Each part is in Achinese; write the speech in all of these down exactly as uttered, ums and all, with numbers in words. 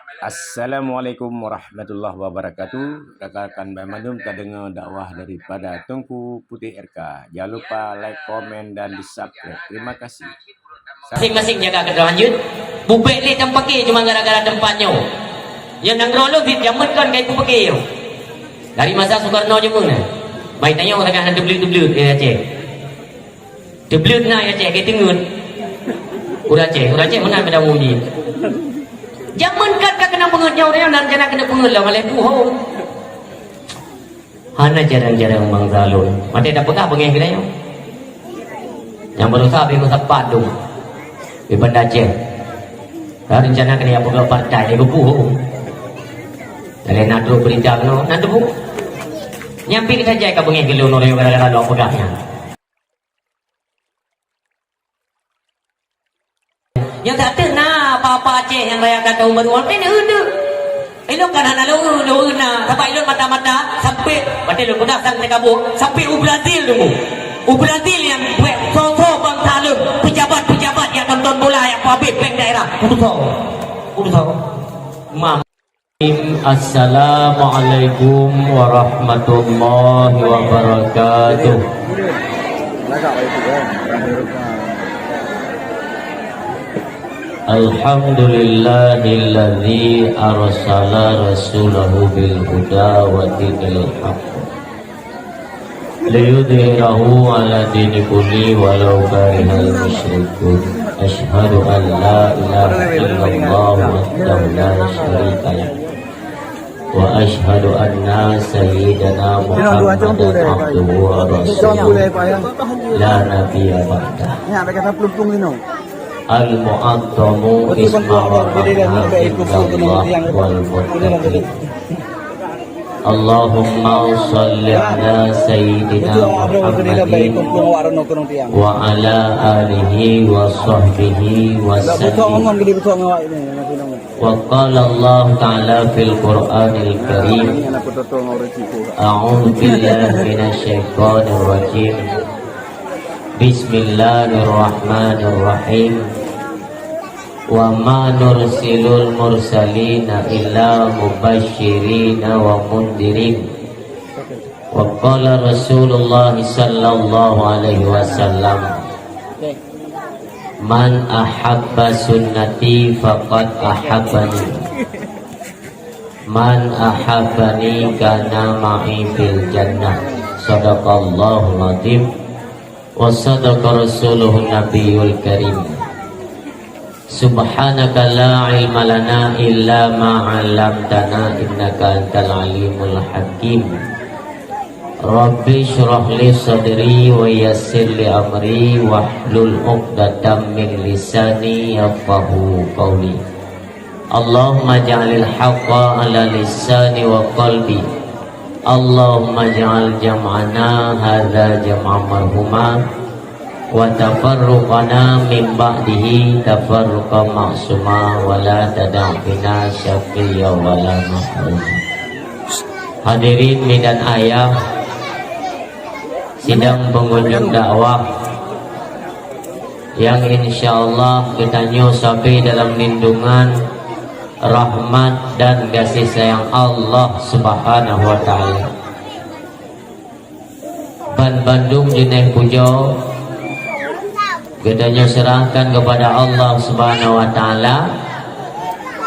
Assalamualaikum warahmatullahi wabarakatuh. Rakan-rakan banmandum, tadeungoe dakwah daripada Teungku Putéh R K. Jangan lupa like, komen, dan di-subscribe. Terima kasih. Masing-masing jaga keuteurlanjut. Bubek lé tameupaké cuma gara-gara teumpat nyoe. Nyang nanggroe lôn cit jameun kon ka ipeupaké nyoe. Dari masa Sukarno jameun nyan. Bai tanyoe teuka na teubleuet-teubleuet di Aceh. Teubleuet na di Aceh, ka teungeut. Ureueng Aceh, ureueng Aceh meunan beda umu jih. Jameun kan ka keuneuk peungeut nyoe, ureueng nyan rencana keuneuk peungeut lom, alah puhong. Hana jarang-jarang bangsa lôn. Maté tapeugah beungéh geutanyoe. Nyang baroesa habéh meusapat tu. Di Banda Aceh. Ka rencana keuneuk peugah partai di Geupeu. Dari na trok berita keunoe, na teupeue. Nyang pih ka jai ka beungéh keu lôn ureueng gara-gara lôn peugah nyan. Nyang tak teuh na apa-apa Aceh nyang rayakan tahun baru, walaupun heuneuk. Ilôn kan hana lôn, lôn na, sabab ilôn mata-mata sampai, watèe lôn peugah sang teuka buet, sampai u Brazil teungku. U Brazil nyang buet soe-soe bangsa lôn, pejabat-pejabat nyang nonton bola nyang peuhabéh bank daerah. Kudu soe. Kudu soe. Mam. Assalamualaikum warahmatullahi wabarakatuh. Alhamdulillahilladzi arsala rasulahu bil huda wa dinil haq. Liyudhhirahu 'ala dini kulli walau karihal musyrikun. Asyhadu an la ilaha illallah wahdahu la syarika lah. Wa asyhadu anna sayyidana Muhammadan abduhu wa rasuluh. La nabiyya ba'dah. Al-mu'azzamu isma wa qadra indallah wal muttaqin. Allahumma shalli ala sayyidina Muhammadin wa ala alihi wa sahbihi wa sallim. Wa qala Allah Ta'ala fil Qur'anil Karim, a'udzu billahi minasy syaithanir rajim. Bismillahirrahmanirrahim. Wa ma nursilul mursalina illa mubasyirina wa mundirin. Wa qala Rasulullah sallallahu alaihi wasallam, "Man ahabba sunnati faqad ahabbani. Man ahabbani kana ma'i fil jannah." Sadaqallahul azim. Wa sadaqa rasuluhun nabiyul karim. Subhanaka la ilma lana illa ma 'allamtana innaka antal alimul hakim. Rabbi shrah li sadri wa yassir li amri wahlul 'uqdatam min lisani yafqahu qawli. Allahumma ja'alil haqqa ala lisani wa qalbi. Allahumma ja'al jam'ana hadza jam'an marhuma wa tafarruqana min ba'dihi tafarruqan ma'suma wa la tada' fina syaqiyya wa la mahruma. Hadirin mi dan ayah sidang pengunjung dakwah nyang insyaallah geutanyoe sabe dalam lindungan rahmat dan gaséh sayang Allah Subhanahu wa Ta'ala. Ban bandum jeunèh pujoe geutanyoe seurahkan keupada Allah Subhanahu wa Ta'ala,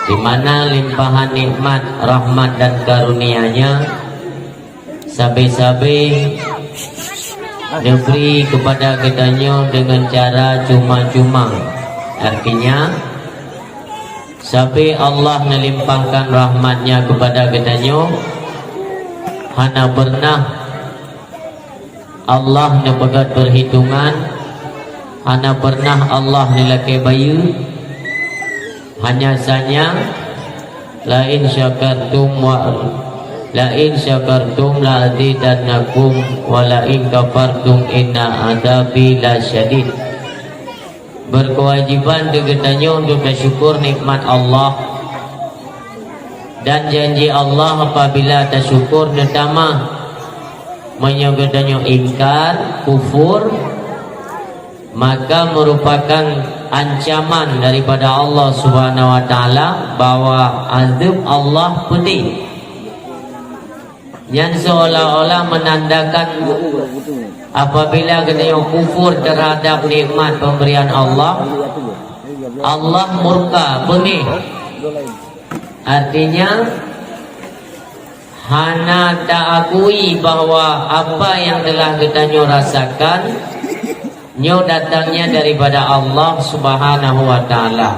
di mana limpahan nikmat, rahmat dan karunia-Nya sabe-sabe neubri keupada geutanyoe deungon cara cuma-cuma. Artinya, sabe Allah neulimpahkan rahmat-Nya keupada geutanyoe, hana peureunah Allah neupeugöt peurhitungan, hana peureunah Allah neulakèe bayeue, hanya sanya, "La in syakartum wa, la in syakartum la azidannakum, wa la in kafartum inna adzabi lasyadid." Berkewajiban keu geutanyoe untuk tasyukur nikmat Allah. Dan janji Allah apabila tasyukur neutamah. Meunyoe geutanyoe ingkar, kufur, maka merupakan Ancaman daripada Allah Subhanahu wa Taala bahwa azab Allah pedih. Nyan seolah-olah menandakan apabila geutanyoe kufur terhadap nikmat pemberian Allah, Allah murka, beungéh. Artinya, hana taakui bahwa apa yang telah geutanyoe rasakan nyoe datangnya daripada Allah Subhanahu wa Taala.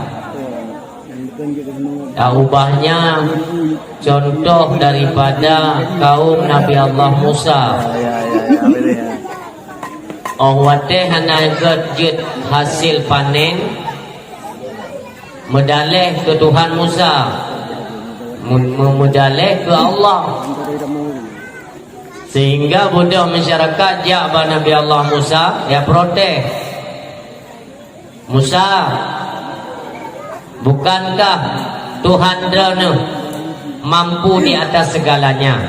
Taubahnya contoh daripada kaum Nabi Allah Musa. Óh watée hana gét jeuet hasil panen, meudaleh keu Tuhan Musa, mu-, mu-, meudaleh keu Allah. Sehingga beudôh masyarakat jak bak Nabi Allah Musa, ya protes, "Musa, bukankah Tuhan droeneuh mampu di atas segalanya?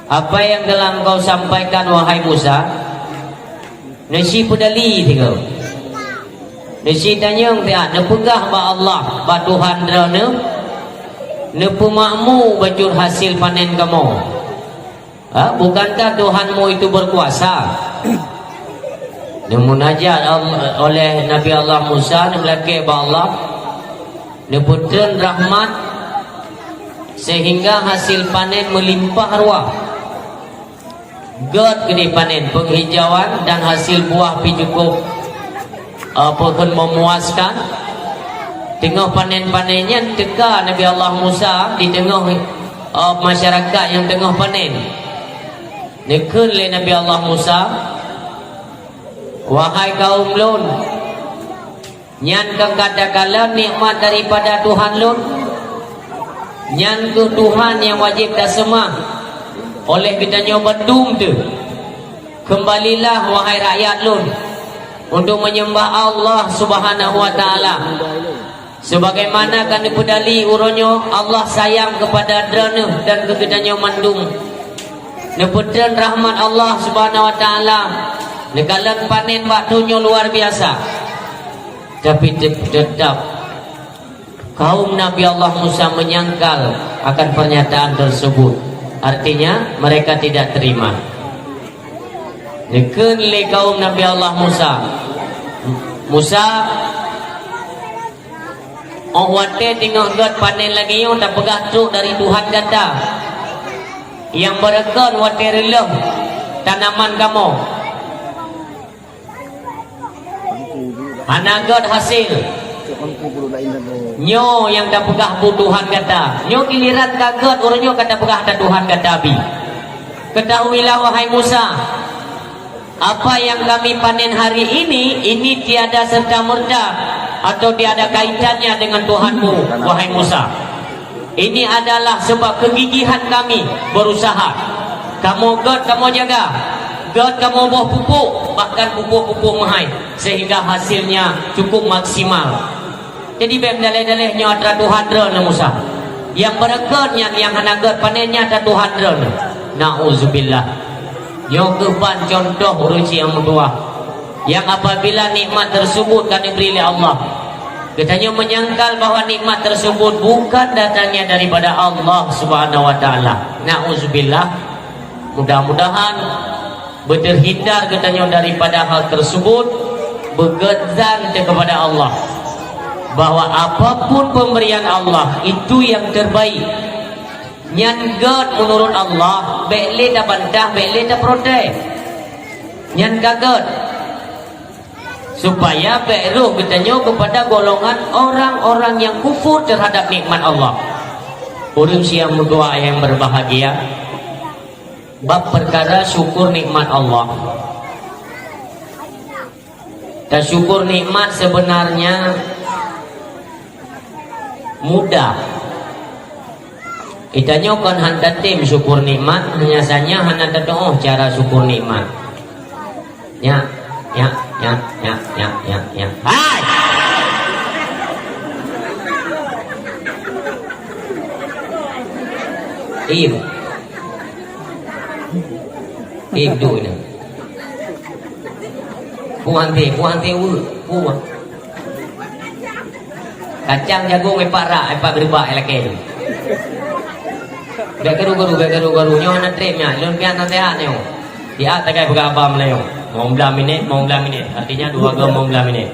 Apa yang telah engkau sampaikan, wahai Musa?" Neusi peudali tiga. Neusi tanyong tiga, neupeugah bak Allah, bak Tuhan droeneuh, neupeumakmu bacut hasil panen kamoe. Ha, bukankah Tuhanmu itu berkuasa? Neumunajat Al-, oleh Nabi Allah Musa, neumeulakée bak Allah, neupeutreun rahmat, sehingga hasil panen meulimpah ruah. Gét keudeh panen, penghijauan dan hasil buah pih cukup, eh, peukheun memuaskan. Teungoh panen-panen nyan teuka Nabi Allah Musa di teungoh, eh, masyarakat nyang teungoh panen. Neukheun lé Nabi Allah Musa, "Wahai kaum lôn, nyan ka gata kalon nikmat daripada Tuhan lôn? Nyan kheueh Tuhan nyang wajéb taseumah oleh geutanyoe bandum teuh. Keumbalilah, wahai rakyat lôn, untuk menyembah Allah Subhanahu wa Taala. Sebagaimana ka neupeudali uroe nyoe, Allah sayang keupada droeneuh dan keu geutanyoe mandum. Neupeutreun rahmat Allah Subhanahu wa Taala, neukalon panen bak thon nyoe luar biasa." Tapi te-, tetap kaum Nabi Allah Musa menyangkal akan pernyataan tersebut. Artinya, mereka tidak terima. Neukheun lé kaum Nabi Allah Musa, "Musa, óh watée teungoh gét panen lagée nyoe tapeugah trok dari Tuhan gata, nyang beureukat watée reulôh tanaman kamoe. Hana gét hasil. Nyoe nyang tapeugah bu Tuhan gata. Nyoe giliran ka gét, uroe nyoe ka tapeugah ta Tuhan gata bi. Ketahuilah, wahai Musa, apa yang kami panen hari ini, ini tiada serta-merta atau tiada kaitannya dengan Tuhanmu, wahai Musa. Ini adalah sebab kegigihan kami berusaha. Kamoe gét kamoe jaga, gét kamoe boh pupuk, bahkan pupuk-pupuk meuhai, sehingga hasilnya cukup maksimal." Jadi, bèk meudaleh-daleh nyoe atra Tuhan droeneuh Musa. Nyang beureukat nyan, nyang hana gét panen nyan atra Tuhan droeneuh. Nauzubillah. Nyoe kheueh ban contoh ureueng nyang meutuah. Nyang apabila nikmat tersebut ka diberi lé Allah, geutanyoe menyangkal bahwa nikmat tersebut bukan datangnya daripada Allah Subhanahu wa Taala. Nauzubillah. Mudah-mudahan beuterhindar geutanyoe daripada hal tersebut, beugét zan teuh kepada Allah, bahwa apapun pemberian Allah itu yang terbaik. Nyan gét meunurot Allah, bèk lé tabantah, bèk lé taprotes. Nyan ka gét. Supaya bèk rôh geutanyoe keupada golongan orang-orang nyang kufur terhadap nikmat Allah. Ureueng nyang meutuah nyang berbahagia, bab perkara syukur nikmat Allah. Tasyukur nikmat sebenarnya mudah. Geutanyoe kon han tatem syukur nikmat, hanya saja hana tatu'oh cara syukur nikmat. Nyak, nyak, nyak. Hai! Im. Im, duek nyoe. Puang teh, puang teh ureueng, puang. Kacang jagong ipat rak, ipat beuribak ilakée. Bék karu-karu, bék karu-karu. Nyoe hana treb nyan. Lôn pian naseuhat nyoe. Siat tagai peugah haba Meulayu. Mong blah minét, mong blah minét. Artinya dua go mong blah minét.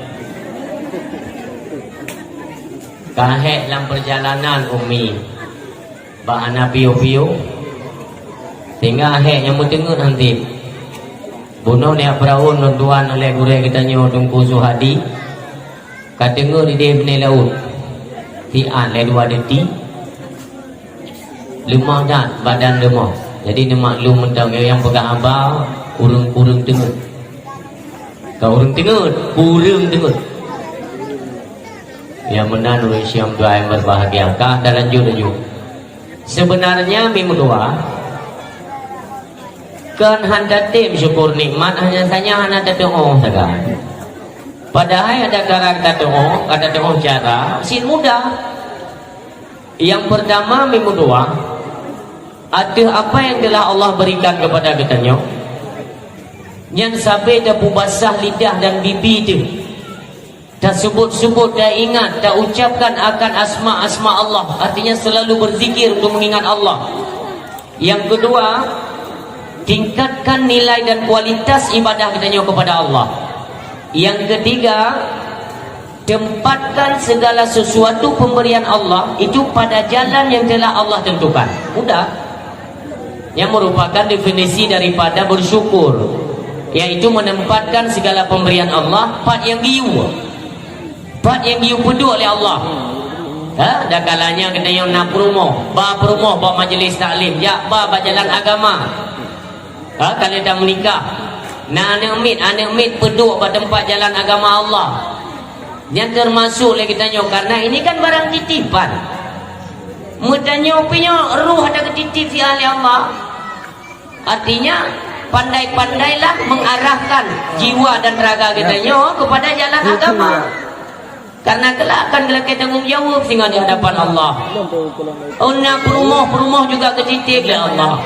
Ka hék lam peurjalanan, Umi. Bah hana piôh-piôh. Sehingga hék nyang meuteungeut hanté. Bunoe nyak peurahon lôn tuan oleh gurée geutanyoe Teungku Suhadi. Ka teungeut idéh binéh laôt. Siat lé dua deuti. Leumah that badan leumah. Jadi neumaklum mantong nyang peugah haba ureuëng-ureuëng teungeut. Ka ureuëng teungeut, ureuëng teungeut. Nyang meunan ureuëng siom dua nyang berbahagia. Ka talanjut laju. Sebenarnya meudoa kon hana tem syukur nikmat, hanya saja hana tatu'oh sagai. Padahai ada cara tatu'oh, ka tatu'oh cara, sit mudah. Yang pertama meudoa ateueh apa yang telah Allah berikan kepada geutanyoe. Nyan sabe tapubasah lidah dan bibi teuh. Tasebut-sebut, taingat, taucapkan akan asma-asma Allah. Artinya selalu berzikir untuk mengingat Allah. Yang kedua, tingkatkan nilai dan kualitas ibadah geutanyoe kepada Allah. Yang ketiga, tempatkan segala sesuatu pemberian Allah itu pada jalan yang telah Allah tentukan. Mudah. Yang merupakan definisi daripada bersyukur, yaitu menempatkan segala pemberian Allah pat nyang geuyue. Pat nyang geuyue peuduek lé Allah. Ha, dan kalanya geutanyoe na peurumoh, ba peurumoh bak majlis taklim, jak ba bak jalan agama. Ha, ka lheueh tameunikah, na aneuk miet, aneuk miet peuduek bak teumpat jalan agama Allah. Nyan teumasok lé geutanyoe, karena ini kan barang titipan. Meutanyoe pih nyoe roh ada geutitip siat lé Allah. Artinya, pandai-pandailah mengarahkan jiwa dan raga geutanyoe kepada jalan agama. Karena kelak akan geulakée tanggong jaweueb singoh di hadapan Allah. Oh, na peurumoh, peurumoh juga geutitip lé Allah.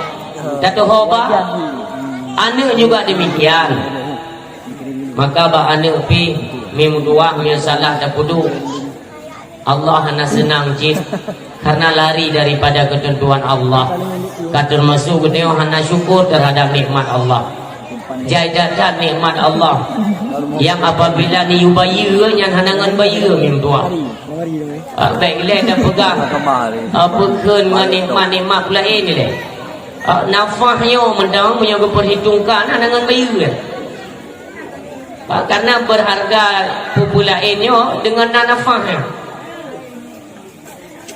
Tatuho ba, aneuk juga demikian. Maka bak aneuk pih, meudoa, meusalah tapeuduek. Allah hana seunang cit karena lari daripada ketentuan Allah. Ka teumasok geutanyoe hana syukur terhadap nikmat Allah. Jai that-that nikmat Allah yang apabila neuyue bayeue nyan hana ngon bayeue meudoa. Ah, bék ilée tapeugah, ah, peukheun ngon nikmat-nikmat peulaén ilée. Ah, nafah nyoe mantong meunyoe geuperhitungkan hana ngon bayeue. Karena berharga peue-peue laén nyoe deungon na nafah nyoe.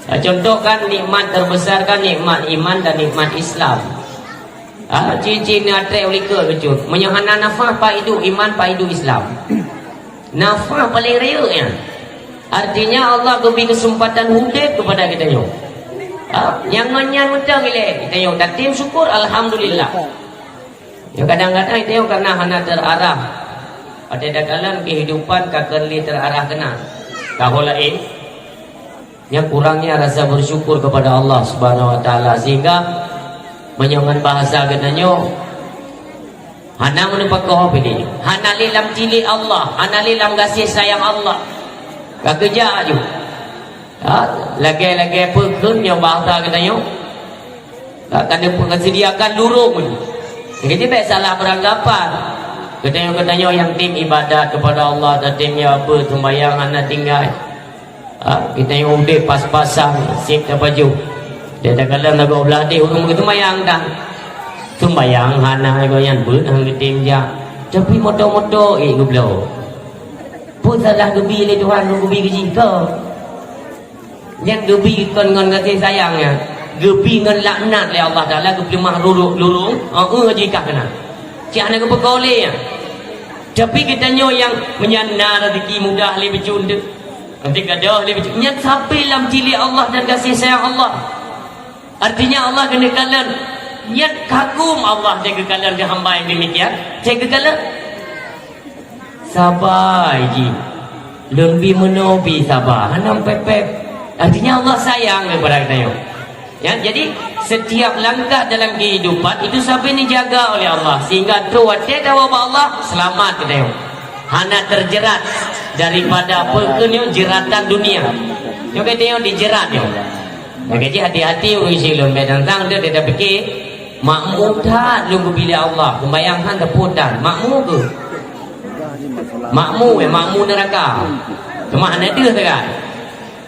Contoh kan nikmat terbesar kan nikmat iman dan nikmat Islam. Ah, ciri-ciri neuatrek ulikot keucut. Meunyoe hana nafah, paidu iman, paidu Islam. Nafah paling rayeuk nyan. Artinya Allah geubri kesempatan udeb kepada geutanyoe. Ah, nyang ngon nyan mantong ilée. Geutanyoe tatem syukur, alhamdulillah. Ya, kadang-kadang itu yang karena hana terarah. Ada dalam kehidupan ka keuneuk terarah keunan. Ka ho laén. Yang kurangnya rasa bersyukur kepada Allah Subhanahu Wa Taala sehingga meunyoe ngon bahasa geutanyoe hana meuneupeukoh pidéh. Hana lé lam tilék Allah, hana lé lam gaséh sayang Allah. Ka keujak aju. Ha, lagée-lagée peukheun nyoe bahasa geutanyoe. Ha, ka neupeusediakan lurong. Jadi bék salah beranggapan. Geutanyoe-geutanyoe nyang tem ibadat kepada Allah, tatem nyoe apa, sumbayang hana tinggai. Ha, geutanyoe udeb pas-pasan, sép tapajoh. Dia takalon lagoe blah deh ureuëng geusumbayang dah. Sumbayang hana, lagoe nyan beuet han geutem jak. Tapi moto-moto ék geubloe. Peue salah geubi lé Tuhan lôn geubi keu jih ko? Nyang geubi kon ngon gaséh sayang nyan, geubi ngon laknat lé Allah Taala, geupeuleumah lurong, lurong, heeh, jikah keunan. Cit hana geupeuko lé nyan. Tapi geutanyoe nyang meunyan na rezeki mudah lé bacut, nanti gadôh lé bacut, nyan sabe lam tilék Allah dan gaséh sayang Allah. Artinya Allah keuneuk kalon, nyan kagum Allah teuka kalon keu hamba nyang demikian, teuka kalon. Sabai jih. Lôn bi meunoe bi saba, hana pép-pép. Artinya Allah sayang kepada geutanyoe. Ya, jadi setiap langkah dalam kehidupan itu sabe neujaga oleh Allah sehingga trok watée tawoe bak Allah selamat geutanyoe. Hana terjerat daripada apa keunoe jeratan dunia. Nyoe ka tanyoe dijerat nyoe. Maka jih hati-hati ureuëng isi lôn, bék tantang deuh, deuh tapike, makmu that lôn geubri lé Allah, seumbahyang han teupeu that, makmu keuh. Makmu, eh, makmu neuraka. Cuma hana deuh sagai.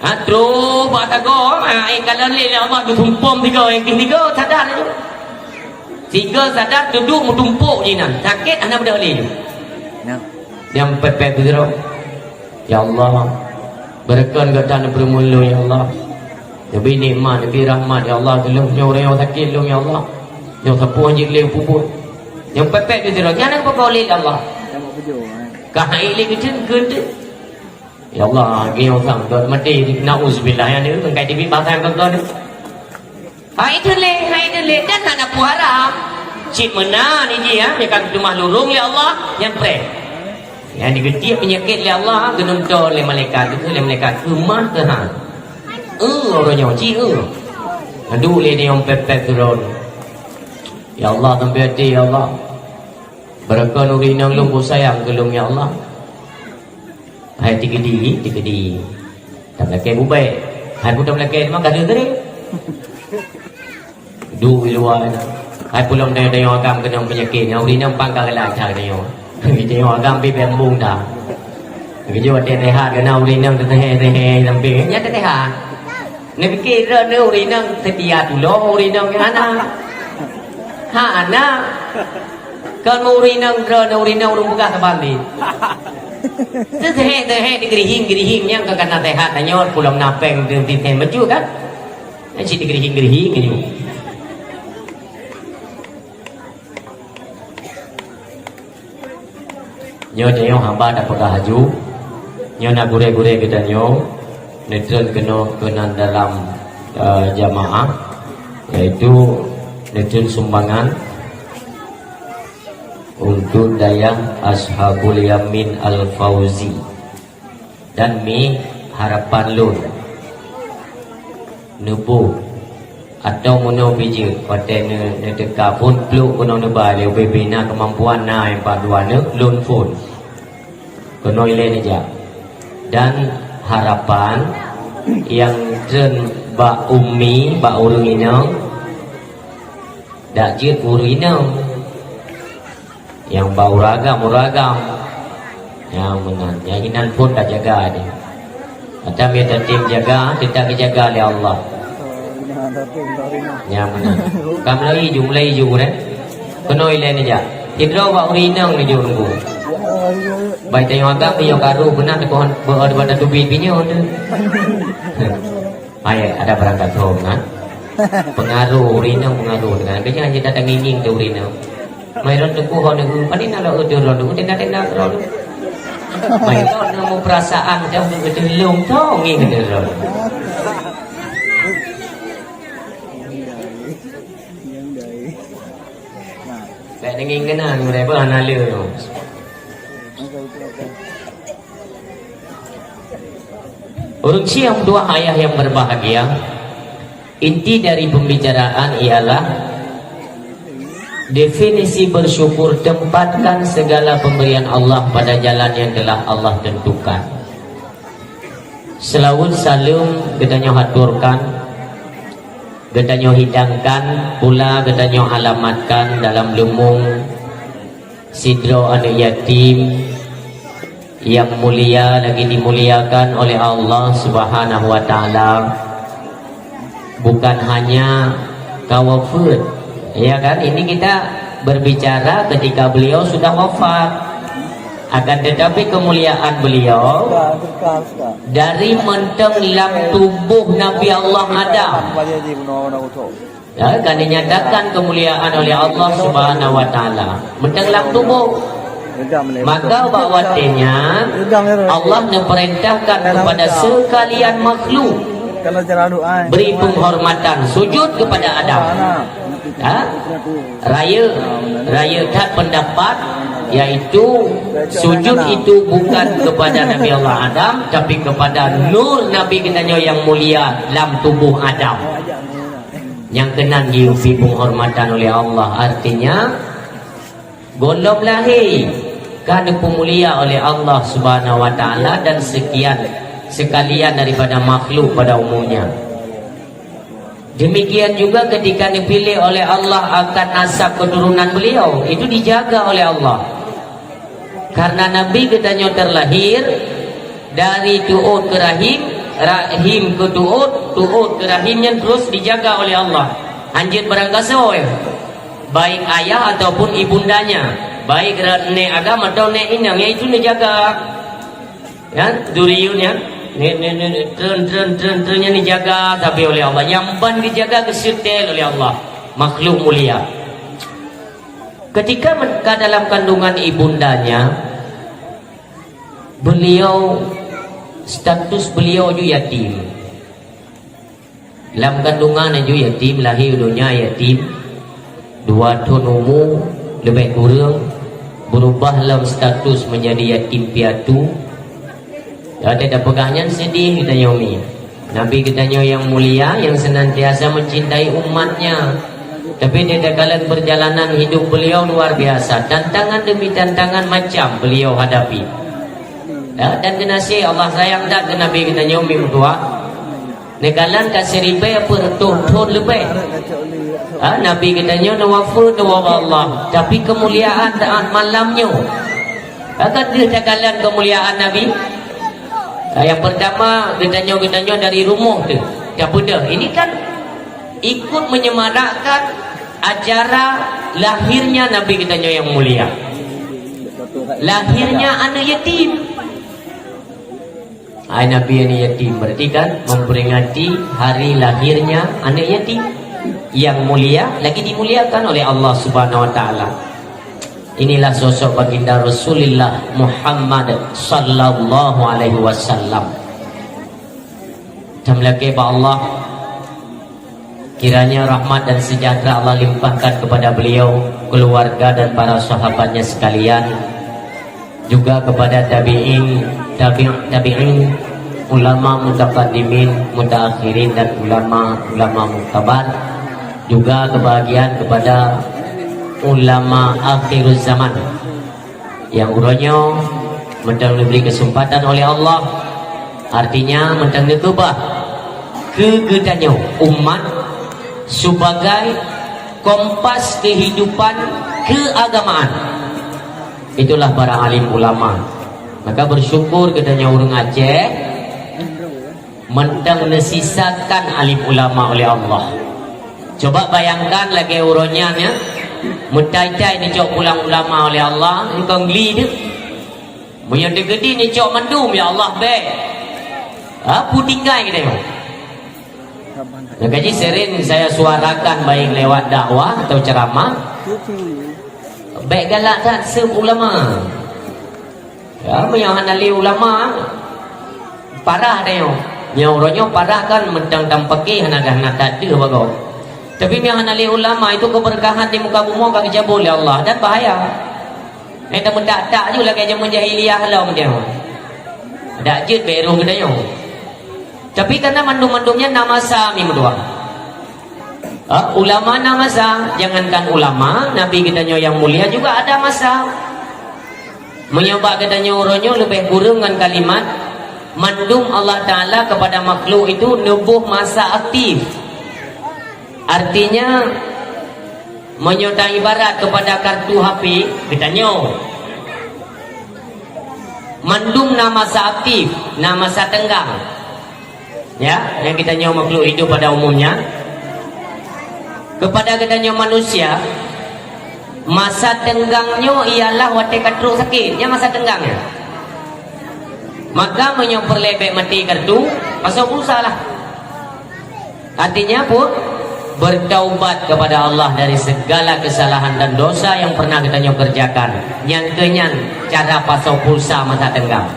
Ha, trok bak tagoe, ha, eh, kalon lé, lé Allah geusumpom tiga, eh, tiga, sadar laju. Tiga sadar, teuduek meutumpok jih nan. Sakét hana beudôh lé laju. Nyang pepet beudroe. Ya Allah, beureukon gata neupeureumeun lôn, ya Allah. Neubi nikmat, neubi rahmat, ya Allah, keu lôn. Nyoe ureuëng nyang sakét lôn, ya Allah. Nyoe sapeue jih lé peubuet. Nyang pepet di sidroe, nyan nyang peukawen lé Allah. Ka hai lé geuteun, geuteun. Ya Allah, nyoe sang dot maté, nauzubillah, nyan nyoe, kan kai tibi pasang keu kau nyoe. Hai deuh lé, hai deuh lé, dan hana peue haram. Cit meunan iji, ya, nyan ka geuteumah lurông lé Allah, nyan preh. Nyan digeutiek peunyakét lé Allah, geunonton lé malaikat, geukheun lé malaikat, keumah keuhan. Eh, uroe nyoe, ci, eh. Aduh, lé nyoe pepet keudroe. Ya Allah, sampai hati, ya Allah. Beureukon ureuëng inong lôn beusayang keu lôn, ya Allah. Hai tikeudi, tikeudi. Tam lakée bubée. Hai peue tam lakée, memang ka deuh tadi. Duek i luwa nyan. Hai peulom tanyoe-tanyoe agam keunong peunyakét nyan, ureuëng inong pang ka galak that tanyoe. Tanyoe agam pih beumbong dah. Geujok watée sehat keunan ureuëng inong teuteuhée-teuhée sampéng. Nyan teusehat. Neupike droeneuh ureuëng inong seutia tulông ureuëng inong nyan hana. Hana. Kon ureuëng inong droeneuh ureuëng inong ureuëng peugah saban lé. Teuteuhée-teuhée digeurihing-geurihing nyang ka kana sehat tanyoe peulom na péng teuntée meucue kan? Nyan cit digeurihing-geurihing nyoe. Nyoe tanyoe haba tapeugah laju. Nyoe na gurée-gurée geutanyoe neutreun keunoe keunan dalam, eh, jamaah, yaitu neutreun sumbangan untuk dayah Ashabul Yamin Al-Fauzi. Dan mi harapan lôn neuboh atau meunoe pih jeuet watée neu-, neuteuka phon plôk keunoe neuba lé ubé-bé na keumampuan na nyang padua neuk lôn phon keunoe ilée neujak. Dan harapan nyang treun bak umi, bak ureuëng inong, dak jeuet ureuëng inong. Nyang ba ureuëng agam, ureuëng agam. Nyang meunan, nyang inan phon ka jaga deh. Atam ya tatem jaga, teutap geujaga lé Allah. Nyang meunan. Kam laju, mulai ju deh. Keunoe ilée neujak. Sidroe bak ureuëng inong neujok nunggu. Bai tanyoe agam, tanyoe karu beuna teukoh beu-, beu-, beu-, teubiet binyoe tu. Hai, ada barang kacau kan? Pengaruh ureuëng inong, pengaruh dengan kerja hanya datang ngieng-ngieng tu ureuëng inong. Mai ron teungku ho neu, pani na lo tu ron tu, tenda-tenda ron tu. Mai ron nemu perasaan jauh tu betul long tu ngieng tu ron. Kayak ngieng kena ni mereka hana le tu. Ureuëng siang dua ayah yang berbahagia, inti dari pembicaraan ialah definisi bersyukur, tempatkan segala pemberian Allah pada jalan yang telah Allah tentukan. Seulaweuet saleuem geutanyoe haturkan, geutanyoe hidangkan, pula geutanyoe alamatkan dalam leumong sidroe aneuëk yatim nyang mulia lagi dimuliakan oleh Allah Subhanahu wa Ta'ala. Bukan hanya ka wafeuet, ya kan? Ini kita berbicara ketika beliau sudah wafat. Akan tetapi kemuliaan beliau dari mantong lam tuboh Nabi Allah Adam. Ya, ka dinyatakan kemuliaan oleh Allah Subhanahu wa Ta'ala. Mantong lam tuboh. Maka bak watée nyan, Allah neupeurintahkan kepada sekalian makhluk beri penghormatan, sujud kepada Adam. Ha? Rayeuk, rayeuk that pendapat, yaitu sujud itu bukan kepada Nabi Allah Adam, tapi kepada nur Nabi geutanyoe nyang mulia lam tuboh Adam. Nyang keunan jiubri penghormatan oleh Allah, artinya, gohlom lahé ka neupeumulia oleh Allah Subhanahu wa Ta'ala dan sekian sekalian daripada makhluk pada umumnya. Demikian juga ketika dipilih oleh Allah akan nasab keturunan beliau, itu dijaga oleh Allah. Karena Nabi geutanyoe terlahir dari tuot ke rahim, rahim ke tuot, tuot ke rahim, nyan terus dijaga oleh Allah. Hanjeuet barangkasoe, baik ayah ataupun ibundanya, baik ra-, nek agam atau nek inong, yaitu dijaga. Ya, duriyun ya. Ni, ni, ni, ni, treun, treun, treun, treun yang dijaga tapi oleh Allah. Yang ban dijaga geuseutôt oleh Allah. Makhluk mulia. Ketika me-, ka dalam kandungan ibundanya, beliau, status beliau ju yatim. Lam kandungan aju yatim, lahé donya yatim, dua thon umu leubeh kureueng, beurubah lom status meunjadi yatim piatu. Dan tapeugah nyan seudeh geutanyoe mi. Nabi geutanyoe nyang mulia, nyang seunantiasa meucintai umat-Nya. Tapi di dalam perjalanan hidup beliau luar biasa, tantangan demi tantangan macam beliau hadapi. Ya, dan geunaséh Allah sayang that keu Nabi geutanyoe mi meutuah. Neukalon ka siribèe peureutôh thon leubeh. Ha, Nabi geutanyoe neuwafeuet neuwoe bak Allah, tapi keumuliaan saat malam nyoe. Ka deuh takalon keumuliaan Nabi. Ha, nyang peurtama, geutanyoe-geutanyoe dari rumoh teuh tapeudeuh. Ini kan ikut menyemarakkan acara lahirnya Nabi geutanyoe nyang mulia. Lahirnya aneuk yatim. Hai Nabi aneuk yatim, berarti kan memperingati hari lahirnya aneuk yatim yang mulia, lagi dimuliakan oleh Allah Subhanahu wa Taala. Inilah sosok baginda Rasulullah Muhammad sallallahu alaihi wasallam. Tameulakèe bak Allah, kiranya rahmat dan sejahtera Allah limpahkan kepada beliau, keluarga dan para sahabatnya sekalian, juga kepada tabi'in, tabi', tabi'in, ulama mutaqaddimin, mutaakhirin dan ulama-ulama muktabar, juga kebahagiaan kepada ulama akhiruz zaman. Nyang uroe nyoe mantong diberi kesempatan oleh Allah. Artinya mantong neukeubah keu geutanyoe umat sebagai kompas kehidupan keagamaan. Itulah para alim ulama. Maka bersyukur geutanyoe ureuëng Aceh. Mantong neusisakan alim ulama oleh Allah. Coba bayangkan lagèe uroe nyan, ya. Meutai-tai neucok pulang ulama oleh Allah, engkau ngeli tu. Meunyoe teugeudi neucok mandum, ya Allah, bèk. Ha, peue tinggai kita nyoe. Maka jih sering saya suarakan baik lewat dakwah atau ceramah. Bèk galak that seup ulama. Ya, meunyoe hana lé ulama, parah tanyoe. Nyoe uroe nyoe parah kan mantong tampake hana, hana that deuh bagoe. Tapi meunyoe hana lé ulama, itu keberkahan di muka bumoe ka geucabut lé Allah dan bahaya. Eh, tameudak-dak ju lagèe jameun jahiliyah lom tanyoe. Dak jeuet bèk roh geutanyoe. Tapi karena mandum-mandum nyan na masa mi meutuah. Ha, ulama na masa, jangankan ulama, Nabi geutanyoe nyang mulia juga ada masa. Meunyoe bak geutanyoe uroe nyoe leubeh kureueng ngon kalimat, mandum Allah Taala kepada makhluk itu neuboh masa aktif. Artinya, meunyoe taibarat kepada kartu H P geutanyoe, mandum na masa aktif, na masa teunggang. Ya, nyang geutanyoe makhluk hidup pada umumnya. Kepada geutanyoe manusia, masa teunggang nyoe ialah watèe ka trok sakét, nyan masa teunggang nyan. Maka meunyoe peureulèe bèk maté kartu, pasoe pulsa lah. Artinya pun, bertaubat kepada Allah dari segala kesalahan dan dosa yang pernah geutanyoe kerjakan. Nyan keuh nyan cara pasoe pulsa masa teunggang.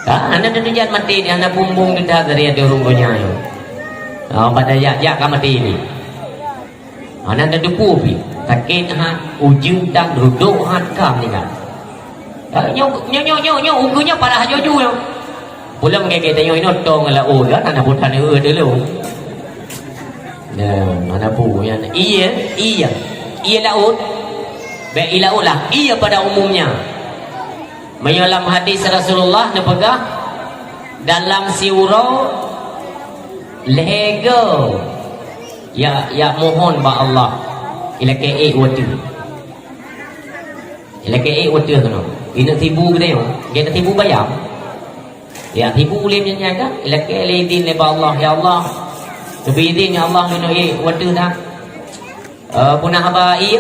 Ha, hana teujak maté, hana bumbong teutab dari ateueh rhueng donya nyoe. Ha, pada jak-jak ka maté ni. Hana teupeu pih, sakét that, ujeuen that, rudok that, ka meuninggai. Ha, nyoe, nyoe, nyoe, nyoe, nyoe, ukeue nyoe parah aju-aju nyoe. Pulang gèt-gèt tanyoe inoe tong laôt kan, hana buet hana eu dulu. Nah, hana bu nyan. Ié, ié. Ié laôt. Bèk ié laôt lah. Ié pada umumnya. Meunyoe lam hadis Rasulullah neupeugah, Dalam siuroe lhèe go ya, ya mohon bak Allah, ilakèe ék watèe. Ilakèe ék watèe keunoe. Ineuk sibu geutanyoe, geutanyoe sibu bayam. Ya sibu ulèe nyan ka, ilakèe lé idhin lé bak Allah, "Ya Allah, teubi idhin ya Allah, ineuk ék watèe dah." Eh, peue na haba ie?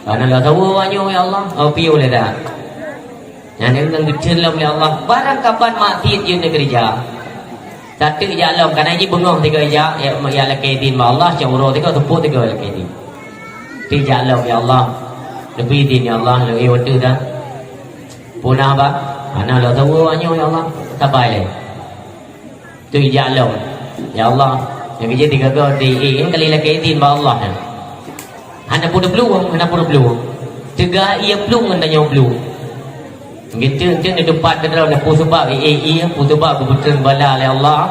Hana lôn saweue awaknyoe, ya Allah. Oh, piôh lé dah. Nyan ngon geucen lom lé Allah. Barang kaban maksiet jeuet neukeurija. Tateuk jak lom, kana jih beungoh tiga jak, ya, ya lakèe idhin bak Allah, cok uroe tiga, teupok tiga lakèe idhin. Teuk jak lom, ya Allah. Teubi idhin, ya Allah, lôn ék watèe dah. Peue na haba? Hana lôn saweue awaknyoe, ya Allah. Sabai lé. Teuk jak lom. Ya Allah, nyang keuh jih tiga go di ék, kali lakèe idhin bak Allah nyan. Hana peue teuplueng, hana peue teuplueng. Teuga ie plueng ngon tanyoe plueng. Geuteuk-teuk di teumpat keudroe na peue sabab ie, ie, peue sabab geubeuteun bala lé Allah.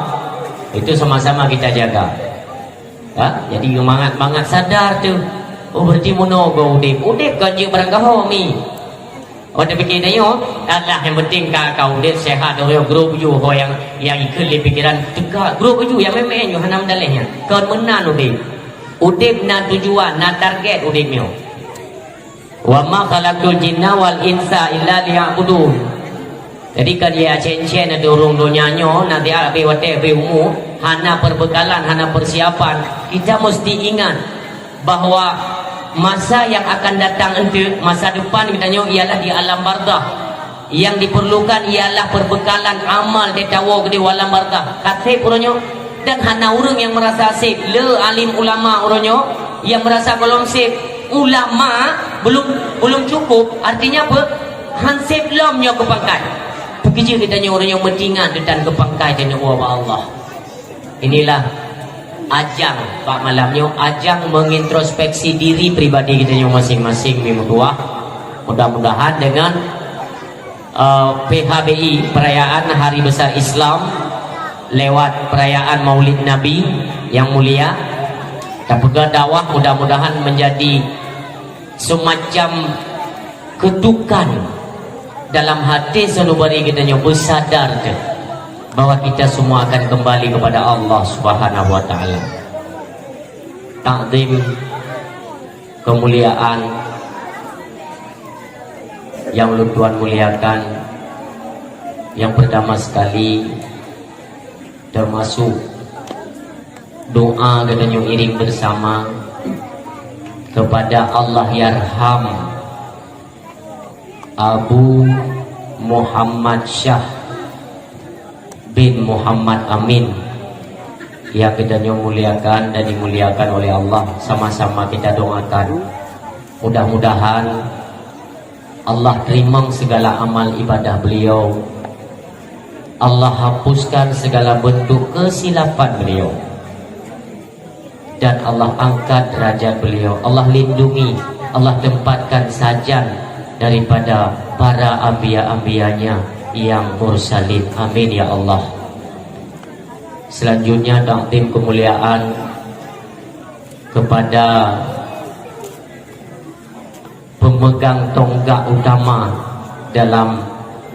Itu sama-sama kita jaga. Ha? Jadi mangat-mangat sadar tu. Oh, berarti meunoe go udép. Udép kon jeuet barang gaho mi. Oh, tapike tanyoe, alah, nyang penting ka, ka udép sehat, oh, groe beuju, ho nyang, nyang ikheun lé pikeran teuka, groe beuju nyang meu'en nyoe hana meudaléh nyan. Kon meunan udép. Udép na tujuan, na target udép nyoe. "Wa ma khalaqtul jinna wal insa illa liya'budun." Jadi kan ya cen-cen ada ureueng donya nyoe, nanti habéh watèe, habéh umu, hana perbekalan, hana persiapan. Kita mesti ingat bahwa masa yang akan datang enteuk, masa depan geutanyoe ialah di alam barzakh. Yang diperlukan ialah perbekalan amal teuka woe keudéh u alam barzakh. Ka sép uroe nyoe dan hana ureueng nyang meurasa sép, le alim ulama uroe nyoe nyang meurasa gohlom sép. Ulama belum, belum cukup, artinya apa? Han sép lom nyoe keu pangkat. Peukeujeut geutanyoe uroe nyoe meutingat teutan keu pangkat dan nyoe bak Allah. Inilah ajang bak malam nyoe, ajang mengintrospeksi diri pribadi geutanyoe masing-masing, mi meutuah. Mudah-mudahan dengan, eh, P H B I, perayaan Hari Besar Islam, lewat perayaan Maulid Nabi yang mulia, tapeugah dakwah, mudah-mudahan menjadi semacam ketukan dalam hati sanubari geutanyoe, beusadar teuh bahwa kita semua akan kembali kepada Allah Subhanahu wa Ta'ala. Takzim kemuliaan yang ulôn tuan muliakan, yang pertama sekali termasuk doa geutanyoe iring bersama kepada Allahyarham Abu Muhammad Syah bin Muhammad Amin yang geutanyoe muliakan dan dimuliakan oleh Allah. Sama-sama kita doakan, mudah-mudahan Allah teurimong segala amal ibadah beliau. Allah hapuskan segala bentuk kesilapan beliau. Dan Allah angkat derajat beliau. Allah lindungi, Allah tempatkan sajan daripada para anbiya-anbiya-Nya yang mursalin. Amin ya Allah. Selanjutnya, takzim kemuliaan kepada pemegang tonggak utama dalam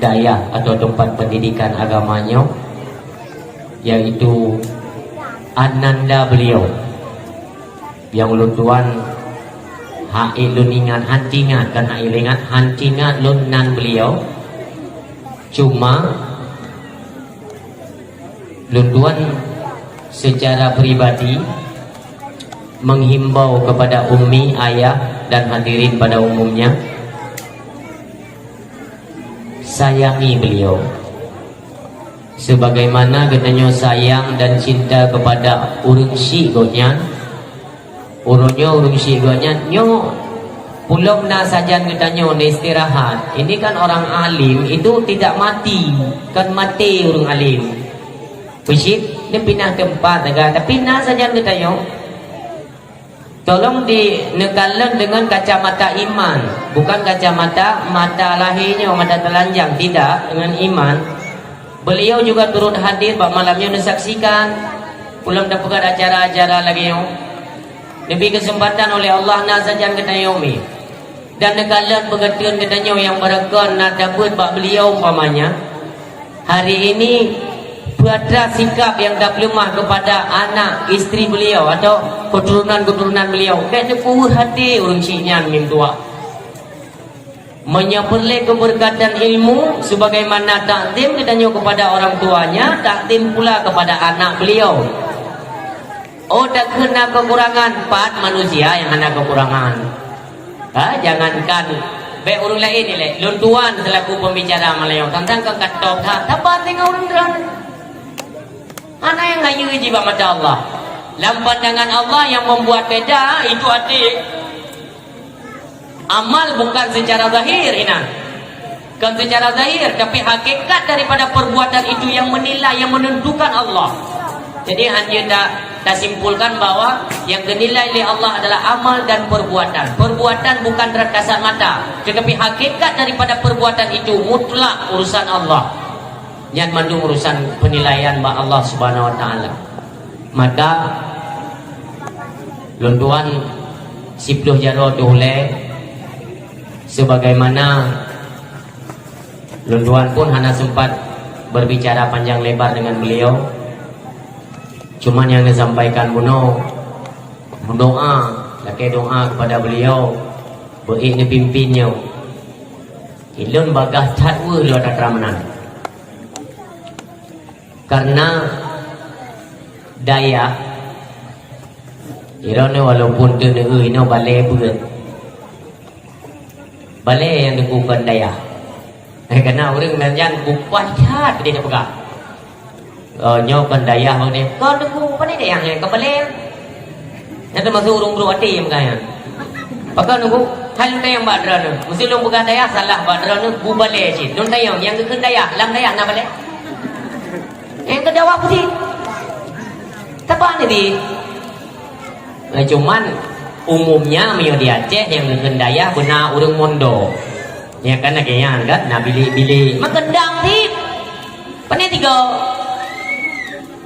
dayah atau tempat pendidikan agama nyoe, yaitu ananda beliau. Nyang ulôn tuan hak lôn ingat, han teuingat, kan hak lôn ingat, han teuingat lôn nan beliau. Cuma lôn tuan secara pribadi menghimbau kepada ummi, ayah, dan hadirin pada umumnya, sayangi beliau. Sebagaimana geutanyoe sayang dan cinta kepada ureueng syik gobnyan, uroe nyoe ureueng syik gobnyan nyoe, pulom na sajan geutanyoe neuistirahat. Ini kan orang alim itu tidak mati, kan maté ureueng alim. Peucit, dia pindah tempat saja, tapi na sajan geutanyoe. Tolong di, neukalon dengan kacamata iman, bukan kacamata mata lahé nyoe, mata telanjang, tidak, dengan iman. Beliau juga turut hadir bak malam nyoe, neusaksikan. Ulôn tapeugah acara-acara lagèe nyoe. Neubri keuseumpatan oleh Allah na sajan geutanyoe mi. Dan neukalon peugeuteun geutanyoe nyang beureugon na tabeuet bak beliau umpamanya. Hari ini Peue atra sikap nyang tapeuleumah kepada anak istri beliau atau keturunan-keturunan beliau, bék teukuweuh até ureuëng syiek nyan meutuah. Meunyoe peureulée keubeureukat dan ilmu, sebagaimana takzim geutanyoe kepada orang tuanya, takzim pula kepada anak beliau. Oh, takheun na keukurangan, pat manusia nyang hana keukurangan. Ha, jangankan bék ureuëng laén ilée, lôn tuan selaku pembicara malam nyoe, tantang ka katôb that, saban singoh ureuëng droe. Hana nyang hayeu jih bak mata Allah. Lam pandangan Allah yang membuat beda itu até. Amal bukan secara zahir, inan. Bukan secara zahir, tapi hakikat daripada perbuatan itu yang menilai, yang menentukan Allah. Jadi, hanya ta-, tasimpulkan bahwa yang dinilai oleh Allah adalah amal dan perbuatan. Perbuatan bukan terhadap kasat mata, tetapi hakikat daripada perbuatan itu mutlak urusan Allah. Nyan mandum urusan penilaian bak Allah Subhanahu Wa Taala. Maka lôn tuan siplôh jaroe teuh ulée, sebagaimana lôn tuan pun hana sempat berbicara panjang lebar dengan beliau. Cuman nyang neusampaikan bunoe, meudoa, lakée doa kepada beliau, beuék neupimpin nyoe. Ilôn bagaih that weueh lôn atra meunan. Karena dayah, droeneuh walaupun teuneue inoe balée beuet. Balée nyang teuku kon dayah. Eh, karena ureuëng nyan kupaih that deh peugah. Oh, nyoe kon dayah, oh, deh. Kon teuku, pane dayah nyan, kon balée. Nyan teumasuk ureuëng brok até nyang peugah nyan. Pakon nunggu, hai lôn tanyong bak droeneuh. Meusé lôn peugah dayah salah bak droeneuh, bu balée cit. Lôn tanyong, nyang geukheun dayah, lam dayah na balée? Nyang keu dayah putih. Tepat ni di. Nah, cuman umumnya meunyoe di Aceh nyang geukheun dayah beuna ureuëng mondo. Ya kan lagée nyan kan, na bilék-bilék. Maka dang cit. Pane tiga.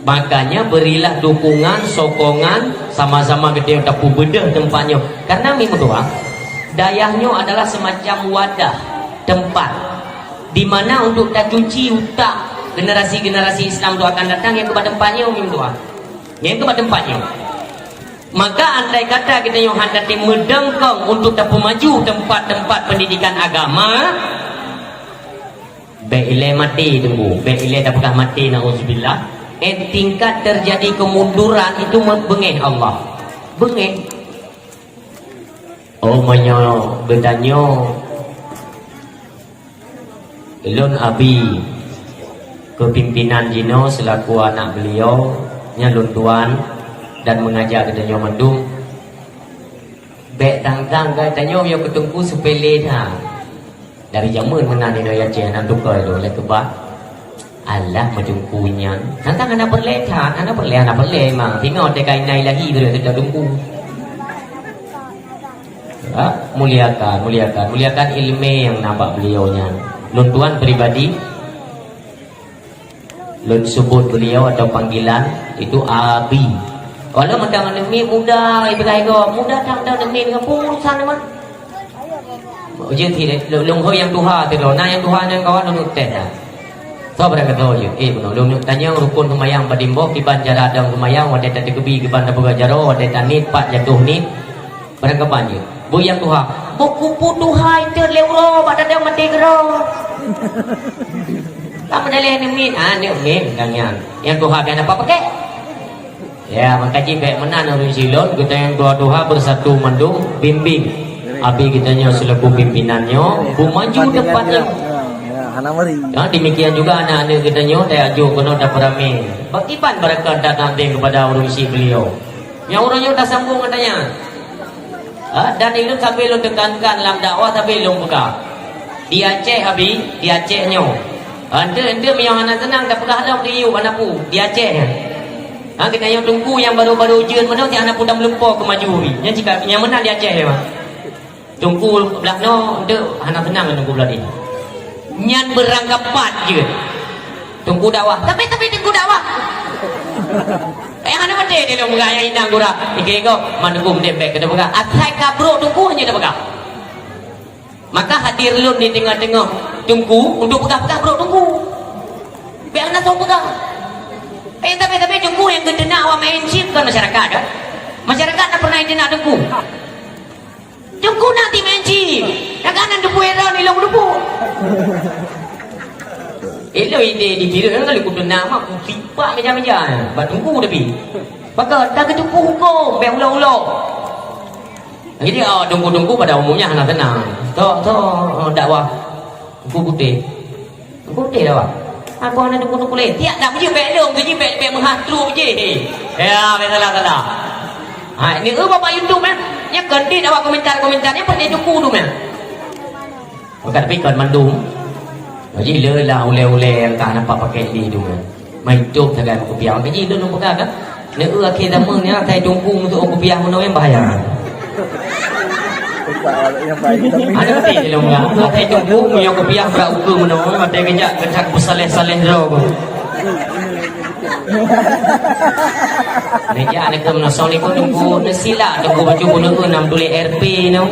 Makanya berilah dukungan, sokongan, sama-sama geutanyoe tapeubeudoh teumpat nyoe. Karena mi meutuah, dayah nyoe adalah semacam wadah, tempat di mana untuk tacuci utak generasi-generasi Islam tu akan datang nyang keuba teumpat nyoe mi meutuah. Nyang keuba teumpat nyoe. Maka andai kata geutanyoe hana tatem meudengkong untuk tapeumaju tempat-tempat pendidikan agama, bék ilée maté teunggu, bék ilée tapeugah maté, nauzubillah. Eh, tingkat terjadi kemunduran itu me-, beungéh Allah. Beungéh. Oh, meunyoe geutanyoe, lôn abi keu pimpinan jinoe selaku anak beliau, nyan lôn tuan dan mengajak geutanyoe mandum. Bék tang-tang geutanyoe nyoe keu teungku seupele that. Dari jameun meunan inoe Aceh hana tukai lé keubah. Alah meuteungku nyan. Tang-tang hana peureulée that, hana peureulée, hana peureulée memang. Singoh teuka inan ilahi beureuh teuka teungku. Ha, muliakan, muliakan, muliakan ileumé nyang na bak beliau nyan. Lôn tuan pribadi, lôn sebut beliau atau panggilan itu Abi. Walau mantong aneuk miet muda, ibarat igoe muda, tang-tang aneuk miet dengan pengurusan memang. Ujeuen cit, lôn, lôn hôi nyang tuha sidroe, na nyang tuha nyang kawan lôn utéh na. Soe barang kata ujeuen, eh, bunoe lôn tanyong rukun seumayang padum boh, kiban cara dong seumayang, watée tateukeubie kiban tapeugah jaroe, watée taniet pat jatuh niet, barang kaban jeuet. Beu nyang tuha, beu kupu tuha itu lé uroe, bak dadang maté keudroe. Ka meudaleh aneuk miet, aneuk miet nyang nyan. Nyang tuha pian apa pakai? Ya, maka jih bék meunan ureuëng silôn, geutanyoe dua-dua bersatu mandum bimbing. Abi geutanyoe selaku pimpinan nyoe, beumaju depan nyoe. Ya, hana meri. Ya, demikian juga anak-anak geutanyoe, tayue keunoe tapeuramé. Bak kiban baraka dan tanteng kepada ureuëng syiek beliau. Nyang ureuëng nyoe tasambong ngon tanya. Ha, dan ilôn sabe lôn tekankan lam dakwah sabe lôn peugah. Di Aceh, Abi, di Aceh nyoe. Ha, ente, ente meunyoe hana seunang tapeugah lom di yub hana peue, di Aceh. Ha, geutanyoe teungku nyang baru-baru jeuet meunoe si hana peue dan meulumpo keumaju, Abi. Nyan cit ka, nyang meunan di Aceh, ya, Bang. Teungku blah noe, ente hana seunang ngon teungku blah deh. Nyan beurangkapat jeuet. Teungku dakwah. Tapi, tapi teungku dakwah. Eh, hana maté dia lôn peugah nyang inang gura. Ikeu-ikeu, man teungku meunan bék keu tapeugah. Asai ka brok teungku hana tapeugah. Maka hadir lôn di teungoh-teungoh teungku untuk peugah-peugah brok teungku. Bék hana soe peugah. Eh, tapi, tapi Teungku nyang geuteunak awak main chip kon masyarakat, kan? Masyarakat na pernah geuteunak Teungku. Teungku na ti main chip. Nyang ka nan Teungku heran ilong Teungku. Ilong ide di biru kan kalau kudu nama ku tipak meja-meja. Bak Teungku tapi. Baka dah ke Teungku hukum, bèk ulo-ulo. Jadi, oh, Teungku-teungku pada umumnya hana tenang. Tok, tok, oh, dakwah. Teungku Putéh. Teungku Putéh dakwah. Aku hana Teungku-teungku lain. Tiap dak jih bèk lông, jih bèk, bèk meuhat trok jih. Ya, bèk salah-salah. Ha, ni, eh, bapak YouTube, eh. Nya kan di dakwah komentar-komentar, nya pandai Teungku tu, eh. Maka tapi kon mandum. Jadi le lah ulèe-ulèe nyang ka nampak pakai di tu kan. Mai top sagai kupiah. Maka jadi lôn peugah kan. Neu akhé zaman ni atai Teungku untuk kupiah meunoe bahaya. Ada putih di lôn kan. Atai Teungku meunyoe kupiah brat ukeue meunoe, atai geujak geutak beusaleh-saleh droe. Neujak neukeuem nosong ni pun Teungku neusilak Teungku bacut bunoe nam tuléh R P nyoe.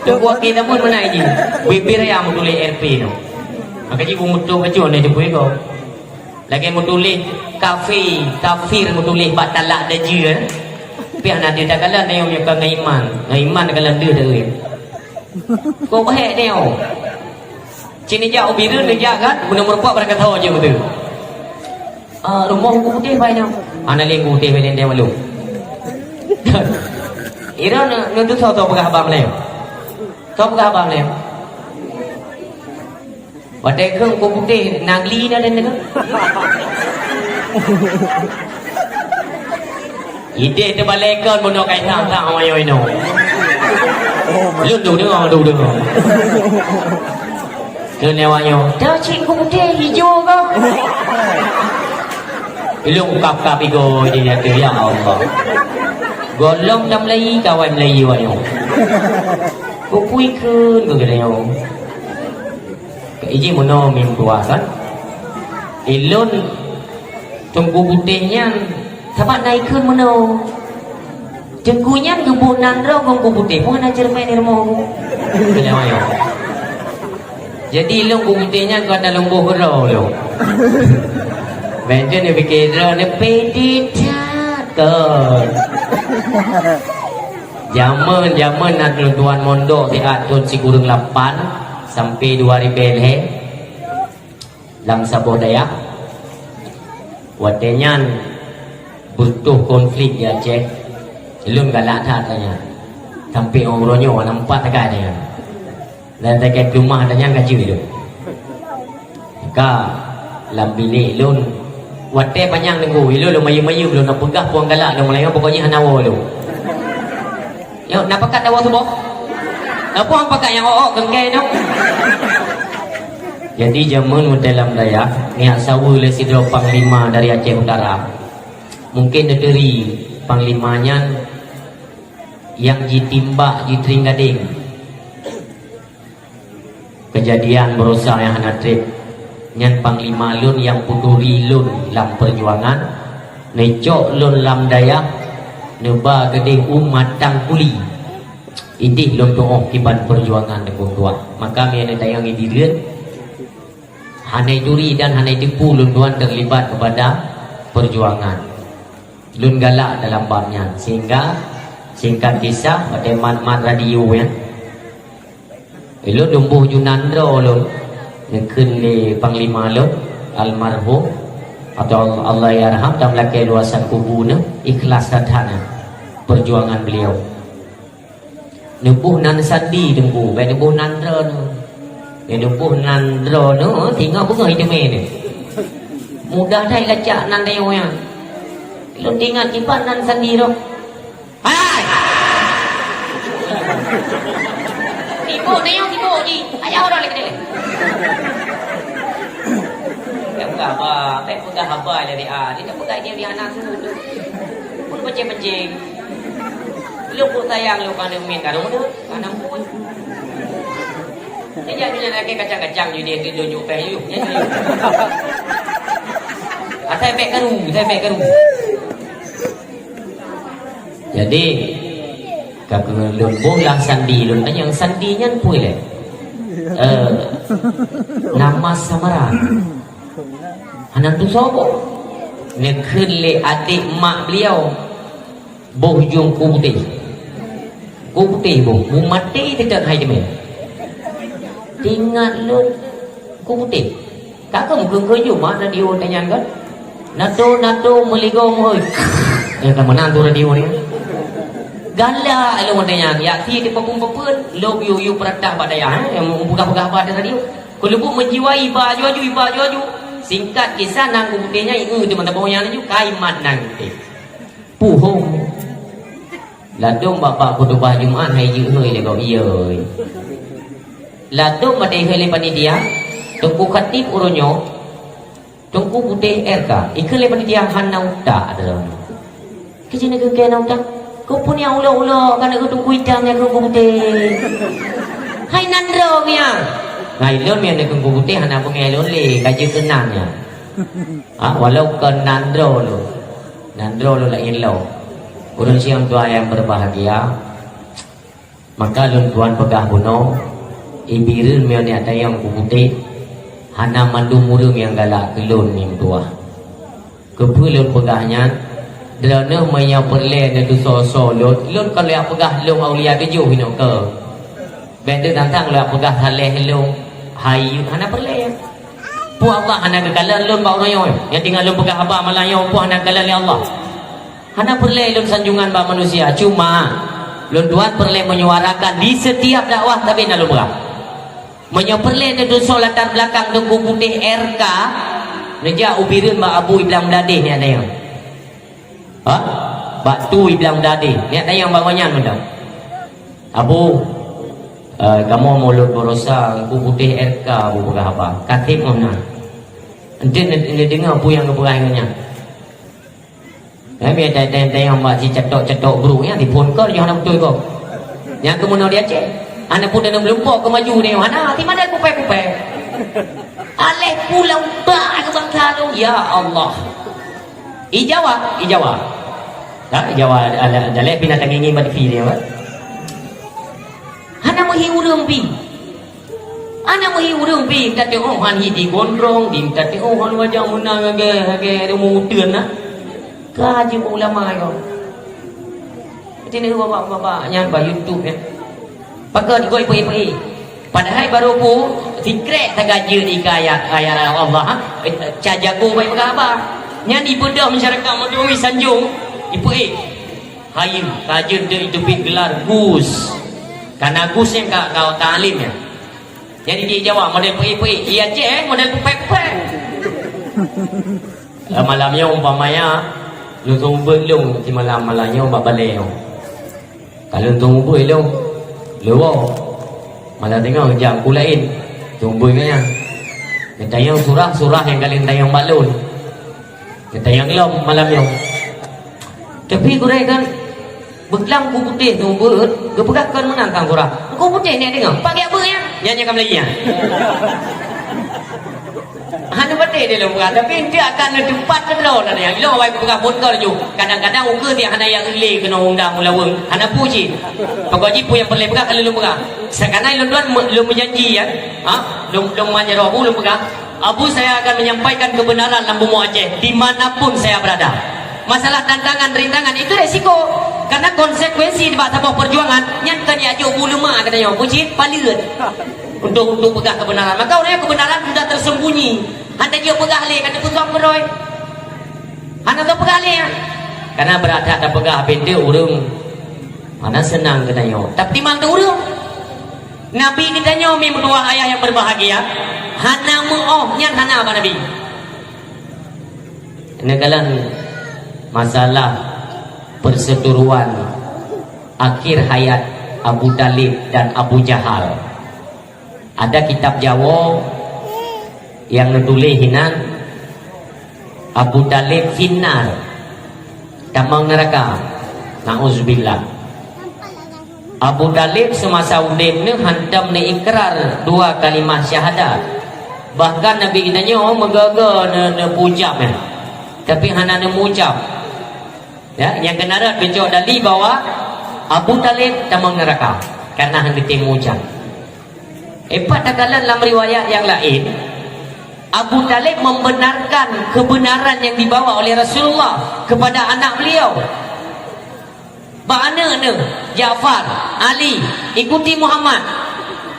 Teungku akhé zaman meunan jih. Bibir ayam meutuléh R P nyoe. Maka jih beumeutôh bacut nyoe Teungku iko. Lagèe meutuléh kafé, kafir meutuléh bak talak dajeu, eh. Piah na di takalon nyoe ka ngon iman. Ngon iman takalon deuh dah. Kok bahek nyoe. Cit neujak u Bireuen neujak kan, meunyoe meurumpok barangkasoe jeuet beutôi. Ah, rumoh Teungku Putéh bai nyoe. Hana lé Teungku Putéh bai lé malu. Ira neu-, neutusoe soe peugah haba meulayeue. Soe peugah haba meulayeue. Watèe kheun Teungku Putéh na gli na dan deungon. Idéh teubalèe kon bunoe kai sang-sang awak nyoe inoe. Lôn du deungoe, du deungoe. Keu nyoe awak nyoe, "Dah cit Teungku Putéh ijo kah?" Ilôn kap-kap igo di ateueh, ya Allah. Gohlom dan Melayu, kawan Melayu awak nyoe. Kupui kheun keu geutanyoe. Keu ijih meunoe mim tuah kan. Ilôn Teungku Putéh nyan sapat na ikheun meunoe. Teungku nyan geuboh nan droe ngon Teungku Putéh, peue na ceureumen di rumoh. Jadi ilôn Teungku Putéh nyan kon na lôn boh keudroe lôn. Meuntun neupike droe neu pede that kon. Jameun-jameun na lôn tuan mondok siat thon sikureueng lapan sampai dua ribèe lhèe. Lam saboh dayah, watèe nyan beutôh konflik di Aceh, lôn galak that tanyan. Sampai uroe nyoe na empat tagai tanyan. Dan tagai keumah tanyan ka jeuet lôn. Ka lam bilék lôn, watèe panyang deungoe, ilôn lôn mayeuem-mayeuem lôn na peugah puang galak lôn, meulayeue pokoknya hana woe lôn. Nyoe, na pakat dawa suboh? Na puang pakat nyang ôk-ôk keungkée nyoe? Jadi, jameun watée lam dayah, neujak saweue lé sidroe panglima dari Aceh Utara. Mungken neuturi panglima nyan nyang jitimbak jiteuring gadeng. Keujadian beurosa nyang hana treb, nyan panglima lôn nyang peuturi lôn lam peujuangan, neucok lôn lam dayah, neuba keudeh u Matang Kuli. Ideh lôn tuoh kiban peujuangan deungon tuah. Maka meunyoe neutanyong i Bireuen, hana ituri dan hana iteupeue lôn tuan teulibat keupada peujuangan. Lôn galak dalam bab nyan, sehingga singkat kisah, watée mat-mat radio nyan, Ilôn lôn boh ju nan droe lôn, neukheun lé panglima lôn, almarhum, atau Allah yarham, dan meulakée luwasan kubu neuh, ikhlas that-that na peujuangan beliau. Neuboh nan sandi Teungku, bék neuboh nan droe neuh. Bék neuboh nan droe neuh, singoh beungoh iteumé neuh. Mudah that lacak nan tanyoe nyan. Lôn teuingat kiban nan sandi droe. Hai! Sibuk, tanyong sibuk jih. Ayah orang lagi deh. Peugah haba, peugah haba lé dia. Dia tak peugah dia, dia anak tu. Pun pancing-pancing. Lu pun sayang lu kan dia main karung tu. Kan ampun. Sejak dia nak kacang-kacang je dia tu tunjuk peh you. Asai bek karu, asai bek karu. Jadi, ka keu lôn boh lam sandi lôn tanyong, sandi nyan peue lé? Eh, nama samaran. Hana tusoe boh. Neukheun lé até mak beliau, boh jong ku putéh. Ku putéh boh, ku maté teutab hai teumé. Teuingat lôn, ku putéh. Ka keuh meukeuen-keuen ju mak radio tanyan kan? Nado, nado, meuligoe meuhôi. Nyang ka meunan tu radio ni. Galak lôn watèe nyan. Yak si di papun-papun, lôn yue-yue peuratah bak dayah, eh, nyang peugah-peugah haba di radio. Keuleubuk meujiwa iba aju-aju, iba aju-aju. Singkat kisah, nang ku putéh nyan, ieu teuma tabong nyan laju, kai mat nang ku putéh. Puhông. Ladôm bak-bak khutubah Jumat hai jeuet hôi lé gob, iya. Ladôm watèe hôi lé panitia, Teungku Khatib uroe nyoe, Teungku putéh R K, ikheun lé panitia hana utak droeneuh. Keujeut neukheun keu hana utak? Keupeue nyang ulok-ulok ka neukheun teungku itam nyang kheun ku putéh? Hai nan droe nyan. Ngai lôn nyang neukheun ku putéh hana beungèh lôn lé, ka jeuet keunan nyan. Ah, walau kon nan droe lôn. Nan droe lôn laén lom. Ureueng siang tuha nyang berbahagia, maka lôn tuan peugah bunoe, Ibireuen meunyoe neujak tanyong ku putéh, hana mandum ureueng nyang galak keu lôn nyan tuha. Keupeue lôn peugah nyan? Droeneuh meunyoe peureulèe neuteusoe-soe lôn, lôn kon lôn jak peugah lôn aulia tujoh inoe keu. Bèk teuntang lôn jak peugah saleh lôn, hai, hana peureulèe. Peue Allah hana geukalon lôn bak uroe nyoe? Nyang tinggai lôn peugah haba malam nyoe, peue hana geukalon lé Allah? Hana peureulèe lôn sanjongan bak manusia, cuma lôn tuan peureulèe menyuarakan di setiap dakwah, tapi na lôn peugah. Meunyoe peureulèe neuteusoe latar belakang Teungku Putéh R K, neujak u Bireuen bak Abu Iblang Meudadeh neujak tanyong. Ha? Bak Tu Iblang Meudadeh neujak tanyong bak gobnyan mantong. Abu, eh, kamoe mulod baroesa Teungku Putéh R K Abu peugah haba. Ka trép ngon na. Enteuk neudeungoe peue nyang geupeugah ngon nyan. Eh, biasa tanyong-tanyong bak si cetok-cetok brok nyan, diphon keu, nyoe hana beutôi keu. Nyang keu meunoe di Aceh. Hana pun deungon meulumpoe keu maju nyoe, hana, hati mandai kupée-kupée. Aléh pulang bak keu bangsa tu, ya Allah. Ijawa, ijawa. Ha, ijawa, ada, ada lé binatang ngieng-ngieng bak tepi dia, kan? Hana meuhi ureueng pi. Hana meuhi ureueng pi, tateu'oh han hi di gondrong, di tateu'oh han wajah meunan lagèe, lagèe rumoh uteuen na. Ka jeuet ulama nyoe. Teuneuk bapak-bapak nyang bak YouTube nyan. Pakon goi peuék-peuék. Padahai barô peue sikrek tagajeuet ika ayat, ayat Allah, ha? Eh, ca jago bai peugah haba. Nyan ibeudôh masyarakat Madura sanjong, ipeuék. Hayeue, ka jeuet deuh iteubiet geular Gus. Kana Gus nyan ka, ka, ka alim nyan. Nyan di Jawa model peuék-peuék, di Aceh, eh, model peupai-peupai. Eh, malam nyoe umpamanya, lôn seumeubeuet lôn simalam malam nyoe bak balèe nyoe. Ka lôn seumeubeuet lôn, lôn woe. Malam teungoh jam ku laén, seumeubeuet ngon nyan. Geutanyong surah, surah nyang ka lheueh tanyong bak lôn. Geutanyong lom malam nyoe. Tapi gurèe kan, beuklam ku putéh tu beuet, geupeugah kon meunan kang surah. Ku putéh nyan deungoe, pakai apa ya? Nyan nyang ka Melayu nyan. Hana patéh dia lôn peugah, tapi enti akan neuteumpat keudroe na nyan. Ilôn awai kupeugah phôn keu laju. Kadang-kadang ukeue dia hana yang lé keunoe undang ulaweueng. Hana peue cit. Pokok jih peue nyang peureulèe peugah ka lôn peugah. Sekarang lôn tuan me-, lôn meujanji ya. Ha? Lôn, lôn manjaro bu lôn peugah. Abu, saya akan menyampaikan kebenaran lam bumoe Aceh, di mana pun saya berada. Masalah tantangan, rintangan, itu resiko. Karena konsekuensi bak saboh perjuangan, nyan kan jak jok bu leumah, katanya, bucin, paleuet. Untuk, untuk peugah kebenaran. Maka orang yang kebenaran sudah tersembunyi. Hana jok peugah lé, kata peugah beroi. Hana tapeugah lé, ya. Karena berat that tapeugah, pintu ureueng. Hana seunang geutanyoe. Tapi timang teu ureueng. Nabi geutanyoe mi meutuah ayah yang berbahagia, hana meuoh nyan hana bak Nabi. Neukalon masalah perseteruan akhir hayat Abu Talib dan Abu Jahal. Ada kitab Jawoe nyang neutuléh hinan, Abu Talib finnar, tamong neuraka. Nauzubillah. Abu Talib seumasa udeb neuh hantom neuikrar dua kalimah syahadat. Bahkan Nabi geutanyoe meugaga neu-, neupeuucab nyan. Tapi hana neumucab. Ya, nyang keunarat geucok dali bahwa Abu Talib tamong neuraka karena han geutem meuucab. Epat takalon lam riwayat nyang laén, Abu Thalib membenarkan kebenaran yang dibawa oleh Rasulullah kepada anak beliau. Bak aneuk neuh, Ja'far, Ali, ikuti Muhammad.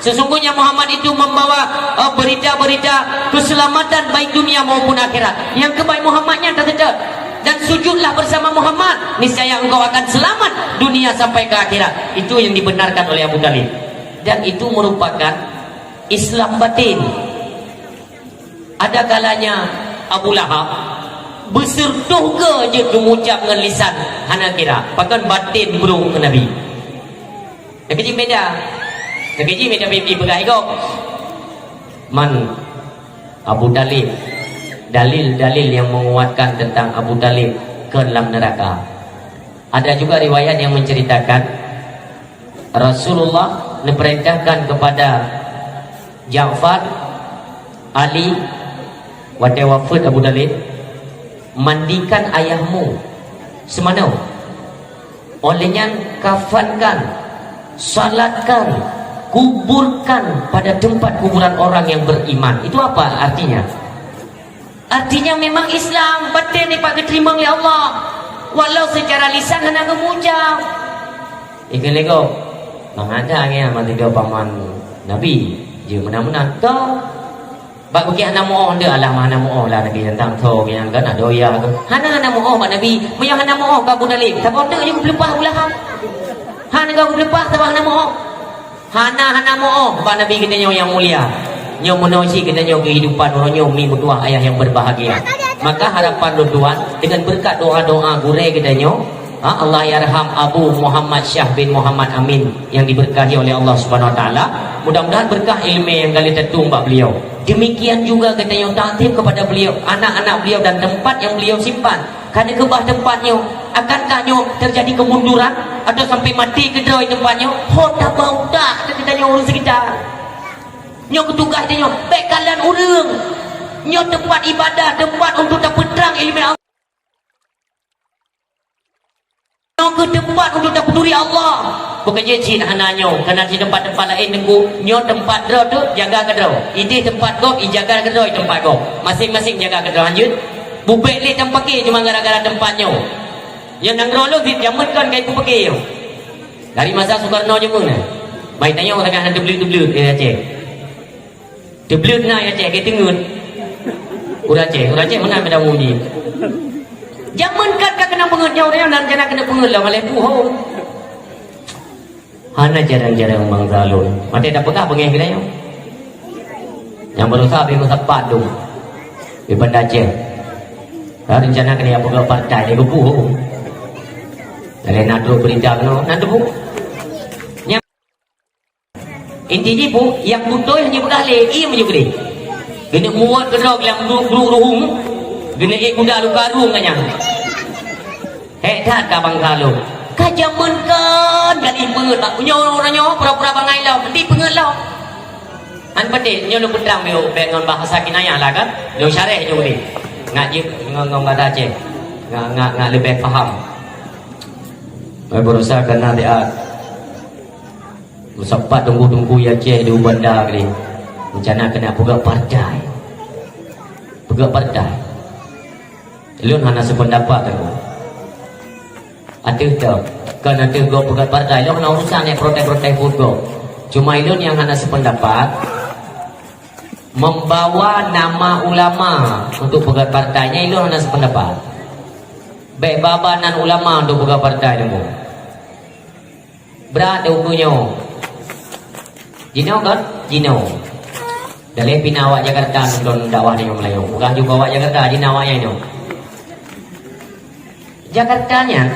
Sesungguhnya Muhammad itu membawa, eh, berita-berita keselamatan baik dunia maupun akhirat. Nyang keubai Muhammad nyan taseutôt. Dan sujudlah bersama Muhammad, niscaya engkau akan selamat dunia sampai ke akhirat. Itu yang dibenarkan oleh Abu Thalib. Dan itu merupakan Islam batin. Ada kalanya Abu Lahab beuseureutoh goe jeuet geumucab ngon lisan hana kira, pakon batin brok keu Nabi. Nyang keujih beda. Nyang keujih beda pipi peugah igob. Man Abu Thalib, dalil-dalil yang menguatkan tentang Abu Thalib kon lam neuraka. Ada juga riwayat yang menceritakan Rasulullah neupeurintahkan kepada Ja'far, Ali, watée wafeuet Abu Thalib, "Mandikan ayahmu seumanoe. Óh lheueh nyan kafankan, salatkan, kuburkan pada tempat kuburan orang yang beriman." Itu apa artinya? Artinya memang Islam batin nibak geuteurimong lé Allah. Walau secara lisan hana geumucab. Ikeu lego, mangat nyan meusidroe paman Nabi, jeuet meunan-meunan. Toh, bak bukét hana muoh, ndeuk alah hana muoh lah Nabi tantang tho, nyang kan ada ya ke. Hana, hana muoh bak Nabi, meunyoe hana muoh ka Abu Thalib, saboh teuk jeuet geupeuleumpah Abu Lahab. Hana geupeuleumpah sabab hana muoh. Hana, hana muoh bak Nabi geutanyoe nyang mulia. Nyoe meunoe cit geutanyoe keuhidupan uroe nyoe mi meutuah ayah nyang berbahagia. Maka harapan lôn tuan, dengan berkat doa-doa gurée geutanyoe, ha, Allahyarham Abu Muhammad Syah bin Muhammad Amin yang diberkahi oleh Allah Subhanahu Wa Taala, mudah-mudahan berkah ilmu yang ka lheueh tatueng bak beliau. Demikian juga geutanyoe takzim kepada beliau, anak-anak beliau dan tempat yang beliau simpan. Ka neukeubah teumpat nyoe, akankah nyoe teujadi kemunduran atau sampai maté keudroe teumpat nyoe? Ho tabau dak keu geutanyoe ureuëng seukitar. Nyoe keu tugaih tanyoe, bék kalon ureuëng. Nyoe teumpat ibadah, teumpat untuk tapeutrang iéleumé Allah. Nyoe keu teumpat untuk tapeuturi Allah. Bukan jeuet cit hana nyoe, kana di teumpat-teumpat laén teungku, nyoe teumpat droe tu jaga keudroe. Ideh teumpat gob, ijaga keudroe teumpat gob. Masing-masing jaga keudroe hanjeuet. Bubek lé tampake cuma gara-gara teumpat nyoe. Nyang nanggroe lôn cit jameun kon ka ipeupiké nyoe. Dari masa Sukarno jameun nyan. Bai tanyoe takah na teubleuet-teubleuet di Aceh. Teubleuet na di Aceh, ka teungeut. Ureuëng Aceh, ureuëng Aceh meunan beda umu jih. Jameun kan ka keunong peungeut nyoe, ureuëng nyan rencana keuneuk peungeut lom, malée puhong. Hana jarang-jarang bangsa lôn. Maté tapeugah beungéh geutanyoe. Nyang baroesa habéh meusapat dum di Banda Aceh. Ka rencana keuneuk peugah partai di Geupeu. Lagée na trok beurita keunoe, na teupeue. Nyang inti jih pu, nyang beutôi hana jipeugah lé, ie meunyoe geude. Geuneuk muwat keudroe lam gru-, gru-, ruhueng, geuneuk ék guda luka rueng nyan. Hék that ka bangsa lôn. Ka jameun kon ka dipeungeut bak nyoe, uroe nyoe pura-pura bangai lom, dipeungeut lom. An peudeh, nyoe lôn peutrang miyueb bék ngon bahasa kinayah lah kan. Lôn syarah nyoe ulih. Ngat jeuet ngon, ngon bahasa Aceh. Ngat, ngat, ngat leubeh paham. Wai beurasa kana diat. Meusapat teungku-teungku di Aceh di Banda keudeh. Rencana keuneuk peugah partai. Peugah partai. Lôn hana seupeundapat teungku. Ateueh teuh, kon ateueh gob peugah partai, lôn hana urusan nyan protes-protes buet gob. Cuma ilôn nyang hana seupeundapat, membawa nama ulama untuk peugah partai, nyan ilôn hana seupeundapat. Bék ba-ba nan ulama untuk peugah partai teungku. Brat deh ukeue nyoe. Jinoe kon? Jinoe. Daleh pih na awak Jakarta nonton dakwah di Meulayu. Bukan juga awak Jakarta, jinoe awak nyan nyoe. Jakarta nyan.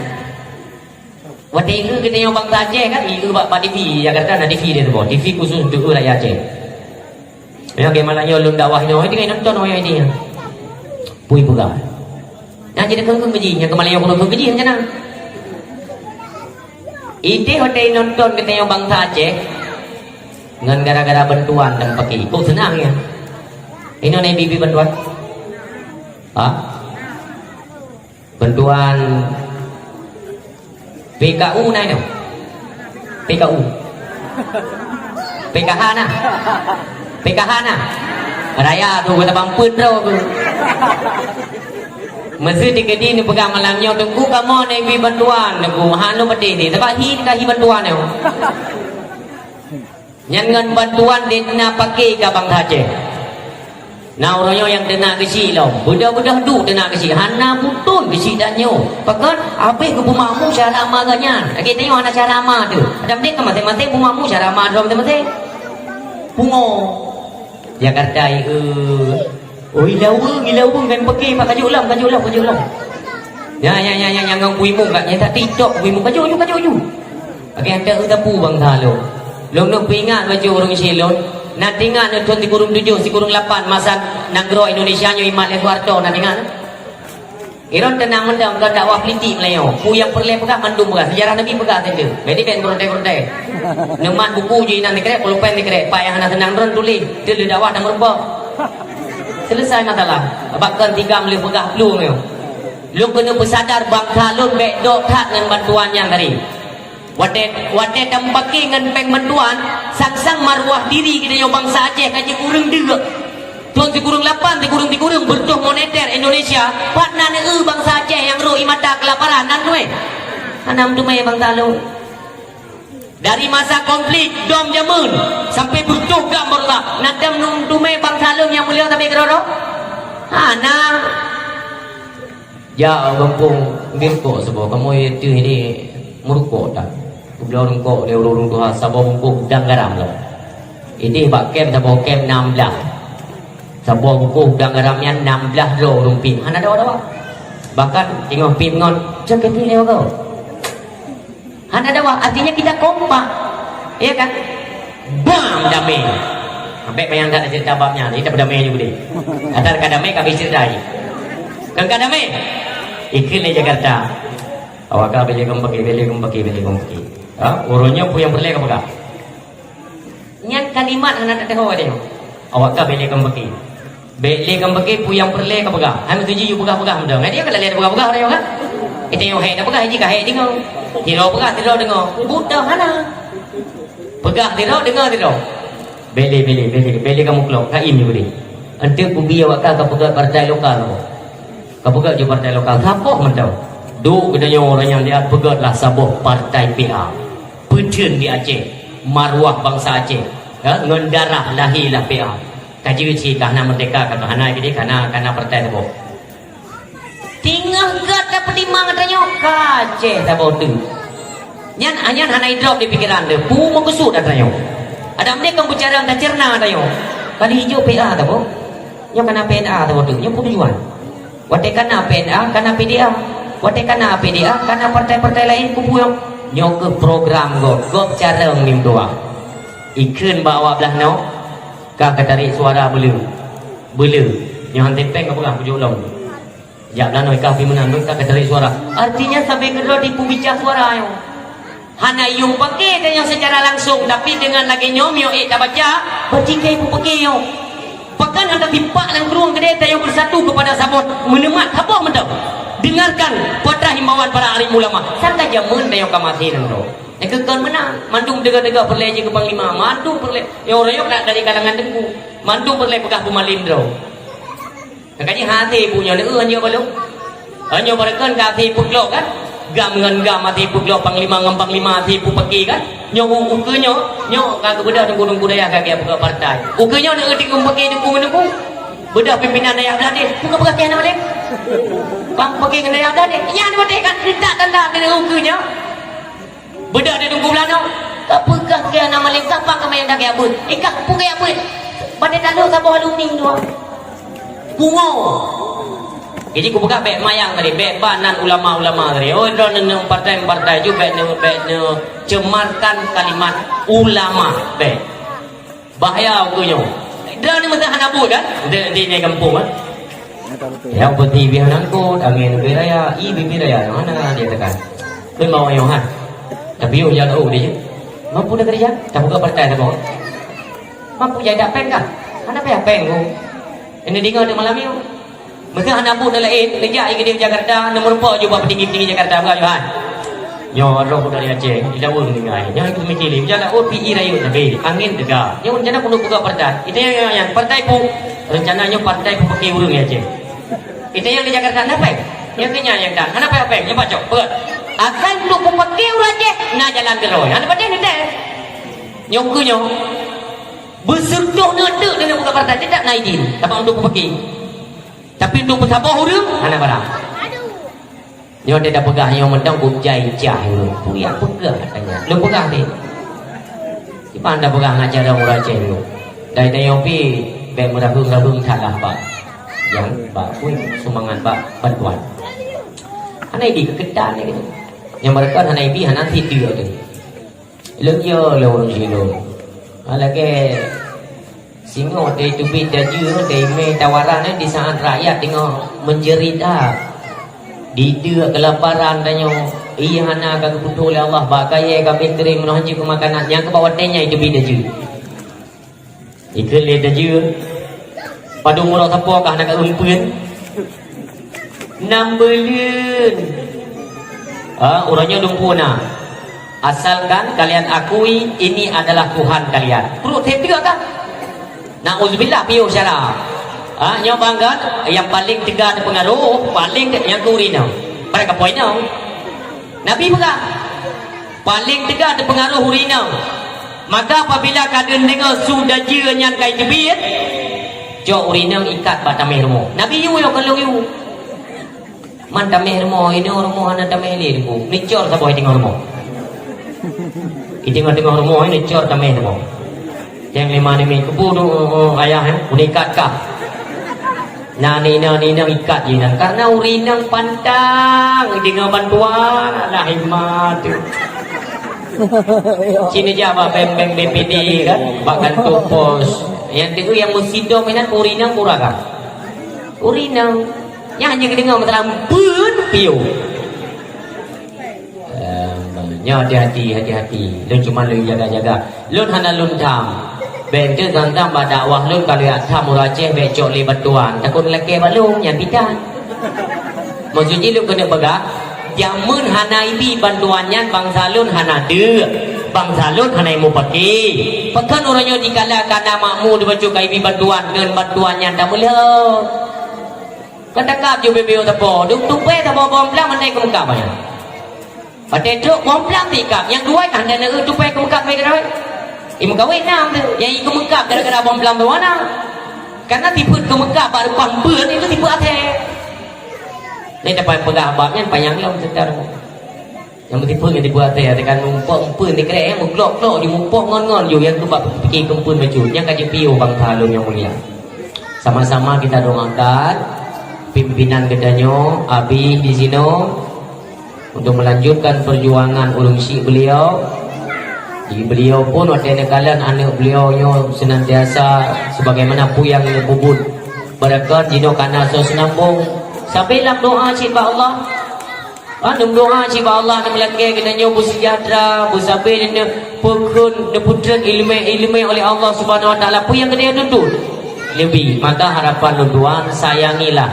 Watée ikeu geutanyoe bangsa Aceh kan, ikeu bak, bak T V, Jakarta na T V di siboh. T V khusus untuk rakyat Aceh. Nyoe keumalah nyoe lôn dakwah nyoe, tinggai nonton wayang nyoe. Pui peugah. Nah, jadi keukeung keujih, nyang keumalah nyoe keukeung keujih macam na. Ideh watée nonton geutanyoe bangsa Aceh, ngon gara-gara bantuan dan pakai. Kok seunang ya? Inoe na ibi-ibi bantuan? Ha? Bantuan P K U na inoe? P K U. P K H na? P K H na? Raya tu kata bampun tu. Mesti dikedi ni pegang malam nyoe, Teungku, kamoe nak bri bantuan, Teungku. Ha, lu pedih ni. Sebab hi ka hi bantuan nyoe. Nyan ngon bantuan deh na paké ka bansa Aceh. Na uroe nyoe nyang teunak geuchik lom. Beudôh-beudôh duek teunak geuchik. Hana beutôi geuchik dan nyoe. Pakon? Habéh geupeumakmu cara ma geuh nyan. Lagèe tanyoe hana cara ma teuh. Adam deh ka maséng-maséng peumakmu cara ma droe maséng-maséng. Pungo. Jakarta, eh. Oh, ilaweueng, ilaweueng ngon paké, Pak, kajok lom, kajok lom, kajok lom. Ya, ya, ya, ya, nyang ngon kuimu, Kak, nyang tak TikTok kuimu, kajok ju, kajok ju. Paké hantar eu tapu bansa lôn. Lôn neuk peuingat bacut ureueng Aceh lôn. Na teuingat neuk thôn sikureueng tujoh, sikureueng lapan masa nanggroe Indonesia nyoe imat lé Soeharto, na teuingat? Iron teunang mantong kon dakwah politik meulayeue. Peue nyang peureulèe peugah mandum peugah. Sejarah Nabi peugah teuntèe. Jadi bèk beureuntèe-beureuntèe. Neumat buku ju inan sikrek, pulpen sikrek. Pak nyang hana seunang droen tuléh. Teuh lheueh dakwah dan meureumpok. Selesai masalah. Bak kon tiga meuleuh peugah plueng nyoe. Lôn keuneuk peusadar bansa lôn bèk dok that ngon bantuan nyang tadi. Watèe, watèe tamupaké ngon péng bantuan, sang-sang maruah diri geutanyoe bansa Aceh ka jeuet ureueng deuk. Thôn sikureueng lapan, sikureueng-sikureueng beureutoh moneter Indonesia, pat na neu-eu bansa Aceh nyang rhot ie mata keulaparan, na meuteumé? Hana meuteumé bansa lôn. Dari masa konflik dom jameun sampai beureutoh gam baroesa, na dam meuteumé bansa lôn nyang mulia sabe keudroe-droe? Hana. Jak u gampông, bri rukok saboh. Kamoe ateueh ni meurukok that. Peubloe rukok lé ureueng-ureueng tuha saboh bungkôh udang garam lom. Idéh bak kem saboh kem nam blah. Saboh bungkôh udang garam nyan nam blah droe ureueng piep. Hana dawa-dawa. Bahkan teungoh piep ngon, "Cok keu piep lé wagoe." Hana dawa, artinya kita kompak. Ya kan? Bam, damé. Sampai bayang tak ada cerita bab nyan, kita berdamai juga deh. Asal ka damé, ka habis cerita je. Kan ka damé? Ikheun lé Jakarta. Awak ka bèk lé geumpaké, bèk lé geumpaké, bèk lé geumpaké. Ha? Uroe nyoe peue nyang peureulèe ka peugah. Nyan kalimat hana teudeungoe deh. Awak ka bèk lé geumpaké. Bèk lé geumpaké peue nyang peureulèe ka peugah. Hai meutuju yue peugah-peugah mantong. Ngai dia ka lalè peugah-peugah nyoe kan? Kita nyang hék dak peugah, jih ka hék deungoe. Sidroe peugah, sidroe deungoe. Buta hana. Peugah sidroe, deungoe sidroe. Bèk lé, bèk lé, bèk lé, bèk lé kamoe klok. Ka im nyoe deh. Enteuk kubi awak ka, ka peugah partai lokal. Ka peugah ju partai lokal. Saboh mantong. Duek geutanyoe ureueng nyang lihat peugah lah saboh partai P A. Peuteun di Aceh. Maruah bansa Aceh. Ya, ngon darah lahé lah P A. Ka jeuet cit ka hana meurdeka, ka hana keudeh, ka hana, ka hana partai saboh. Teungoh gata peutimang tanyoe ka Aceh saboh teuk. Nyan, nyan hana idrop di pikeran teuh. Peue meukeusut atra nyoe? Adam deh kon beucarang taceurna tanyoe. Kali ijo P A saboh. Nyoe ka na P N A saboh teuk. Nyoe peue tujuan? Watèe ka na P N A, ka na P D A. Watèe ka na P D A, ka na partai-partai laén, peue-peue nyoe? Nyoe keuh program gob, gob carông meutuah. Ikheun bak awak blaih noe, ka ka tarék suara beuleu. Beuleu. Nyoe han tém péng ka peugah kujok lom. Jak blaih noe ka pih meunan ka ka tarék suara. Artinya sabe keudroe dipeubica suara nyoe. Hana yum paké tanyoe secara langsung, tapi dengan lagèe nyoe miyueb ék tabaca, berarti ka ipeupaké nyoe. Pakon ata tipak lam krueng keudeh tanyoe bersatu kepada saboh, meuneumat saboh mantong. Dengarkan patah himbauan para alim ulama. Saka jameun tanyoe ka maté nanggroe. Nyang keu kon meunan, mandum teuga-teuga peureulèe jeuet keu panglima, mandum peureulèe, nyang uroe nyoe ka dari kalangan teungku, mandum peureulèe peugah peumalém droe. Makajih hase ibu nyoe neu-eu nyoe balok. Nyoe baroekon ka hase peuglok kan? Gam ngon gam hase peuglok, panglima ngon panglima hase peupaké kan? Nyoe u-, ukeue nyoe, nyoe ka geubeudôh teungku-teungku dayah ka geujak peuglok partai. Ukeue nyoe neu-eu teungku paké teungku ngon teungku. Beudôh pimpinan dayah blah deh, buka peugah keu nama deh. Bang paké ngon dayah blah deh. Nyan beudeh kan, minta tanda keu ukeue nyoe. Beudôh di Teungku Beulanoe, ka peugah keu hana malém, ka pakon manyang dagée abeuet. Eh, ka peugah abeuet. Batée taloe saboh alumni dua. Pungo. Jadi kupeugah bék manyang tadi, bék ba nan ulama-ulama tadi. Oh, droeneuh partai-partai ju bék neu-, bék neucemarkan kalimat ulama, bék. Bahaya ukeue nyoe. Droeneuh meuteumé hana buet kan? Di, di, di gampông kan? Ya, peti biar nangkut, angin lebih raya, i bibir raya, mana dia tekan? Pun bawa nyoe han. Tapi yuk jalan oh dia. Mampu dah kerja? Tak buka partai tak bawa. Mampu jadi tak peng kah? Hana payah peng ku. Ini dengar di malam yuk. Meusti hana buet laén, neujak i keudeh Jakarta, neumeurumpok ju bak peutinggi-peutinggi Jakarta, bukan, Yohan? Nyoe roh dari Aceh, di Daun tinggai. Nyoe itu mikir, jalan, oh, pi i rayeuk sabe, angin teuga. Nyoe rencana peunoh buka partai. Itu yang, yang, yang partai pu-, Rencana nyoe partai peupeuké ureuëng ya, Aceh. Kita yang di Jakarta, kenapa? Yang kenya yang kan, kenapa apa? Yang pacok, berat. Akan untuk peupeuké ureuëng Aceh, na jalan keroy. Hana patéh ngetes. Nyoe keu nyoe. Beuseutoh neuteuk dalam buka partai, tidak na idin. Tapi untuk peupeuké. Tapi untuk peusaboh ureuëng, hana barang. Nyoe teuka peugah nyoe mantong bujai cah nyoe. Peue nyang peugah katanya. Lôn peugah tadi. Kiban tapeugah ngon cara ureuëng Aceh nyoe. Dai tanyoe pih bèk meuraheueng-raheueng salah bak nyang bak peue sumbangan bak bantuan. Hana ibi keu keutan nyan. Nyang meureuka hana ibi hana tideue teuh. Lôn yo lôn ureuëng jinoe. Lagèe singoh teubiet dajeu, teumé tawaran di saat rakyat teungoh menjerit ah. Dideuk kelaparan tanyoe, ié hana ka geupeutoh lé Allah, bak kayèe ka bèk teurim meunoh jeuet keu makanan, nyang keu bak watèe nyan teubiet dajeu. Ikheun lé dajeu, padum uroe sapo ka hana ka eumpeuen. Nam beuleuen. Ah, uroe nyoe dumpeue na. Asalkan kalian akui ini adalah Tuhan kalian. Pruet teuka kan? Nauzubillah piôh syara. Ah, nyoe bangga yang paling teuga teupeungaruh, paling nyang keu ureuëng inong. Barang kapoe inong. Nabi peugah, paling teuga teupeungaruh ureuëng inong. Maka apabila kadeun deungoe su dajeu nyan kai teubiet, cok ureuëng inong ikat bak taméh rumoh. Nabi yue yo kalon yue. Man taméh rumoh, inong rumoh hana taméh lé rumoh. Neucor saboh teungoh rumoh. Iteungoh-teungoh rumoh neucor taméh rumoh. Nyang lima nimi keubu tu, oh, oh, ayah eh, unikat kah? Nah, ni nah, ni nah ikat je nah. Karena ureuëng inong pantang deungoe bantuan, alah imat tu. Sini je bak beng-beng B P D kan, bak kantor pos. Yang tu yang meusidom ingat ureuëng inong pura kan? Ureuëng inong. Nyan hanya keudeueng masalah pun piôh. Em, nyoe hati-hati, hati-hati. Lôn cuma lôn jaga-jaga. Lôn hana lôn tham. Bèk teuh tham-tham bak dakwah lôn ka lôn jak tham ureuëng Aceh bèk cok lé bantuan. Takot lakèe bak lôn nyan bidan. Maksud jih lôn keuneuk peugah, jameun hana ibi bantuan nyan bansa lôn hana deuk. Bansa lôn hana ilmu paké. Pakon uroe nyoe dikala kana makmu dibacut ka ibi bantuan, ngon bantuan nyan tameulheueh. Kan takab ju bibeu teupô, dum tupée teupô bom blang mandai keu meukab nyan. Watée trok bom blang tikab, nyang dua kan dan eu tupée keu meukab lé keudawai. I meukawé nam tu, nyang i keu meukab gara-gara bom blang tu na. Karena tipeuet keu meukab bak reupah beuet itu tipeuet até. Ni dapat peugah bab nyan panyang lom cerita tu. Nyang beutipeu nyang dibuat teh, tekan mumpok empeun dikrek, eh, meuklok-klok, jimupok ngon-ngon, ju nyang keubah pike keumpun bacut. Nyang ka jipiôh bangsa lôn nyang mulia. Sama-sama kita doakan pimpinan geutanyoe, Abi di sinoe, untuk melanjutkan perjuangan ureueng syik beliau. Di beliau pun watée neukalon aneuk beliau nyoe senantiasa sebagaimana peue nyang neupeubuet. Beureukat jinoe kana soe seunambong. Sabe lam doa cit bak Allah. Ah, neumeudoa cit bak Allah, neumeulakée geutanyoe beuseujahteura, beusabe, neupeukeun, neupeutrön iéleumé-iéleumé oleh Allah Subhanahu Wa Taala. Peue nyang geutanyoe tuntut? Leubeh. Maka harapan lôn tuan, sayangilah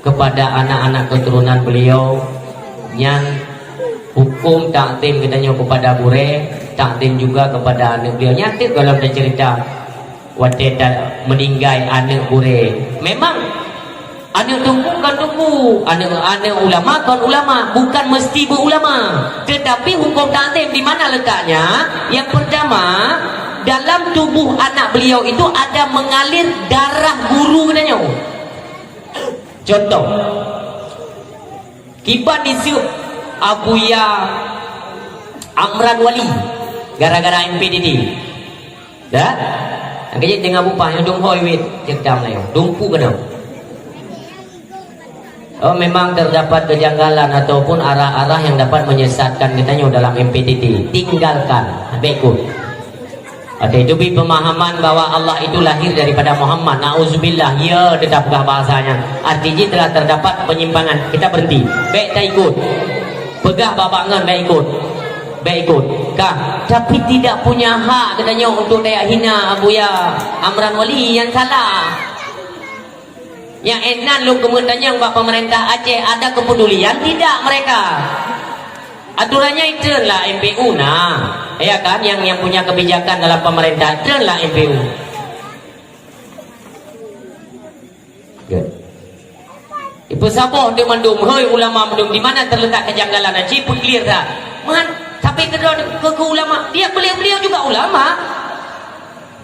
kepada anak-anak keturunan beliau, nyan huköm takzim geutanyoe kepada gurée, takzim juga kepada aneuk beliau. Nyan teuk gohlom teuceurita. Watée ta meuninggai aneuk gurée. Memang aneuk teungku kon teungku, aneuk, aneuk ulama kon ulama, bukan mesti beuulama. Tetapi huköm takzim di mana letaknya? Yang pertama, dalam tubuh anak beliau itu ada mengalir darah guru geutanyoe. Contoh, kiban diseup Abuya Amran Wali gara-gara M P D T. Dah? Angkat je tengah bupah yang dong hoi wit, cek dam layu. Dumpu kena. Oh, memang terdapat kejanggalan ataupun arah-arah yang dapat menyesatkan geutanyoe dalam M P T T. Tinggalkan, bèk ikut. Ada itu bi pemahaman bahwa Allah itu lahir daripada Muhammad. Nauzubillah, ya, tetap gah bahasanya. Artinya telah terdapat penyimpangan. Kita berhenti. Bèk ta ikut. Peugah babak ngon bèk ikut. Bèk ikut. Kah, tapi tidak punya hak geutanyoe untuk daya hina Abuya Amran Wali yang salah. Nyang ék nan lôn keumeutanyong bak pemerintah Aceh, ada kepedulian tidak mereka? Aturannya itreun lah M P U nah. Ya kan, yang, yang punya kebijakan dalam pemerintah, treun lah M P U. Peusaboh teuk mandum, hei ulama mandum, di mana terletak kejanggalan? Ci peuklir that. Man, tapi keudroe keu, keu ulama, dia, beliau, beliau juga ulama.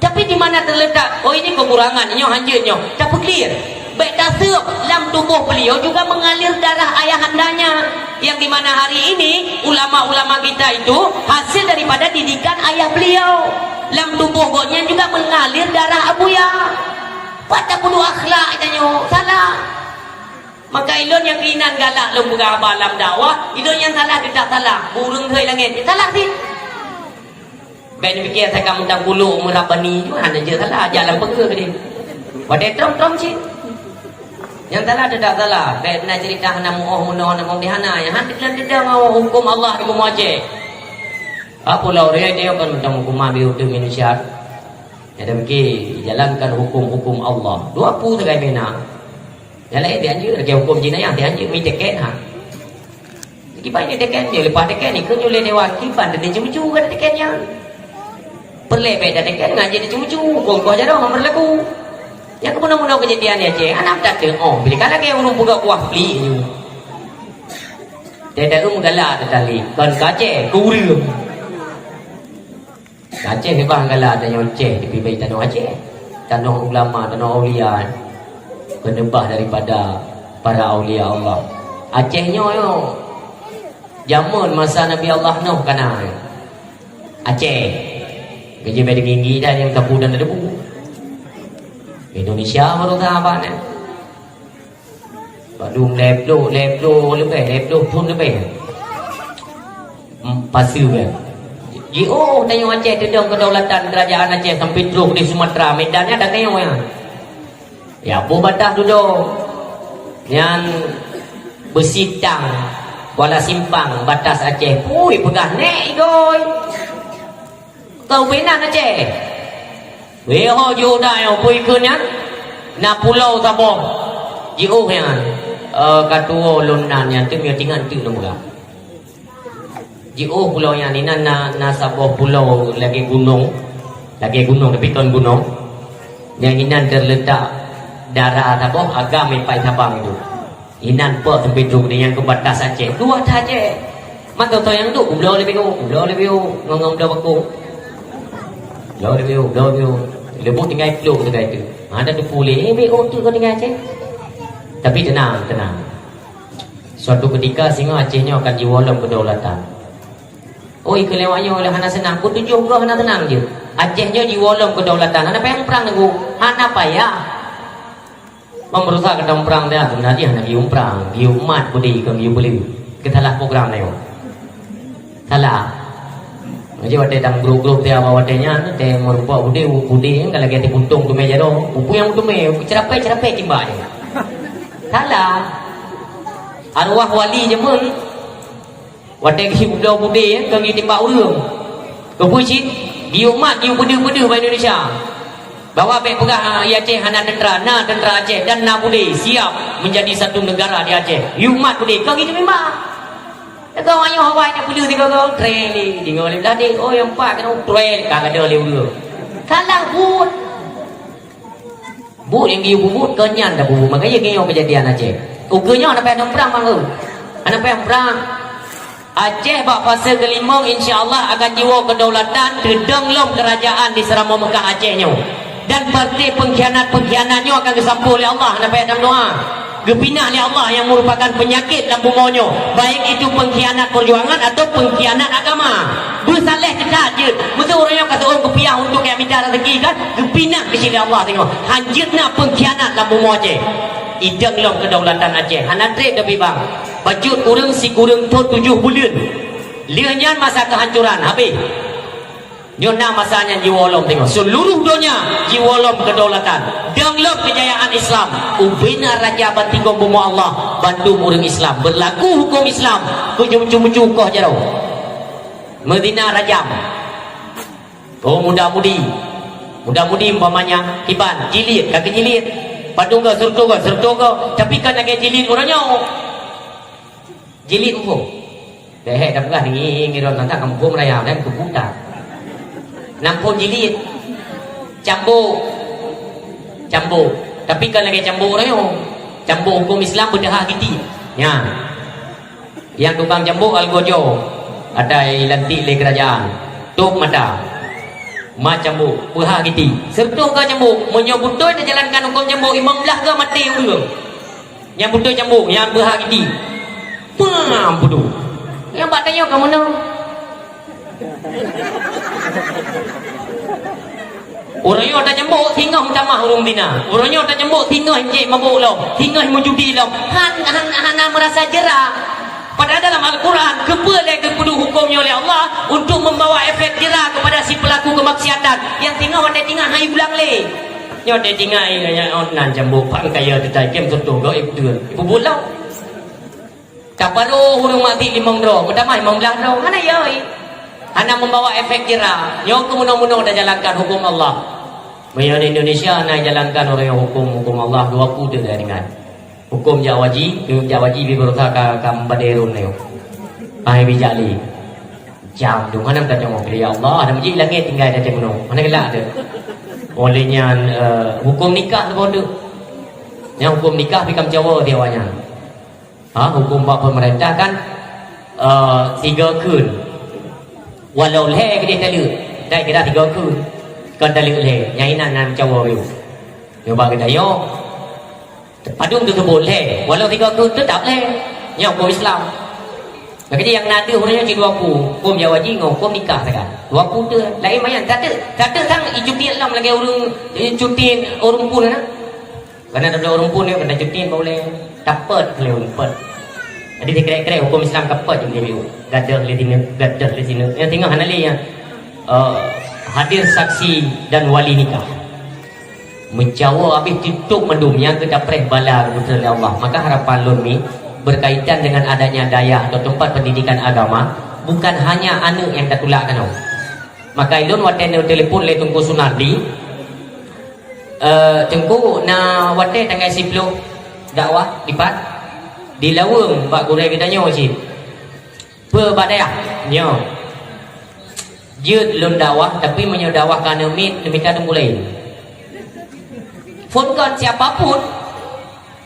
Tapi di mana terletak? Oh, ini kekurangan, nyoe hanjeuet nyoe. Tapeuklir. Bèk taseup, lam tuboh beliau juga mengalir darah ayahandanya. Yang di mana hari ini ulama-ulama kita itu hasil daripada didikan ayah beliau. Lam tuboh gobnyan juga mengalir darah Abuya. Pat tapeuduek akhlak tanyoe, salah. Maka ilôn nyang keuinan galak lôn peugah haba lam dakwah, ilôn nyang salah teutab salah. Ureueng hôi langét, salah cit. Bèk neupike asai ka meuntang kulok meurabani, hana jeuet salah, jalan peugah deh. Watèe trom-trom cit. Nyang salah teutab salah, bèk na ceurita hana muoh meunoe hana muoh di hana, nyang han teudeung-teudeung hukôm Allah di bumoe Aceh. Apa lôn raya dia kan meuntang hukôm Nabi untuk Indonesia. Nyang demikian, jalankan hukum-hukum Allah. Dua puluh sagai bina. Nyang laén dianjur lagèe huköm jinayah, dianjur mita teken ha. Kiban nyoe teken, nyoe leupah teken, ikheun nyoe lé dewan, kiban teuh cucu keu teken nyan. Peureulèe bèk teken ngon jih cucu, huköm koh jaroe ngon meurlaku. Nyang keumeunong-meunong keujadian di Aceh, hana tateuk oh, bila ka lagèe ureueng peugah kuah plik nyoe. Teudeue meugala teutalib, kon ka Aceh, keu ureueng. Aceh heubah gala tanyoe Aceh, tapi baik tanoh Aceh. Tanoh ulama, tanoh aulia, keuneubah daripada para aulia Allah. Aceh nyoe, nyoe jameun masa Nabi Allah Nuh kana. Aceh. Gaji beda gigi dan yang tapu dan debu. Indonesia baru tahapan eh. Bandum lhèe ploh, lhèe ploh leubeh, lhèe ploh thon leubeh. Em, pasu kan. Jiôh tanyoe Aceh teudong kedaulatan kerajaan Aceh sampai trok di Sumatera, Medan nyan dan tanyoe nyan. Ya, boh batas dudoe. Nyan Beusitang, Kuala Simpang, batas Aceh. Pui, peugah nèk igôi. Keu binan Aceh. Weh ho jiôh dai ho, peue ikheun nyan? Na pulo saboh. Jiôh nyan. Eh, ka tuwo lôn nan nyan, teumé tingan teuk lôn peugah. Jiôh pulo nyan, inan na, na saboh pulo lagèe gunong. Lagèe gunong, tapi kon gunong. Nyang inan terletak dara saboh agam ipai Sabang itu. Inan pok sampai trok di nyang keu batas Aceh. Dua that Aceh. Mantong-tong nyang duek, bloe leubeh oh, bloe leubeh oh, ngon, ngon bloe bakong. Bloe leubeh oh, bloe leubeh oh. Leubeh tinggai plong teuka itu. Ha, dah teupeu lé, eh, beh, oh, tu kau tinggai Aceh. Tapi tenang, tenang. Suatu ketika singoh Aceh nyoe akan jiwoe lom kedaulatan. Oh, ikeu lewat nyoe lé hana seunang. Peutujoh goh hana seunang jeuet. Aceh nyoe jiwoe lom kedaulatan. Hana payah muprang teungku. Hana payah. Meumeurusa keudong prang dia, sebenarnya hana gium prang, gium mat budi keu gium beli. Keusalah program nyoe. Salah. Jadi watèe dang grup-grup dia awak watèe nyan, teu meurubah budi, budi kan lagèe teupuntong teumé jaroe. Buku nyang teumé, cerapé-cerapé timbak nyoe. Salah. Arwah wali jameun, Watèe geuyue bloe budé, eh, keu geuyue timbak ureueng. Keupeue cit? Geuyue mat, geuyue peudeuh-peudeuh bak Indonesia. Bahwa bèk peugah, ah, Aceh hana teuntra, na teuntra Aceh dan na budé siap menjadi satu negara di Aceh. Geuyue mat budé, keu geuyue timbak. Lagèe awak nyoe awai nyoe peudeuh tiga kali, tré lé, deungoe lé blah deh, oh, nyang pat keunoe tré ka gadôh lé ureueng. Salah buet. Buet nyang geuyue peubuet keu nyan tapeubuet, maka jih geuyue keujadian Aceh. Ukeue nyoe hana payah dong prang bang, hana payah prang. Aceh bak fase keulimong insya Allah akan jiwoe kedaulatan teudong lom kerajaan di Seuramoe Meukah Aceh nyoe. Dan partai pengkhianat-pengkhianat nyoe akan geusampoe lé Allah, hana payah dong doa. Geupinah lé Allah nyang meurupakan peunyakét lam bumoe nyoe, baik itu pengkhianat perjuangan atau pengkhianat agama. Beusaléh teutat jeuet. Meuseu ureueng nyoe ka seuôn geupiah untuk kaya mita raseuki kan, geupinah keu sidroe Allah singoh. Hanjeuet na pengkhianat lam bumoe Aceh. Idong lom kedaulatan Aceh. Hana trép tapi bang. Bacut ureueng sikureueng thon tujoh buleuen. Lheueh nyan masa kehancuran, habéh. Nyoe na masa nyan jiwoe lom teungoh. Seuluruh donya jiwoe lom kedaulatan. Dong lom keujayaan Islam. Ubena raja bantigom bumoe Allah, bandum ureueng Islam. Beulaku huköm Islam. Kujum cumucu koh jaroe. Madinah rajam. Oh, muda-mudi. Muda-mudi umpamanya, kiban, jilid, kaki jilid. Padum go, seurutoh go, seurutoh go. Tapi kan lagèe jilid uroe nyoe. Jilid muphom. Deh, dah peugah ni, ngiron nanta kampung raya, dan kebuta. Nampon jilid. Cambuk. Cambuk. Tapi kan lagèe cambuk uroe nyoe. Cambuk huköm Islam beudahah giti. Nyan. Nyang tukang cambuk algojo. Ada ilantik lé keurajeuen. Tôp mata. Ma cambuk, beuhah giti. Seureutoh ka cambuk, meunyoe beutôi tajalankan huköm cambuk, limong blaih ka maté ureuëng. Nyang beutôi cambuk, nyang beuhah giti. Pam, pudu. Nyang bak tanyoe ka meunoe. Uroe nyoe tacambuk, singoh meutamah ureuëng zina. Uroe nyoe tacambuk, singoh cit mabök lom, singoh meujudi lom. Han, han, hana meurasa jera. Padahai dalam Al-Quran, keupeue lé geupeuduek huköm nyoe lé Allah untuk membawa efek jera kepada si pelaku kemaksiatan nyang singoh watée tinggai han ulang lé. Nyoe watée tinggai, nyoe nan cambuk, pan kaya teutai, kem seureutoh goib deuh. Peubuet lom. Ka barô ureuëng maté limong droe, meutamah limong blaih droe, hana yoi. Hana membawa efek jera. Nyoe keuh meunoe-meunoe tajalankan huköm Allah. Meunyoe di Indonesia hana jalankan ureuëng huköm, huköm Allah, dua puluh teuh ringan. Huköm jak waji, jak waji bi berusaha ka, ka meupadé rôn nyoe. Ai bijak lé. Jam tu mana ka tengok, ya Allah, ada meuji langét tinggai dah meunoe. Mana gelak tu. Oleh nyan, eh, huköm nikah tu pun tu. Nyang huköm nikah pi kam cawa di awaknyan. Ha, huköm bak pemerintah kan, eh, tiga kheun. Walau lhée keudeh taleuek, dai kira tiga kheun. Kon taleuek lhée, nyang inan nan cawa bayu. Nyoe bak geutanyoe, padum teusebut lhée, walau tiga kheun teutap lhée. Nyoe huköm Islam. Makanya nyang na deuh ureuëng nyoe cit dua puluh, huköm jak waji ngon huköm nikah sagai. Dua puluh teuh, laén mayan, satu, satu sang icuti lom lagée ureuëng, icuti ureuëng pun na. Karena tabloe ureuëng pun nyoe keunan cuti bak ulée, tapet lé ureuëng pet. Jadi sikrek-krek huköm Islam kapet jadi biu. Gadoh lé sinoe, gadoh lé sinoe. Nyang singoh hana lé nyan, eh, hadir saksi dan wali nikah. Meucawa habéh titôp mandum nyang geutapreh bala geupeutreun lé Allah. Maka harapan lôn mi berkaitan dengan adanya dayah atau tempat pendidikan agama, bukan hanya aneuk nyang tatulak keunoe. Maka ilôn watée neutelepon lé Teungku Sunardi, Eh, Teungku, na watée tanggai siploh dakwah dipat? Di Laweueng bak gurée geutanyoe cit. Peue bak dayah? Nyoe. Jeuet lôn dakwah, tapi meunyoe dakwah ka neumiet, neumita teungku laén. Phon kon siapa pun.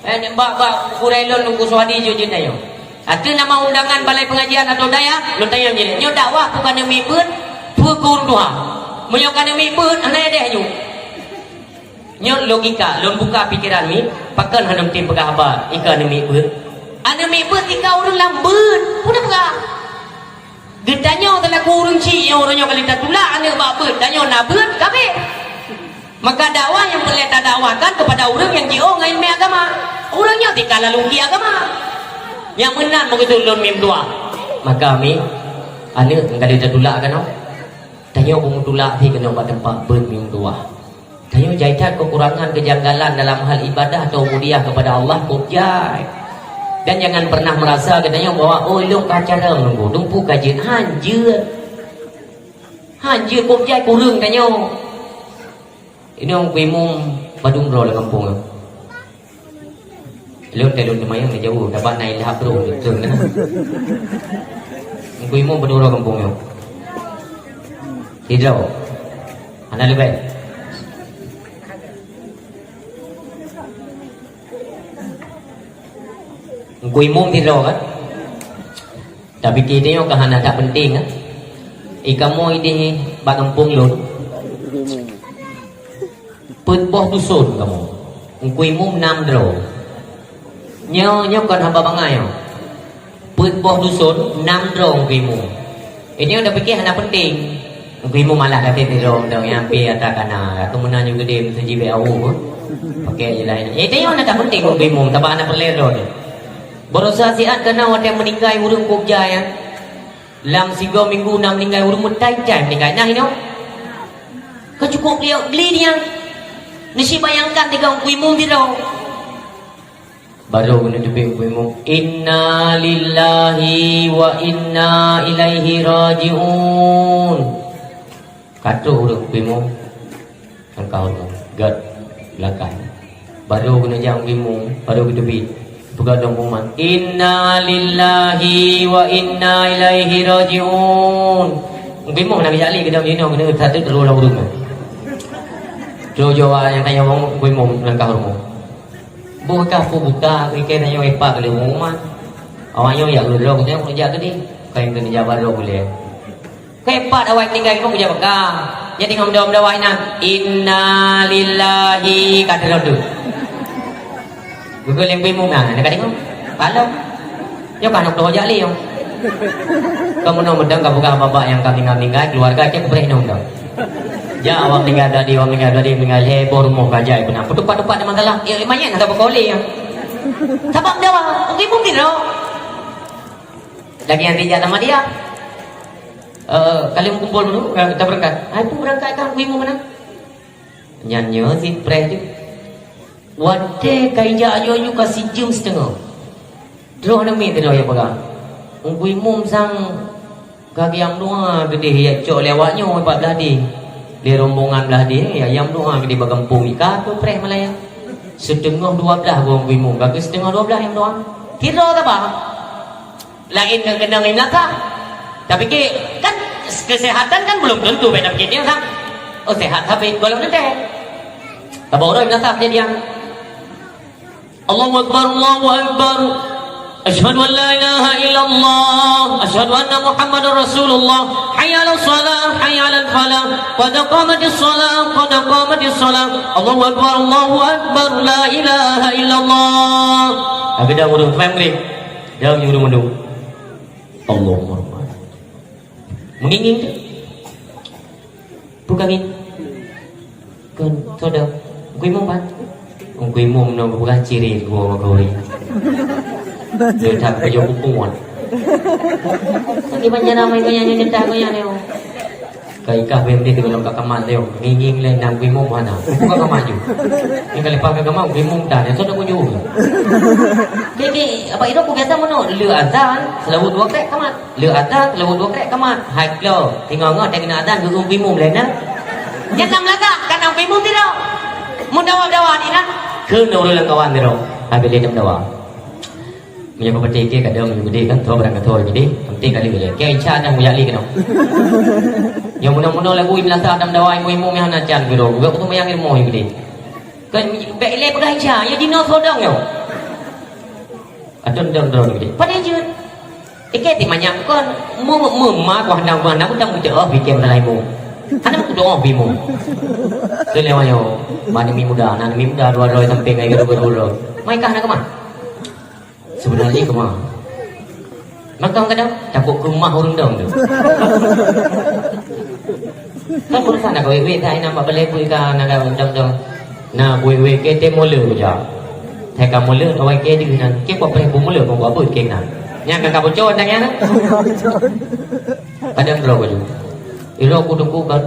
Eh, bak, bak gurée lôn Teungku Suhadi jeuet jeuet tanyoe. Ateueh nama undangan balai pengajian atau dayah, lôn tanyoe jeuet. Nyoe dakwah peue ka neumiet beuet, peue keu ureuëng tuha. Meunyoe ka neumiet beuet, hana ideh nyoe. Nyoe logika, lôn buka pikeran mi, pakon hana meusti peugah haba, ika aneuk miet beuet. Aneuk miet beuet tika ureuëng lam beuet, peue na peugah? Geutanyoe teulaku ureuëng chik nyang uroe nyoe ka lheueh tatulak aneuk bak beuet, tanyoe na beuet, ka abéh. Maka dakwah nyang peureulée tadakwahkan keupada ureuëng nyang jiôh ngon iéleumé agama. Ureuëng nyoe tika lalungki agama. Nyang meunan meukeusut lôn mi meutuah. Maka mi, aneuk nyang ka lheueh tatulak keunoe, tanyoe beumutulak pih keunoe bak teumpat beuet mi meutuah. Tanyoe jai that kekurangan, kejanggalan dalam hal ibadah atau ubudiyah kepada Allah, kok jai. Dan jangan pernah merasa geutanyoe bahwa, "Oh, ilôn ka carông nunggu, dumpu ka jeuet." Han jeuet. Han jeuet, kok jai kureueng tanyoe. Inong kuimum padum droe lam gampông nyoe. Lôn teu lôn teumayang di jauh, dapat na ilham droe, beutôi na. Engku imum padum droe gampông nyoe. Sidroe. Hana leubeh. Engku imum sidroe kan? Tapi tanyoe ka hana that penting kan? Ikamoe ideh bak gampông lôn. Peuet boh duson kamoe. Engku imum nam droe. Nyoe, nyoe kon haba bangai nyoe. Peuet boh duson, nam droe engku imum. Ini udah pikir hana penting. Engku imum malah kata sidroe dong nyang pi ata kana. Aku meunan nyoe gede meuseujibek awuh. Pakai je lain. Eh, tanyoe hana that penting engku imum, sabab hana peureulée droe nyoe. Barosa siat kana watée meuninggai ureuëng kok jai nyan. Lam sigoe minggu na meuninggai ureuëng meutai-tai meuninggai. Nah inoe. Ka cukup liok beli dia. Nasi bayangkan tiga engku imum sidroe. Baru kena teubiet engku imum, "Inna lillahi wa inna ilaihi raji'un." Ka troh ureuëng engku imum. Langkah ureuëng. Gét. Langkah. Baru kena jak engku imum, baru geuteubiet. Peugah dong pengumuman, "Inna lillahi wa inna ilaihi raji'un." Engku imum nak geujak lé, geudong jinoe, kena satu terus ureuëng. Troh jaweueb nyang tanyong engku imum langkah ureuëng. Boh kah peue buta, keu ikei tanyoe ipak lé umat. Awak nyoe jak keudroe, tanyoe jak keudeh. Kai keu neujabat droe ulée. Keu ipak awak tinggai keu jak peugah. Jadi ngom dom dawa inan, "Innalillahi," ka teudong tu. Geugeuh lé bui mum na, na ka deungoe. Palong. Nyoe ka nyoe jak lé nyoe. Kamoe nyoe meudong ka peugah babah nyang ka tinggai-tinggai, keuluwarga cit kubreh nyoe meudong. Jak awak tinggai tadi, awak tinggai tadi, tinggai lhée boh rumoh ka jai beuna. Peutupat-tupat di masalah, ya, manyét hana beukolé nyan. Sabab dawa, mungkin, mungkin loh. Lagi nyang dijak sama dia. Eh, kalian kumpul dulu, eh, kita berangkat. Hai, peue berangkat kan, kuimu mana? Nyan nyoe si preh tu. Watée ka ijak aju-aju ka sijeuem siteungoh. Troh namiet teuh lawét peugah. Ungkui mum sang ka geuyam dua geudeh ya cok lé awak nyoe pat blah deh. Lé rombongan blah deh ya yam dua geudeh bak gampông ika keu preh Malaya. Siteungoh dua blah gong ungkui mum, ka keu siteungoh dua blah yam dua. Tiro taba. Laén ngon keunong imeulakah. Tapi ke, kan kesehatan kan belum tentu beda pikir dia kan. Oh, sehat tapi golom nanti. Taba orang imeulakah kejadian. Allahu Akbar, Allahu Akbar. Asyhadu an la ilaha illallah. Asyhadu anna Muhammadar Rasulullah. Hayya 'alas shalah, hayya 'alal falah. Qad qamatis shalah, qad qamatis shalah. Allahu Akbar, Allahu Akbar. La ilaha illallah. Agak dah ureueng family. Dah ureueng mandum. Allahu Akbar. Meungieng-ngieng tu. Bukan ni. Kan, soda. Ungkui mum kan? Ungkui mum nong bukan ciri gua goi. Dia tak kerja hukuman. Kan di Banjar ramai banyak yang nyentah banyak ni. Ka ikah B M D di dalam ka kamal dia. Ngieng-ngieng le nang ungkui mum mana? Bukan kamal ju. Ni kalau pakai kamal ungkui mum dah. Yang soda kunjung. Jadi, apa itu aku biasa menolak. Le azan, selalu dua kali kamal. Le azan, teuleubu dua krek kamat. Hai klo, singoh-ngoh teuh keuneuk azan, geugueng bimum lé na. Nyang na meulagak, ka na bimum sidroe. Meudawa-dawa di na. Kheun ureueng lam kawan sidroe. Habéh lé na meudawa. Meunyoe bak patéh ikei kadang meunyoe geudeh kan, troh barang ka troh geudeh. Penting kali geudeh. Keu insya Allah mujak lé keunoe. Nyang meunoe-meunoe lagu imeulasa dan meudawa imu-imu meuhana can keudroe. Geupeuseumayang ilmu geudeh. Kan bèk ilèe peugah insya, ya jinoe sodong nyoe. Atau ndong-ndong geude. Padahai jeuet. Ikei ti manyak kon. Mu-, mu-, ma ku handang-handang utang mucok oh bikém dalam imu. Hana ku doh bimu. Keu lewat nyoe. Bani mi muda, aneuk mi muda dua droe sampéng ngai guru-guru droe. Mai kah na keumah? Sebenarnya keumah. Maka kadang takut keumah ureueng dong tu. Kan urusan nak wék-wék dah inam bak balai bui ka na dong dong. Na wék-wék ke teh mula ja. Hai ka mula awai ke di nan. Ke pok peh bu mula kong buat ke nan. Nyang ka ka bocor dah nyang. Padang bro baju. Iro ku tunggu kan.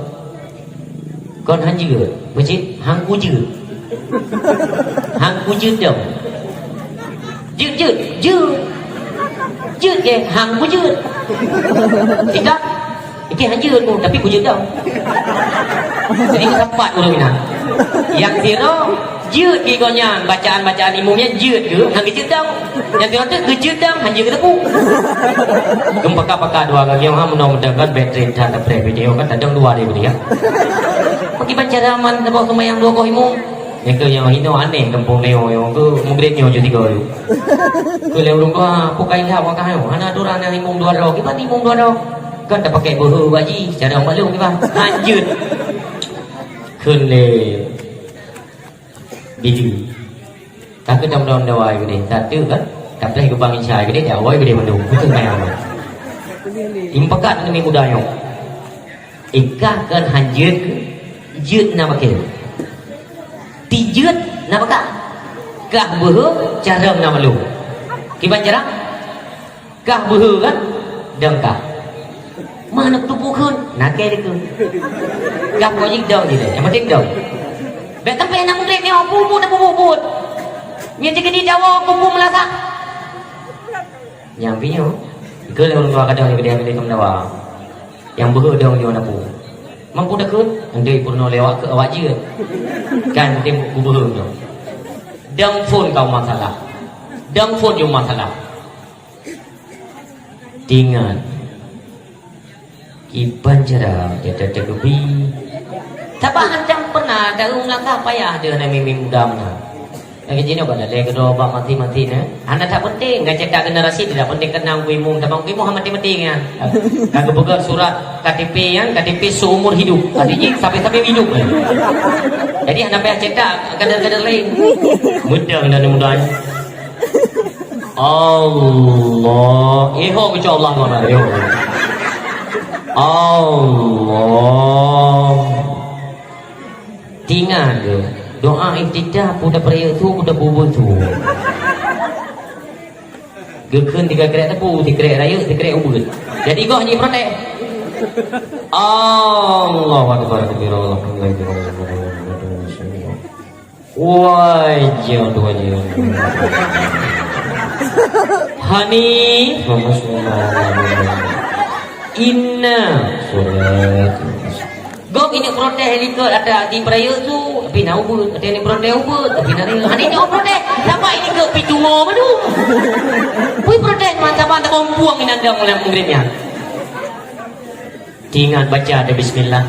Kon han jeuet. Meucit han kujeuet. Han kujeuet dong. Jeuet, jeuet, jeuet. Jeuet ke han kujeuet. Tidak. Ikei han jeuet pun, tapi kujeuet dong. Jadi, meusapat ureueng na. Nyang sidroe, jeuet di gobnyan, bacaan-bacaan imu nyan jeuet geuh, han geujeuet dong. Nyang sidroe teuk geujeuet dong, han jeuet geuteupeue. Geupaka-paka dua gaki, ha, meunoe meudeungon bateri that tapreh video kan, tadong dua di video. Pakiban cara man saboh seumayang dua boh imu. Nyang keu nyang hino aneh gampông nyoe, nyang keu mugrét nyoe jeuet tiga tu. Keu lé ureueng dua, peue kain that wakah nyoe, hana aturan nyang imu dua droe, kiban imu dua droe. Kan tapakèk beuhe bak jih, cara malum kiban. Lanjut. Kheun lé Bili. Ka keu dong-dong dawai geude, satu kan? Tapreh geubang isya geude, dawai geude mandum. Beutôi maya nyoe. Impekat ngon mi muda nyoe. Ikah kan han jeuet keu? Jeuet na bakeh. Ti jeuet na bakah. Kah beuhe carông na malu. Kiban carông? Kah beuhe kan? Dong kah. Mah na kutupeue kheun, na kèe dikeue. Kah pokok jih dong jih deh, nyang penting dong. Bèk sampai na mugrét nyoe, bubuet na bubuet-buet. Nyoe cit keuneuk dawa, kubu meulasak. Nyang pi nyoe, ikeu lé ureueng tuha kadang nyoe keudeh, keudeh keu meudawa. Nyang beuhe dong nyoe na peue. Mampu takheun, andai peurunoe lé awak keu awak jeuet. Kan, penting beuhe nyoe. Dong phôn ka masalah. Dong phôn jeuet masalah. Tingat, kiban cara gata teukeubie. Sabab hantom pernah taeu meulangkah payah deuh na mimin muda meunan. Lagèe jinoe bak dalè keudroe bak mati-mati nyan. Hana that penting, ngon cetak generasi tidak penting, keunong Teungku Imum, teuma Teungku Imum hana mati-mati nyan. Ka geupeugah surat K T P nyan, K T P seumur hidup. Artinya sampai-sampai hidup nyan. Jadi hana payah cetak kader-kader lain. Mudeng dan mudah. Allah. Eh, ho, insya Allah, Allah. Allah. Tingat deh, doa iftitah peue tapeurayeuk su, peue tapubuet su. Geukheun tiga krek teupeu, tikrek rayeuk, tikrek ubeut. Jadi goh jiprotes. Allahu Akbar kabira, walhamdulillahi. Wajah, wajah. Hani, inna, surat. Gob ini protes likot ada di peurayeuk su, tapi na ubeut, ada yang protes ubeut, tapi na rayeuk. Hana nyoe protes, sapa ini ke pitungo madu? Pui protes mantap-mantap bompuang inandang oleh muridnya. Ingat baca ada bismillah.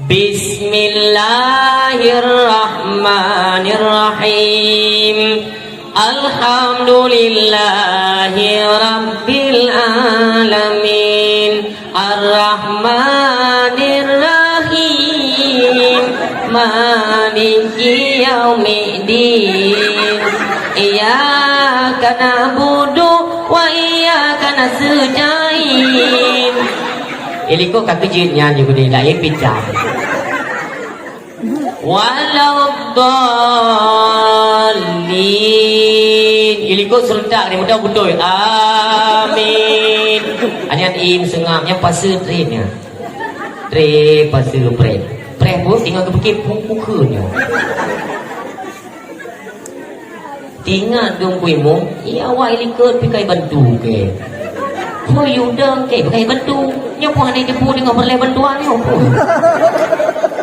Bismillahirrahmanirrahim. Alhamdulillahi rabbil alamin. Arrahmanirrahim. Maliki yaumiddin. Iyyaka na'budu wa iyyaka nasta'in. Ilikot ka keujeuet nyan juga di lain bidang. Waladdallin. Ilikot serentak ni mudah beutôi. Amin. Hanya im sengap nyang pase trip nya. Trip pase preh. Preh pun tinggal kepikir pun kukun nya. Tingat dong kui mong, iya awak ilikot pikai bantu ke. Pun yudang ke pikai bantu. Nyoe pun hana jemput dengan perleh bantuan nyoe pun.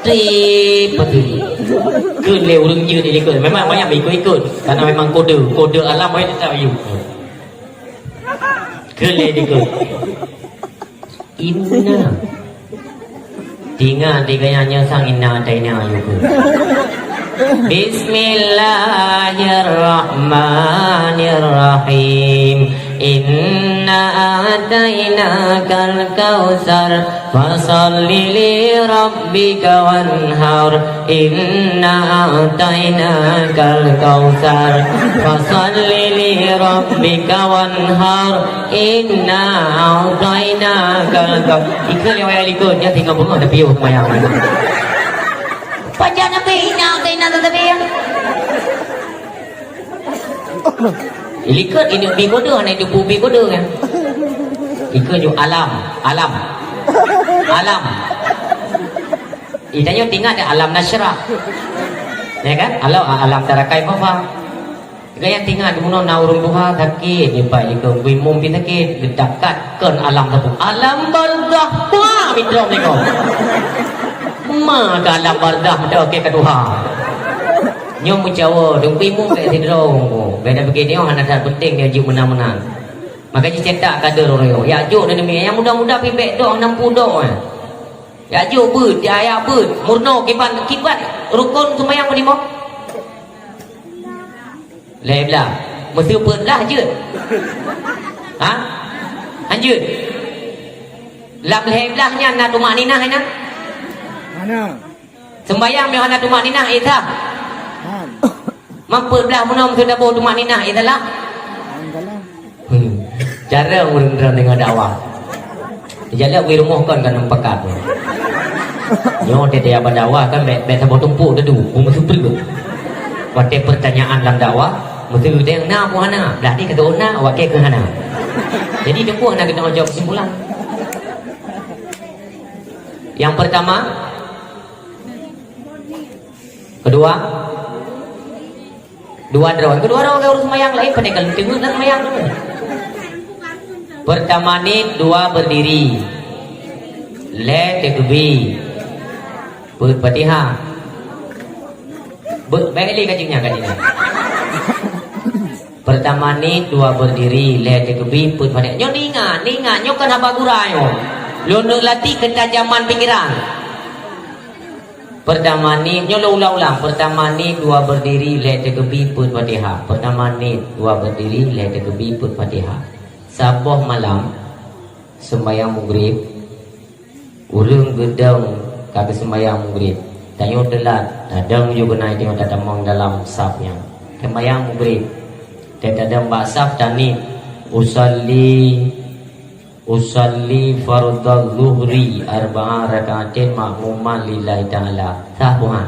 Trip pati. Kun le urang jeuet ilikot. Memang banyak ikut-ikut. Karena memang kode, kode alam banyak tetap yuk. Kun le ilikot. Inna. Tingat di gaya nyoe sang inna ataina yuk. Bismillahirrahmanirrahim. Inna a'tainakal kautsar. Fasalli li rabbika wanhar. Inna a'tainakal kautsar. Fasalli li rabbika wanhar. Inna a'tainakal kautsar. Ikheun lé wayah likot, nyan tinggai beungoh tapiôh seumayang. Pajan nabi inna a'taina tatapi ya. Ilikot ini bi kode, hana itu bi kode kan. Ikheun ju alam, alam. Alam. Itanyoe tingat deh alam nasyrah. Ya kan? Alam, alam tarakai bapak. Gaya tingat bunoe na ureueng tuha sakét, jipai likot, kui mum pi sakét, geudakat kon alam sapeue. Alam barzakh, wah, mita likot. Ma ka alam barzakh, mita oke ka tuha. Nyoe meucawa, dong kui mum bèk sidroe. Bèk na pike nyoe hana that penting nyoe jeuet meunan-meunan. Maka jicetak kader ureueng nyoe. Ya jok dan demi nyang muda-muda pi bèk dok nam pudok eh. Ya jok beuet, ya, ya beuet. Murno kiban, kiban rukon seumayang meulimo. Lhèe blah. Meuseu peuet blah jeuet? Ha? Han jeuet. Lam lhèe blah nyan na tumakninah inan? Hana. Sembayang meuh hana tumakninah, eh, sah? Han. Man peuet blah meunoe meuseu taboh tumakninah, eh, salah? Han salah. Hmm. Jarang ureueng droe deungoe dakwah. Jalan wih rumoh kon ka nang pakat. Nyoe teuh ban dakwah kan bèk, bèk saboh tumpuk teudu, ku meuseupreuet. Watèe pertanyaan lam dakwah, meuseupreuet na muhana, blah ni kata na, awak ke hana. Jadi teungku hana keuneuk jaweueb kesimpulan. Yang pertama, kedua, dua droe. Kedua droe ureueng seumayang laén, pandai ka leuteungeut lam seumayang tu. Pertama niet, dua berdiri. Lhèe teukeubi. Peuet Fatihah. Be-, bèk lé ka jeuet nyan, ka jeuet nyan. Pertama niet, dua berdiri, lhèe teukeubi, peuet Fatihah. Nyoe ingat, ingat, nyoe kon haba gura nyoe. Lôn neuk latih keutajaman pikiran. Pertama niet, nyoe lôn ulang-ulang. Pertama niet, dua berdiri, lhèe takbir, peuet Fatihah. Pertama niet, dua berdiri, lhèe takbir, peuet Fatihah. Saboh malam seumbahyang Maghrib, ureueng geudong ka geuseumbahyang Maghrib. Tanyoe teulat, tadong ju keunan tanyoe tatamong dalam saf nyan. Seumbahyang Maghrib, tadong bak saf taniet, usalli Usalli fardhadz zuhri arba'a raka'atin ma'muman lillahi ta'ala. Sah buhan.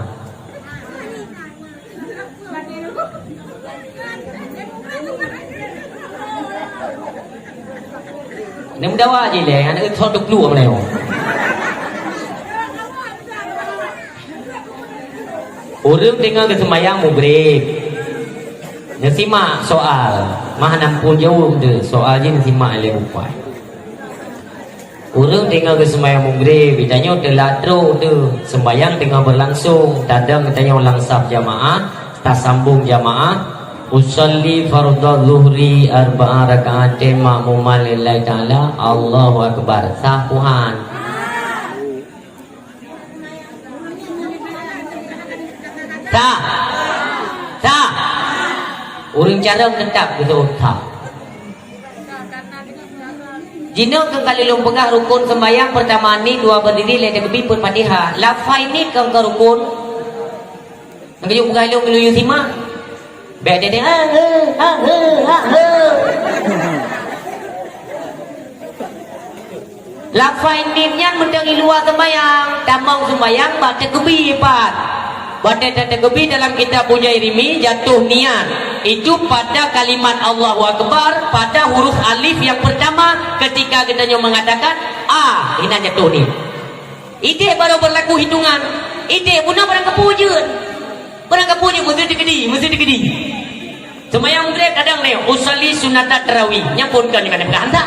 Neu meudawa jih lé, aneuk thon teuplueng lé. Ureueng teungoh geuseumbahyang Maghrib. Neusimak soal. Mah hana muphom jaweueb teuh. Soal jih neusimak lé bukai. Ureueng teungoh geuseumbahyang Maghrib, tanyoe teulat trok teuh. Seumbahyang teungoh beulangsong, tadong tanyoe lam saf jamaah, tasambong jamaah. Usalli fardhadz zuhri arba'a raka'atin ma'muman lillahi ta'ala. Allahu akbar. Sah buhan. Sah. Sah. Ureueng carông teutap geuseuôt sah. Jinoe keu kali lôn peugah rukon seumbahyang, pertama niet, dua berdiri, lhèe takbir, peuet Fatihah. Lafai niet kon ka rukon. Nyang geuyue peugah lôn meunyoe simak. Bèk teuntèe, "Ah, he, ah, he, ah, he." Lafai niet nyan mantong i luwa seumbahyang, tamong seumbahyang bak takbir pat. Watèe tatakbir dalam kitab Bujairimi jatuh niat. Itu pada kalimat Allahu Akbar, pada huruf alif yang pertama ketika geutanyoe mengatakan, "A", inan jatuh niet. Idéh baru berlaku hitungan. Idéh bunoe barang kapeue jeuet. Barang kapeue jeuet, meusti teukeudi, meusti teukeudi. Seumayang Maghrib kadang lé, usalli sunnatat tarawih. Nyan phon kon nyoe ka neupeugah hantak.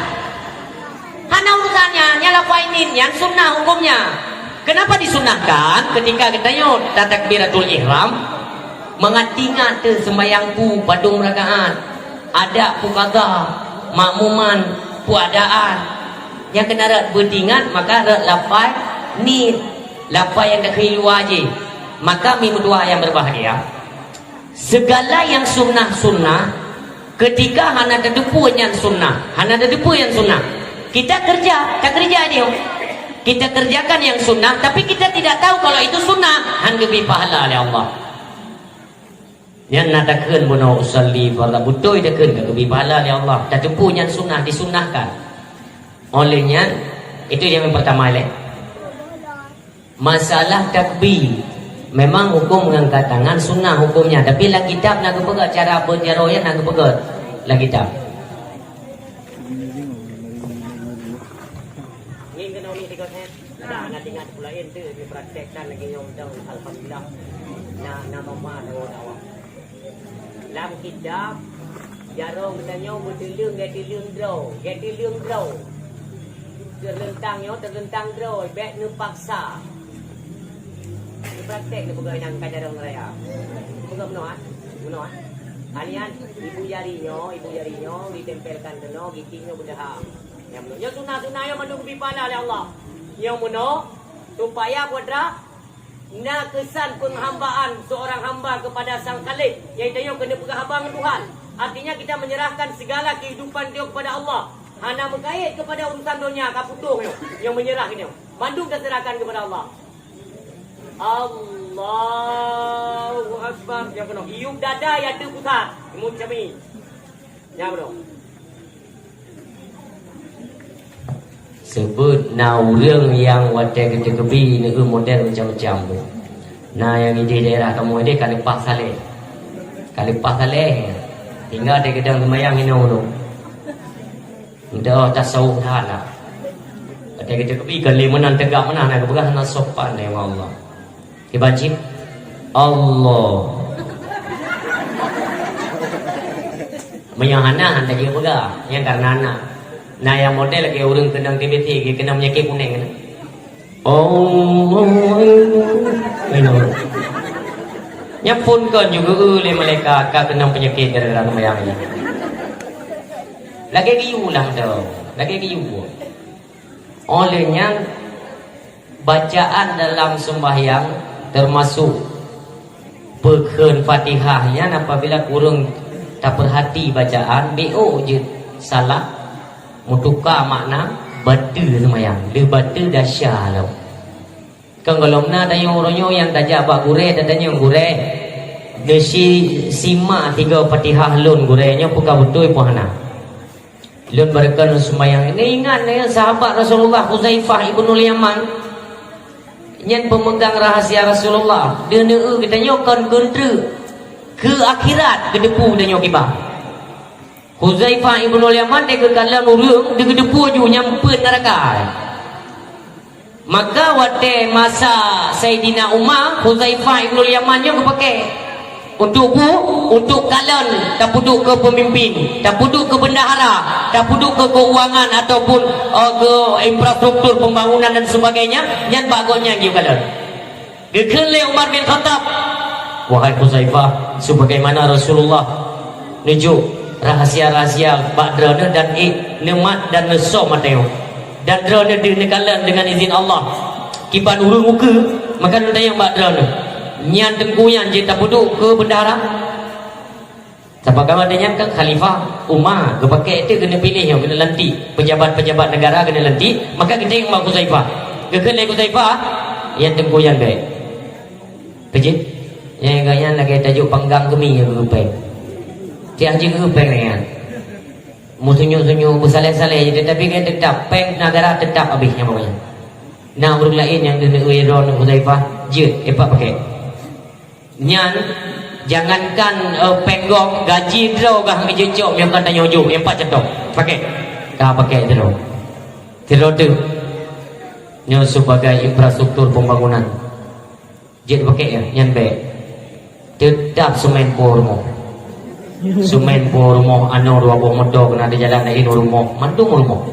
Hana urusan nyan, nyan lafai niet, nyan sunnah hukumnya. Kenapa disunnahkan? Ketika geutanyoe tatakbiratul ihram, mangat ingat teuh seumayang peue, padum rakaat, adak peue qadha, makmuman peue adaan. Nyang keunan rot beutingat, maka rot lafai niet, lafai nyang takheun i luwa jih. Maka mi meutuah nyang berbahagia, segala yang sunnah-sunnah, ketika hana tateupeue nyan sunnah, hana tateupeue nyan sunnah, kita kerja, takeureuja nyoe. Kita kerjakan yang sunnah, tapi kita tidak tahu kalau itu sunnah, han geubri pahala lé Allah. Nyan na takheun bunoe usalli fardhu, beutôi takheun ka geubri pahala lé Allah. Tateupeue nyan sunnah, disunnahkan. Oleh nyan, itu yang pertama lé. Masalah takbir, memang hukum mengangkat tangan sunnah hukumnya, tapi lam kitab na geupeugah cara beujaroe nyan na geupeugah lam kitab. Ngieng keunoe mi tiga set. Nah, na tinggal sepuluh lain tu dipraktekkan lagi nyom dong, alhamdulillah. Na, na mama dawa-dawa. Lam kitab, jaroe geutanyoe beuteuleung, geuteuleueng droe, geuteuleueng droe. Teuleuntang nyoe, teuleuntang droe, bèk neupaksa. Neupraktek neupeugah nyang ka jaroe raya. Peugah meunoe, ah? Meunoe, ah? Hanian, ibu jari nyoe, ibu jari nyoe ditempelkan keunoe, giki nyoe beudaham. Nyang meunoe. Nyoe sunah-sunah nyoe mandum geubri pahala lé Allah. Nyoe meunoe, supaya putra na keusan penghambaan seorang hamba kepada Sang Khalik, yaitu nyoe keuneuk peugah haba ngon Tuhan. Artinya kita menyerahkan segala kehidupan dia kepada Allah. Hana meukait kepada urusan donya ka putôh nyoe, nyang menyerah nyoe. Mandum taserahkan kepada Allah. Allahu Akbar. Nyang keunoe, iyup dada ya teu pusat. Imum Syami'i. Nyan, bro. Seubut na ureueng nyang watèe geuteukeubi neueu model macam-macam tu. Na nyang idéh daerah kamoe idéh ka leupah saleh. Ka leupah saleh. Tinggai di geudang seumayang inoe tu. Entah tasawuf that lah. Watèe geuteukeubi ka lé meunan teugak meunan na geupeugah na sopan lé Allah. Kiban cit, Allah. Meunyoe hana, hana jeuet peugah. Nyan karena na. Na nyang model lagèe ureueng keunong T B C, keunong peunyakét kunèng. Allah. Ayo. Nyan phon kon juga, eh, lé malaikat ka keunong peunyakét gara-gara seumayang nyan. Lagèe geuyue lah tu. Lagèe geuyue. Oleh nyan, bacaan dalam sembahyang Teumasok peukheun Fatihah nyan apabila kureueng tapeuhati bacaan, B O jeuet salah, meutuka makna, bateue seumayang, lheueh bateue dasya lom. Kan gohlom na tanyoe uroe nyoe nyang tajak bak gurée, tatanyong, "Gurée, neusi simak tiga Fatihah lôn, Gurée, nyoe peue ka beutôi peue hana?" Lôn beureukan seumayang. Neuingat nyan sahabat Rasulullah Huzaifah ibnul Yaman. Nyan peumeugang rahasia Rasulullah. Deuneu geutanyoe kon keuntreuk keu akhirat geuteupeue tanyoe kiban. Huzaifah ibnul Yaman dikeue kalon ureuëng deugeuteupeue ju nyang peuet naraka. Maka watée masa Saidina Umar, Huzaifah ibnul Yaman nyoe geupakée. Untuk bu, untuk kalon, tapeuduek keu peumimpin, tapeuduek keu bendahara, tapeuduek keu keuangan ataupun, eh, keu infrastruktur pembangunan dan sebagainya, nyan bak gobnyan geukalon. Geukheun lé Umar bin Khattab, "Wahai Huzaifah, sebagaimana Rasulullah neujok rahasia-rahasia bak droeneuh dan ék neumat dan neusöm ateueh, dan droeneuh deuh neukalon deungon izin Allah kiban ureuëng ukeue, maka neutanyong bak droeneuh, nyan teungku nyan jeuet tapeuduek keu bendahara?" Sabab kawan nyan kan khalifah Umar, geupakée teuk keuneuk piléh nyoe, keuneuk lantik. Pejabat-pejabat negara keuneuk lantik, maka geutanyong bak Huzaifah. Geukheun lé Huzaifah, "Nyan teungku nyan bék." Peujeuet? Nyang gobnyan lagée tajok panggang keumie nyang geupéng. Tiah jeuet geupéng nyan. Meusunyuek-sunyuek, beusaleh-saleh, tetapi kan tetap, péng negara tetap habéh nyang pokoknya. Na ureuëng laén nyang deuneuk droeneuh Huzaifah, jeuet, épak pakée. Nyan, jangankan, eh, péng gob, gaji droe gah geujeuet cok, nyang ka tanyoe jok, nyang pat cantong. Pakée. Ka pakée droe. Sidroe teuk. Nyoe sebagai infrastruktur pembangunan. Jeuet pakée nyan, nyan bék. Teutap seumén po rumoh. Seumén po rumoh, anoe dua boh moto keunan di jalan laén rumoh, mandum rumoh.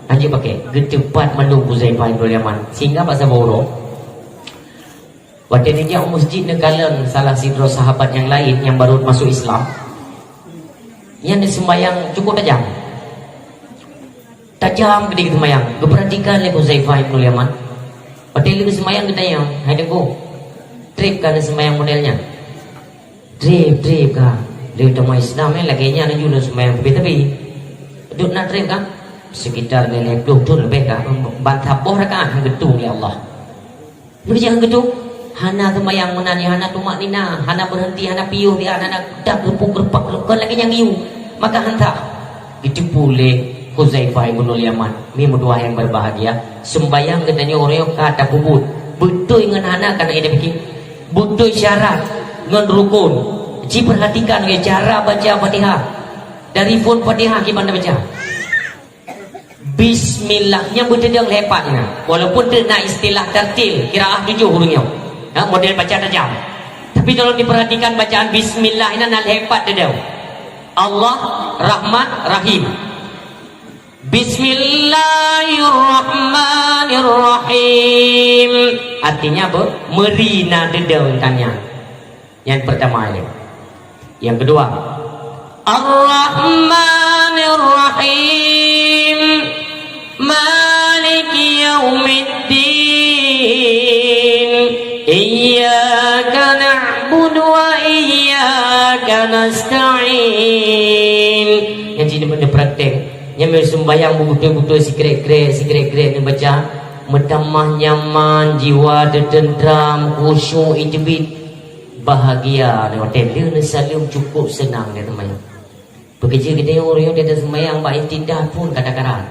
Hanjeuet pakée, geuteupat mandum Huzaifah ibn Yaman. Sehingga bak saboh uroe, watée neujak u meuseujid neukalon salah sidroe sahabat nyang laén nyang baru masuk Islam, nyan seumayang cukup tajam. Tajam keudeh geuseumayang, geupeuratikan lé Huzaifah ibnul Yaman. Watée lheueh seumayang geutanyong, "Hai Teungku, trép ka neuseumayang model nyan?" "Trép, trép ka. Lheueh teuma Islam, eh, lagée nyan laju lôn seumayang teupie-teupie." "Dum na trép ka?" "Sekitar lhée ploh thon leubeh ka. Ban saboh rakaat han geutueng lé Allah." Lheueh nyan geuduek, hana seumayang meunan nyan, hana tumakninah, hana beureunti, hana piôh siat, hana dak geupuk geurepak, kon lagée nyang geuyue. Maka han sah. Geuteupeue lé Huzaifah ibnul Yaman, mi meutuah nyang berbahagia, seumayang geutanyoe uroe nyoe ka tapeubuet. Beutôi ngon hana ka na ideh pike. Beutôi syarat ngon rukon. Jipeurhatikan lé cara baca Fatihah. Dari phon Fatihah kiban tabaca. Bismillah, nyang beuteudeung lhée pat nyan. Walaupun teuk na istilah tartil, qiraah tujoh ureuëng nyoe. Ha, model baca tajam. Tapi kalau diperhatikan bacaan bismillah nyan na lhée pat teudeung. Allah, Rahman, Rahim. Bismillahirrahmanirrahim. Artinya apa? Meuri na teudeung tanyan. Nyang pertama ini. Yang kedua, Ar-Rahmanir Rahim. Maliki yaumiddin. Iyyaka na'budu wa iyyaka nasta'in. Nyang jih dipraktek. Nyang meusumbayang beutôi-beutôi sikrek-krek, sikrek-krek neubaca. Meutamah nyaman, jiwa teuteunteram, khusyuk, ijibit. Bahagia, watée lheueh neusaleuem cukup seunang dia seumayang. Peukeujeut geutanyoe ureuëng nyang seumayang bak iktidal phon ka takarat.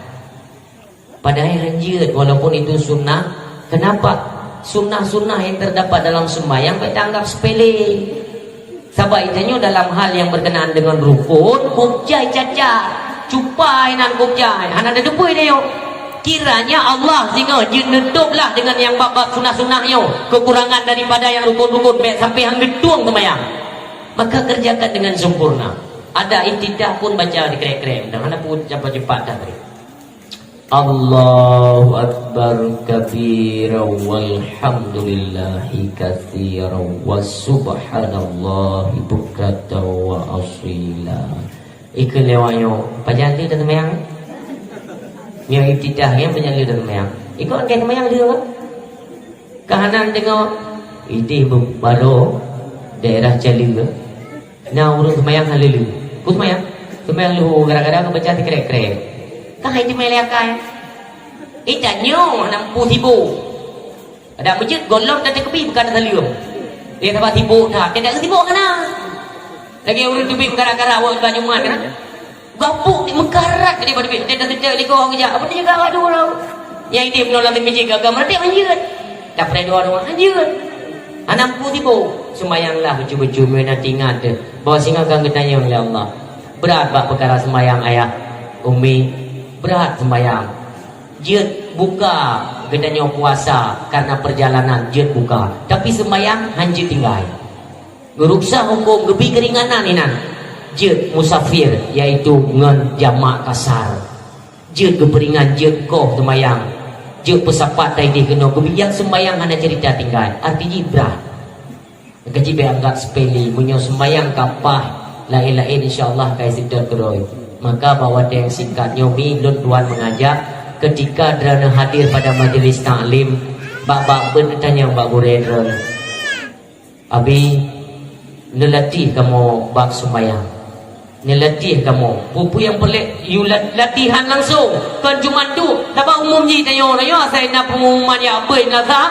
Padahai hanjeuet, walaupun itu sunnah. Kenapa? Sunnah-sunnah yang terdapat dalam sembahyang baik tanggap sepele. Sabab geutanyoe dalam hal yang berkenaan dengan rukun, kujai cacat, cupai nan kujai, hana teupeue tanyoe. Kiranya Allah singoh jeuet neutôb lah dengan nyang bab-bab sunah-sunah nyoe, keukurangan daripada nyang rukon-rukon, bék sampai han geutueng seumayang. Maka kerjakan dengan sempurna. Ada iktidal pun baca dikrek-krek, dan hana pun cepat-cepat dah tadi. Allahu Akbar kabira walhamdulillahi katsira wa subhanallahi bukratan wa asila. Ikheun lewat nyoe, pajan lé dan seumayang? Nyoe iktidal nyoe pajan lé dan seumayang? Ikheun lagée seumayang lé. Keuhana deungoe Idéh baro daerah Caleue, na ureuëng seumayang hana lé-lé. Peue seumayang? Seumayang leuhô gara-gara geubaca sikrek-krek. Kan hai teumé lé akai. Eh, tanyoe hana mampu sibôk. Adak meujeuet gohlom dan teukeubit bukan saleuem. Eh, sabab sibôk that, tidak sibôk kena. Lagée ureuëng teubiet meukarat-karat awak bak Jumat kena. Gapuk di meukarat tadi pada bit. Dia dah sejak liko orang kejak. Apa dia jaga awak dulu? Yang ini menolak mimpi jika agama nanti lanjut. Dah pernah dua orang lanjut. Anak pun sibuk. Sembayanglah betul-betul, meunan ingat deh bahwa singoh akan geutanyong lé Allah. Berat bak peukara sembayang, ayah, umi. Berat sembayang. Jeuet buka geutanyoe puasa karena perjalanan, jeuet buka. Tapi sembayang hanjeuet tinggai. Geuruksa huköm, geubi keuringanan inan. Jeuet musafir, yaitu ngon jamak kasar. Jeuet geupeuringan, jeuet koh seumayang. Jeuet peusapat tai deh keunoe, geubi nyang seumayang hana cerita tinggai. Arti jih brat. Kaji bèk anggap sepele, meunyoe seumayang ka paih, laén-laén insya Allah ka iseutôt keudroe. Maka bak watèe nyang singkat nyoe mi lôn tuan mengajak, ketika droeneuh hadir pada majlis taklim, bak-bak beuet tanyong bak gurèe droeneuh. Abi, neulatih kamoe bab seumayang. Neulatih kamoe. Peue-peue nyang peureulèe yue lat-, latihan langsung. Kon cuma duek. Sabab umum jih tanyoe, tanyoe asai na pengumuman jak beuet na sa,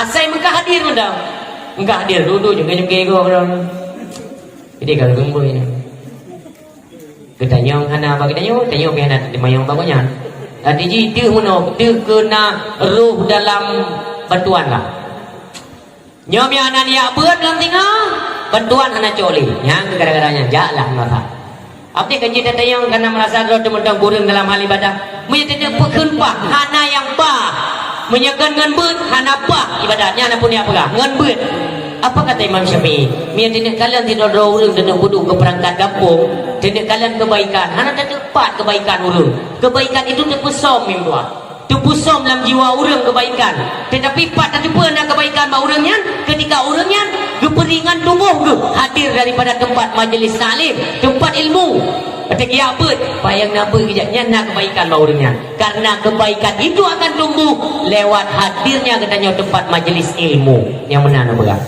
asai meuka hadir mantong. Meuka hadir, duek-duek jongke-jongke goe. Jadi kalau geumbôi ni. Geutanyong hana bak geutanyoe, tanyoe pih hana teumanyong bak gobnyan. Arti jih deuh meunoe, deuh keu na roh dalam bantuan lah. Nyoe meunan jak beuet lam singoh, bantuan hana cok lé. Nyang gara-gara nyan, jaklah meurasa. Abdi kan jih tatanyong kana meurasa droe teumeudong kureueng dalam hal ibadah. Meunyoe teuneuk peukheun paih, hana nyang paih. Meunyoe kon ngon beuet, hana paih ibadat. Nyan na peue nyang peugah, ngon beuet. Apa kata Imam Syafi'i? Meunyoe teuneuk kalon sidroe-droe ureueng teuneuk peuduek keu peurangkat gampông, teuneuk kalon keubaikan, hana tateupat keubaikan ureueng. Keubaikan itu teupeusöm meutuah. Teupeusöm lam jiwa ureueng keubaikan. Teutapi pat tateupeue na keubaikan bak ureueng nyan, keutika ureueng nyan geupeuringan tuboh geuh hadir daripada teumpat majlis taklim, teumpat ilmu. Watèe geujak beuet, payang na beuet geujak nyan na keubaikan bak ureueng nyan. Karena keubaikan itu akan tumbuh lewat hadirnya geutanyoe teumpat majlis ilmu. Nyang meunan na peugah.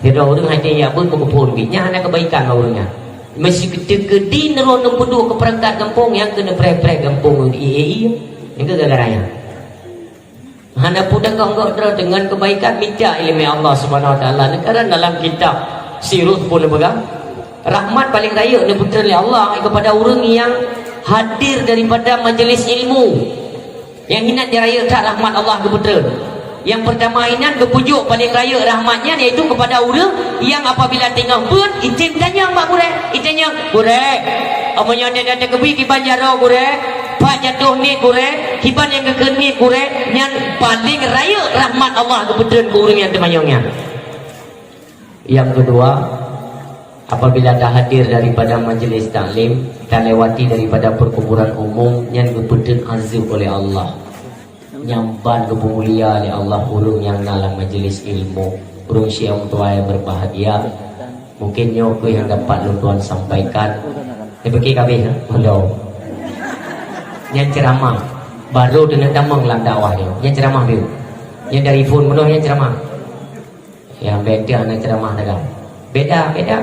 Sidroe ureueng hana jak beuet, meukeupon bit, nyan hana keubaikan bak ureueng nyan. Meusikeudeh keudin roh neupeuduek keu peurangkat gampông, nyang keuneuk preh-preh gampông di A I, nyang keu gara-gara nyan. Hana peue teuka anggap droe deungon keubaikan, mita ileumèe Allah Subhanahu Wa Taala. Neukarang dalam kitab Sirus pun neupeugah, rahmat paleng rayeuk neupeutreun lé Allah kepada ureueng nyang hadir daripada majlis ilmu. Nyang inan jih rayeuk that rahmat Allah geupeutreun. Nyang peurtama inan geupeujok paleng rayeuk rahmat nyan, yaitu kepada ureueng nyang apabila teungoh beuet, item tanyong bak gurèe, itanyong, "Gurèe, meunyoe nyan teukeubit kiban jaroe gurèe, pat jatoh niet gurèe, kiban nyang geukheun niet gurèe," nyan paleng rayeuk rahmat Allah geupeutreun keu ureueng nyang teumanyong nyan. Yang kedua, apabila tahadir daripada majlis taklim, talewati daripada perkuburan umum, nyan geupeuteun azeueb oleh Allah. Nyang ban geupeumulia lé Allah ureueng nyang na lam majlis ilmu. Ureueng syèh meutuah nyang berbahagia, mungkin nyoe keuh nyang dapat lôn tuan sampaikan. Neupike kabeh, ha? Belum. Nyan ceramah. Baru teungoh tamong lam dakwah nyoe. Nyan ceramah deuh. Nyan dari phon meunoe nyan ceramah. Nyang beda na ceramah dagang. Beda, beda.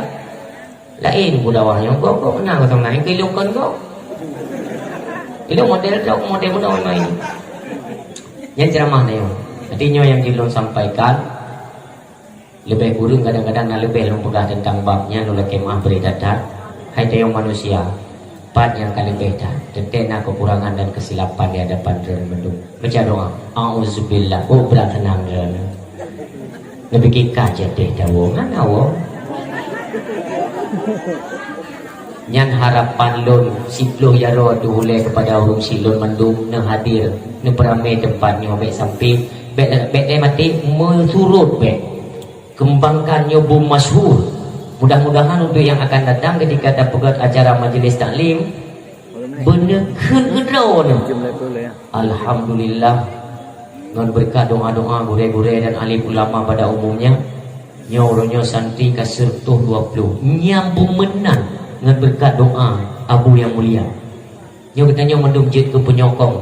Laén bu dakwah nyoe, gob-gob meunan geutanyoe, nyang keu ilôn kon gob. Ilôn model trok, model meunoe main. Nyan ceramah na nyoe. Jadi nyoe nyang jeuet lôn sampaikan, leubeh kureueng kadang-kadang na leubeh lôn peugah teuntang bab nyan, lôn lakèe meu'ah bri that-that. Hai tayong manusia, Pat nyang ka leubeh that, teuntèe na keukurangan dan keusilapan di hadapan droeneuh mandum. Baca doa, "A'udzubillah." Oh, brat seunang droeneuh. Neupike ka jadeh tawoe, hana woe. Nyan harapan lôn, siplôh jaroe teuh ulèe keupada ureueng syiek lôn mandum neuhadir, neupeuramè teumpat nyoe bèk sampé, bèk, bèk lé maté, meusurot bèk. Kembangkan nyoe bum masyhur. Mudah-mudahan untuk yang akan datang ketika tapeugöt acara majlis taklim, beuneuh kheun droeneuh. Alhamdulillah. Ngon beureukat doa-doa gurèe-gurèe dan alim ulama pada umumnya, nyoe uroe nyoe santri ka seureutôh dua ploh. Nyan bum meunan ngon beureukat doa Abu Yang Mulia. Nyoe geutanyoe mandum jeuet keu peunyokong.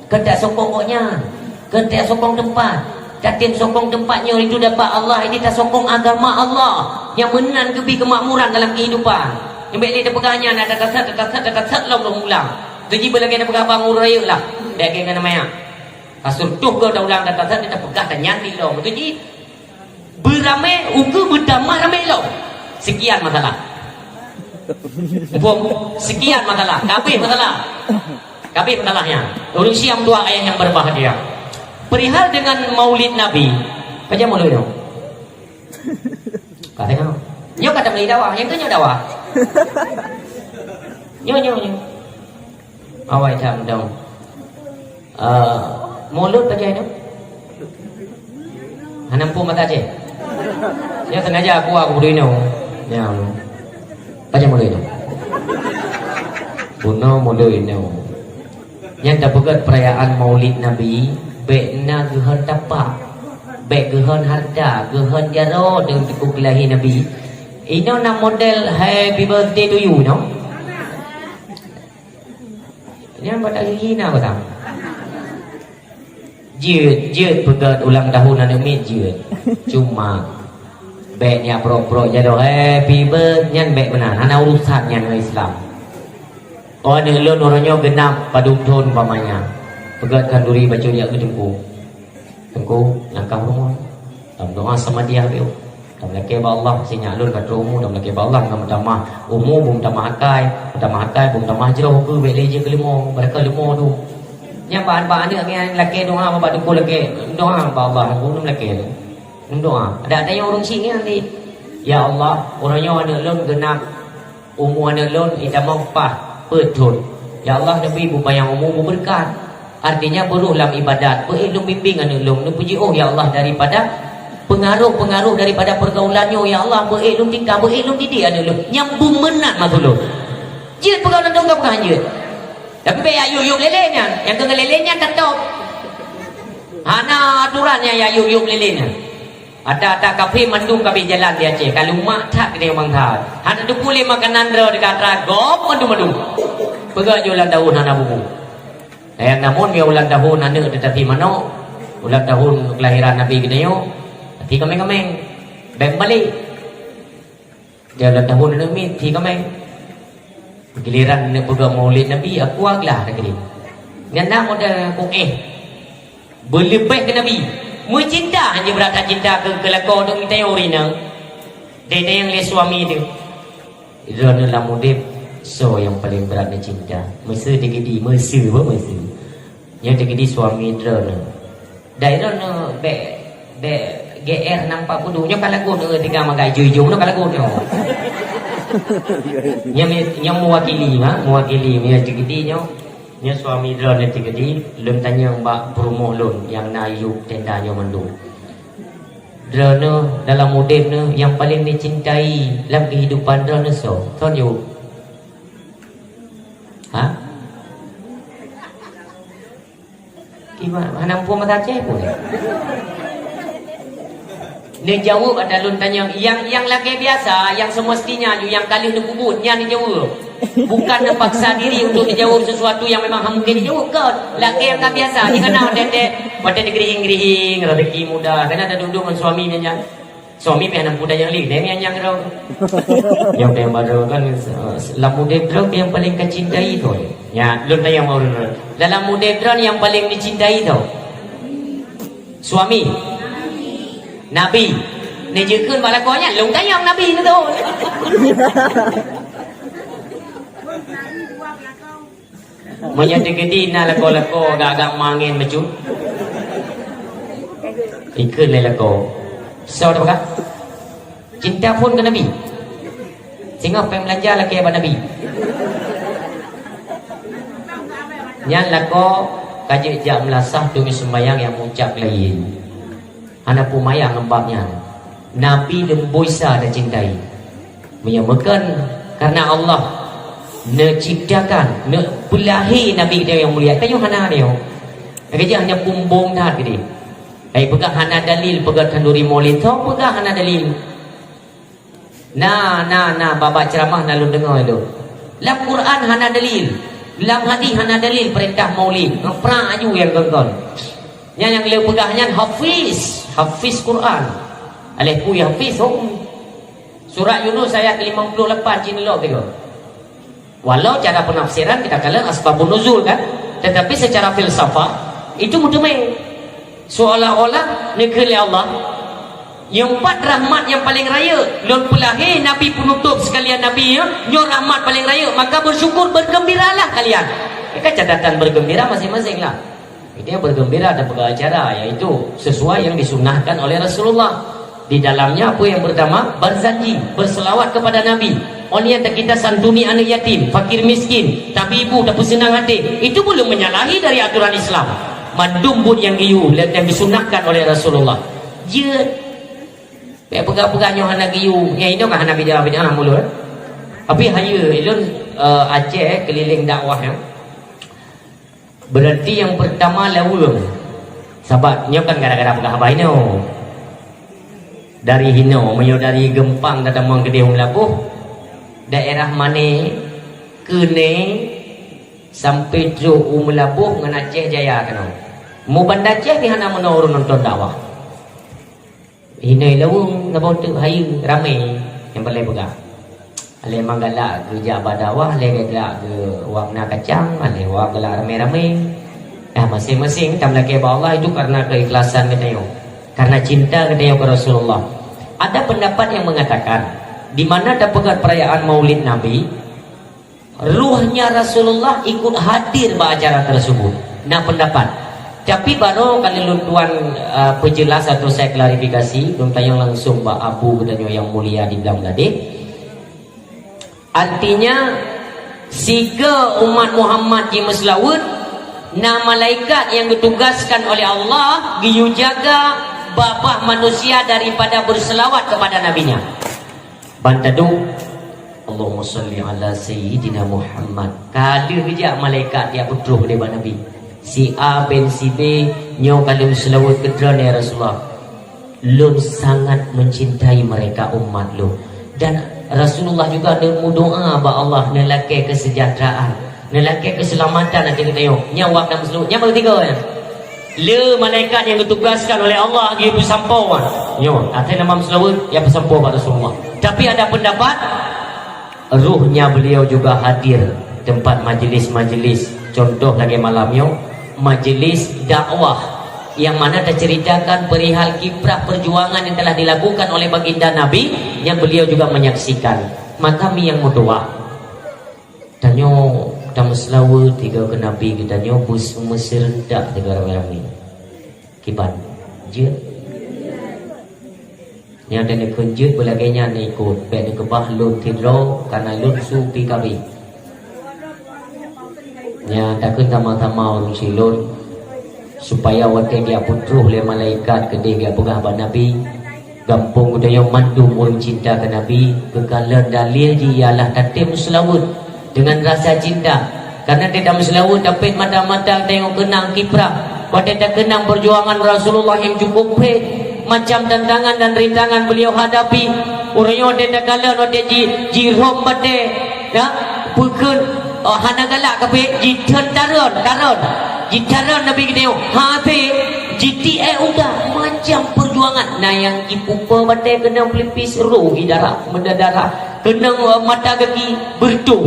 Keu tak sokong gobnyan, keu tak sokong teumpat. Tatem sokong teumpat nyoe itu dapat Allah, ini tasokong agama Allah nyang meunan geubri keumakmuran dalam kehidupan. Nyang bèk lé tapeugah nyan, tatasat, tatasat, tatasat lom lom ulang. Tu ji beulagèe tapeugah bang ureueng rayeuk lah. Dèk keu nama nyan. Kasur tuh keu taulang tatasat, tapeugah tanyan di lom. Tu ji beuramé ukeue beutamah ramé lom. Sekian masalah. Muphom, sekian masalah. Kabeh masalah. Kabeh masalah nyan. Ureueng Syiah tuan ayah yang berbahagia. Perihal dengan Maulid Nabi, pajan Maulid nyoe? Ka tengok. Nyoe ka tameulai dakwah, nyang keu nyoe dakwah. Nyoe, nyoe, nyoe. Awai tham dong. Eh, Maulid pajan nyoe? Hana muphom mata cit. Nyoe sengaja aku, aku beri nyoe. Ya. Pajan Maulid nyoe? Bunoe Maulid nyoe. Nyang tapeugöt perayaan Maulid Nabi, bèk na geuhon tapak, bèk geuhon harta, geuhon jaroe deungon teungku geulahé Nabi. Inoe na model Happy Birthday to you nyoe. Nyan bak tahi na batang. Jeuet, jeuet peugöt ulang tahun aneuk miet jeuet. Cuma bèk nyan brok-brok jaroe happy birthday nyan bèk meunan, hana urusan nyan ngon Islam. Oh, aneuk lôn uroe nyoe geunap padum thon umpamanya. Peugöt khanduri bacut jak keu teungku. Teungku, langkah rumoh. Tameudoa sama dia, bieu. Tameulakèe bak Allah, sinyak lôn ka trôk umu, tameulakèe bak Allah, ngon meutamah umu, beu meutamah akai, meutamah akai, beu meutamah jroh, beu bèk lé jeuet keu leumo, beurakah leumo tu. Nyan bak, bak aneuk nyan lakèe doa, bak teungku lakèe doa bak Allah, teungku neulakèe tu. Neudoa. Adak tanyoe ureueng syiek nyan di, "Ya Allah, uroe nyoe aneuk lôn geunap umu aneuk lôn itamong paih peuet thon. Ya Allah, neubri beupanyang umu beubeureukat." Artinya, beurôh lam ibadat, beuék lôn bimbéng aneuk lôn, neupeujeuôh, ya Allah, daripada peungaroh-peungaroh daripada peurgaulan nyoe, ya Allah, beuék lôn tingkah, beuék lôn didik aneuk lôn. Nyang beumeunan maksud lôn. Jeuet peugah lam dong ka peugah jeuet. Tapi bèk jak yub-yub lélé nyan. Nyang keu lélé nyan tatôb. Hana aturan nyang jak yub-yub lélé nyan. Ata-ata kafé mandum ka abéh jalan di Aceh. Ka lumak that keudéh bangsa. Hana teupeue lé makanan droe di katra gob mandum-mandum. Peugah jih ulang tahun hana bubu. Nyang namun, meunyoe ulang tahun aneuk teutapi manok, ulang tahun keulahiran Nabi geutanyoe, tapi kameng-kameng. Bèk meubalek. Di ulang tahun aneuk miet, tapi kameng. Giliran aneuk peugah Maulid Nabi, aku aglah lagèe nyan. Nyan na model aku, eh. Beuleubeh keu Nabi. Meucinta hana brat that cinta keu, keu lakoe, untuk mita nyang ureueng inong. Dai-dai nyang lé suami teuh. Droeneuh lam udép, soe nyang paleng brat neucinta? Meuseu teukeudi, meuseu, bah meuseu. Nyoe teukeudi suami droeneuh. Dai droeneuh bèk, bèk G R enam empat puluh. Nyoe ka lagot nyoe, tiga magai jujung nyoe ka lagot nyoe. Nyoe mi-, nyoe mewakili, ha? Mewakili, nyoe teukeudi nyoe. Nyoe suami droeneuh teukeudi, lôn tanyong bak peurumoh lôn nyang na yub tenda nyoe mandum. Droeneuh dalam udép neuh nyang paleng neucintai lam keuhidupan droeneuh soe? Soe jaweueb? Ha? Kiban, hana muphom mata Aceh pun. Neujaweueb ata lôn tanyong, nyang, nyang lagèe biasa, nyang semestinya ju nyang ka lheueh neupeubuet, nyan neujaweueb. Bukan neupaksa diri untuk neujaweueb sesuatu nyang memang hana mungken neujaweueb, kon. Lagèe nyang ka biasa, jih kana watèe, watèe teugeurihing-geurihing, rezeki mudah, kana taduek-duek ngon suami nyan. Suami pih hana meupeue tanyong lé, lé nyang-nyang droe. Nyang tanyong bak droe kan, lam udép droe nyang paleng kacintai soe? Nyan, lôn tanyong bak ureueng droe. Dalam udép droe nyang paleng neucintai soe? Suami. Nabi. Neujeuet kheun bak lakoe nyan, lôn tanyong Nabi neuh tu. Meunyoe teukeudi na lakoe-lakoe agak-agak mangen bacut, ikheun lé lakoe. Soe teupeugah? Cinta phon keu Nabi. Singoh péng beulanja lakèe bak Nabi. Nyan lakoe ka jeuet jak meulasah teungoh seumbahyang nyang meucab laén. Hana peue maya ngon bab nyan. Nabi leumboi sa tacintai. Meunyoe meukeun kareuna Allah neuciptakan, neupeulahé Nabi geutanyoe nyang mulia, tanyoe hana nyoe. Lagèe jih hana pumbong that geude. Hai peugah hana dalil peugah khanduri Maulid, soe peugah hana dalil? Na, na, na, babah ceuramah na lôn deungoe lôn. Lam Quran hana dalil. Lam hadih hana dalil peurintah Maulid. Ngeuprak aju nyang kon-kon. Nyan nyang le peugah nyan hafiz, hafiz Quran. Aléh pu hafiz hom. Surat Yunus ayat ke lima puluh lapan cit lom tiga. Walau cara penafsiran kita kalian asbabun nuzul kan, tetapi secara filsafat itu meuteumé. Seolah-olah neukheun lé Allah, "Nyoe pat rahmat nyang paleng rayeuk, lôn peulahé nabi peunutôp sekalian nabi nyoe, nyoe rahmat paleng rayeuk, maka bersyukur, bergembiralah kalian." Ini kan catatan bergembira masing-masing lah. Jadi bergembira dan peugah acara, yaitu sesuai yang disunnahkan oleh Rasulullah. Di dalamnya apa yang pertama? Berjanji, berselawat kepada Nabi. Oleh yang kita santuni anak yatim, fakir miskin, tapi ibu tak senang hati. Itu belum menyalahi dari aturan Islam. Mandum buet nyang geuyue dan yang disunnahkan oleh Rasulullah. Jeuet. Bèk peugah-peugah nyoe hana geuyue. Nyang inoe ka hana bid'ah-bid'ah mulod. Tapi hayeue, ilôn, eh, Aceh keliling dakwah nyan. Berarti nyang pertama laweueng. Sabab nyoe kan gara-gara peugah haba inoe. Dari hinoe, meunyoe dari Geumpang tatamong keudeh u Meulaboh, daerah Mané, Keuné, sampai trok u Meulaboh ngon Aceh Jaya keunoe. Mu Banda Aceh pih hana meunoe ureueng nonton dakwah. Hinoe laweueng, saboh teuk hayeue, ramé nyang paleng peugah. Aléh mang galak geujak bak dakwah, aléh galak geu wak na kacang, aléh wak galak ramé-ramé. Dah masing-masing tameulakée bak Allah itu karena keikhlasan geutanyoe, karena cinta geutanyoe keu Rasulullah. Ada pendapat yang mengatakan, di mana tapeugah perayaan Maulid Nabi, ruhnya Rasulullah ikut hadir bak acara tersebut. Na pendapat. Tapi baru kali lôn tuan, uh, perjelas atau saya klarifikasi, lôn tanyong langsung bak Abu geutanyoe yang mulia di Blang Meulaboh. Artinya, siga umat Muhammad jimeuseulaweuet, na malaikat nyang geutugaskan oleh Allah geuyue jaga babah manusia daripada berselawat kepada nabinya. Ban taduek, "Allahumma shalli ala Sayyidina Muhammad." Ka lheueh geujak malaikat jak peutrôh lé bak Nabi. "Si A bin si B nyoe ka lheueh seulaweuet keu droeneuh, ya Rasulullah. Lôn sangat mencintai mereka, umat lôn." Dan Rasulullah juga neumeudoa bak Allah, neulakée kesejahteraan. Neulakée keuseulamatan ateueh geutanyoe. Nyan wak dan meuseulaweuet. Nyan baru tiga nyan. Le malaikat nyang geutugaskan oleh Allah geupeusampoe. Nyoe, ateueh nama meuseulaweuet, nyang peusampoe bak Rasulullah. Tapi ada pendapat, ruhnya beliau juga hadir tempat majelis-majelis. Contoh lagée malam nyoe, majelis dakwah yang mana terceritakan perihal kiprah perjuangan yang telah dilakukan oleh baginda Nabi, yang beliau juga menyaksikan. Maka mi nyang meutuah. Tanyoe tameuseulaweuet tiga keu Nabi geutanyoe beus-, meuseurentak tiga ramé-ramé. Kiban? Jeuet? Nyang dan neukheun jeuet beulagée nyan ikot, bék neukeubah lôn sidroe, karena lôn su P K B. Nyang takheun sama-sama ureuëng silôn, supaya watée geupeutrôh lé malaikat keudeh geupeugah bak Nabi, gampông geutanyoe mandum ureuëng cinta keu Nabi, geukalon dalil jih ialah tatem seulaweuet deungon rasa cinta. Karena teuh tameuseulaweuet dapet mata-mata tanyoe keunang kiprah. Watée takeunang peujuangan Rasulullah nyang cukup phet, macam tantangan dan rintangan beliau hadapi. Ureuëng nyoe watée takalon watée ji-, jirhom batée, ya, peukheun, oh, hana galak kaphé, jithon taron, taron. Jitaron Nabi geutanyoe, habéh jitiek udah macam peujuangan. Na nyang jipupa batée keunong pelipis, roh di darah, meudarah, keunong, eh, mata gaki beureutoh.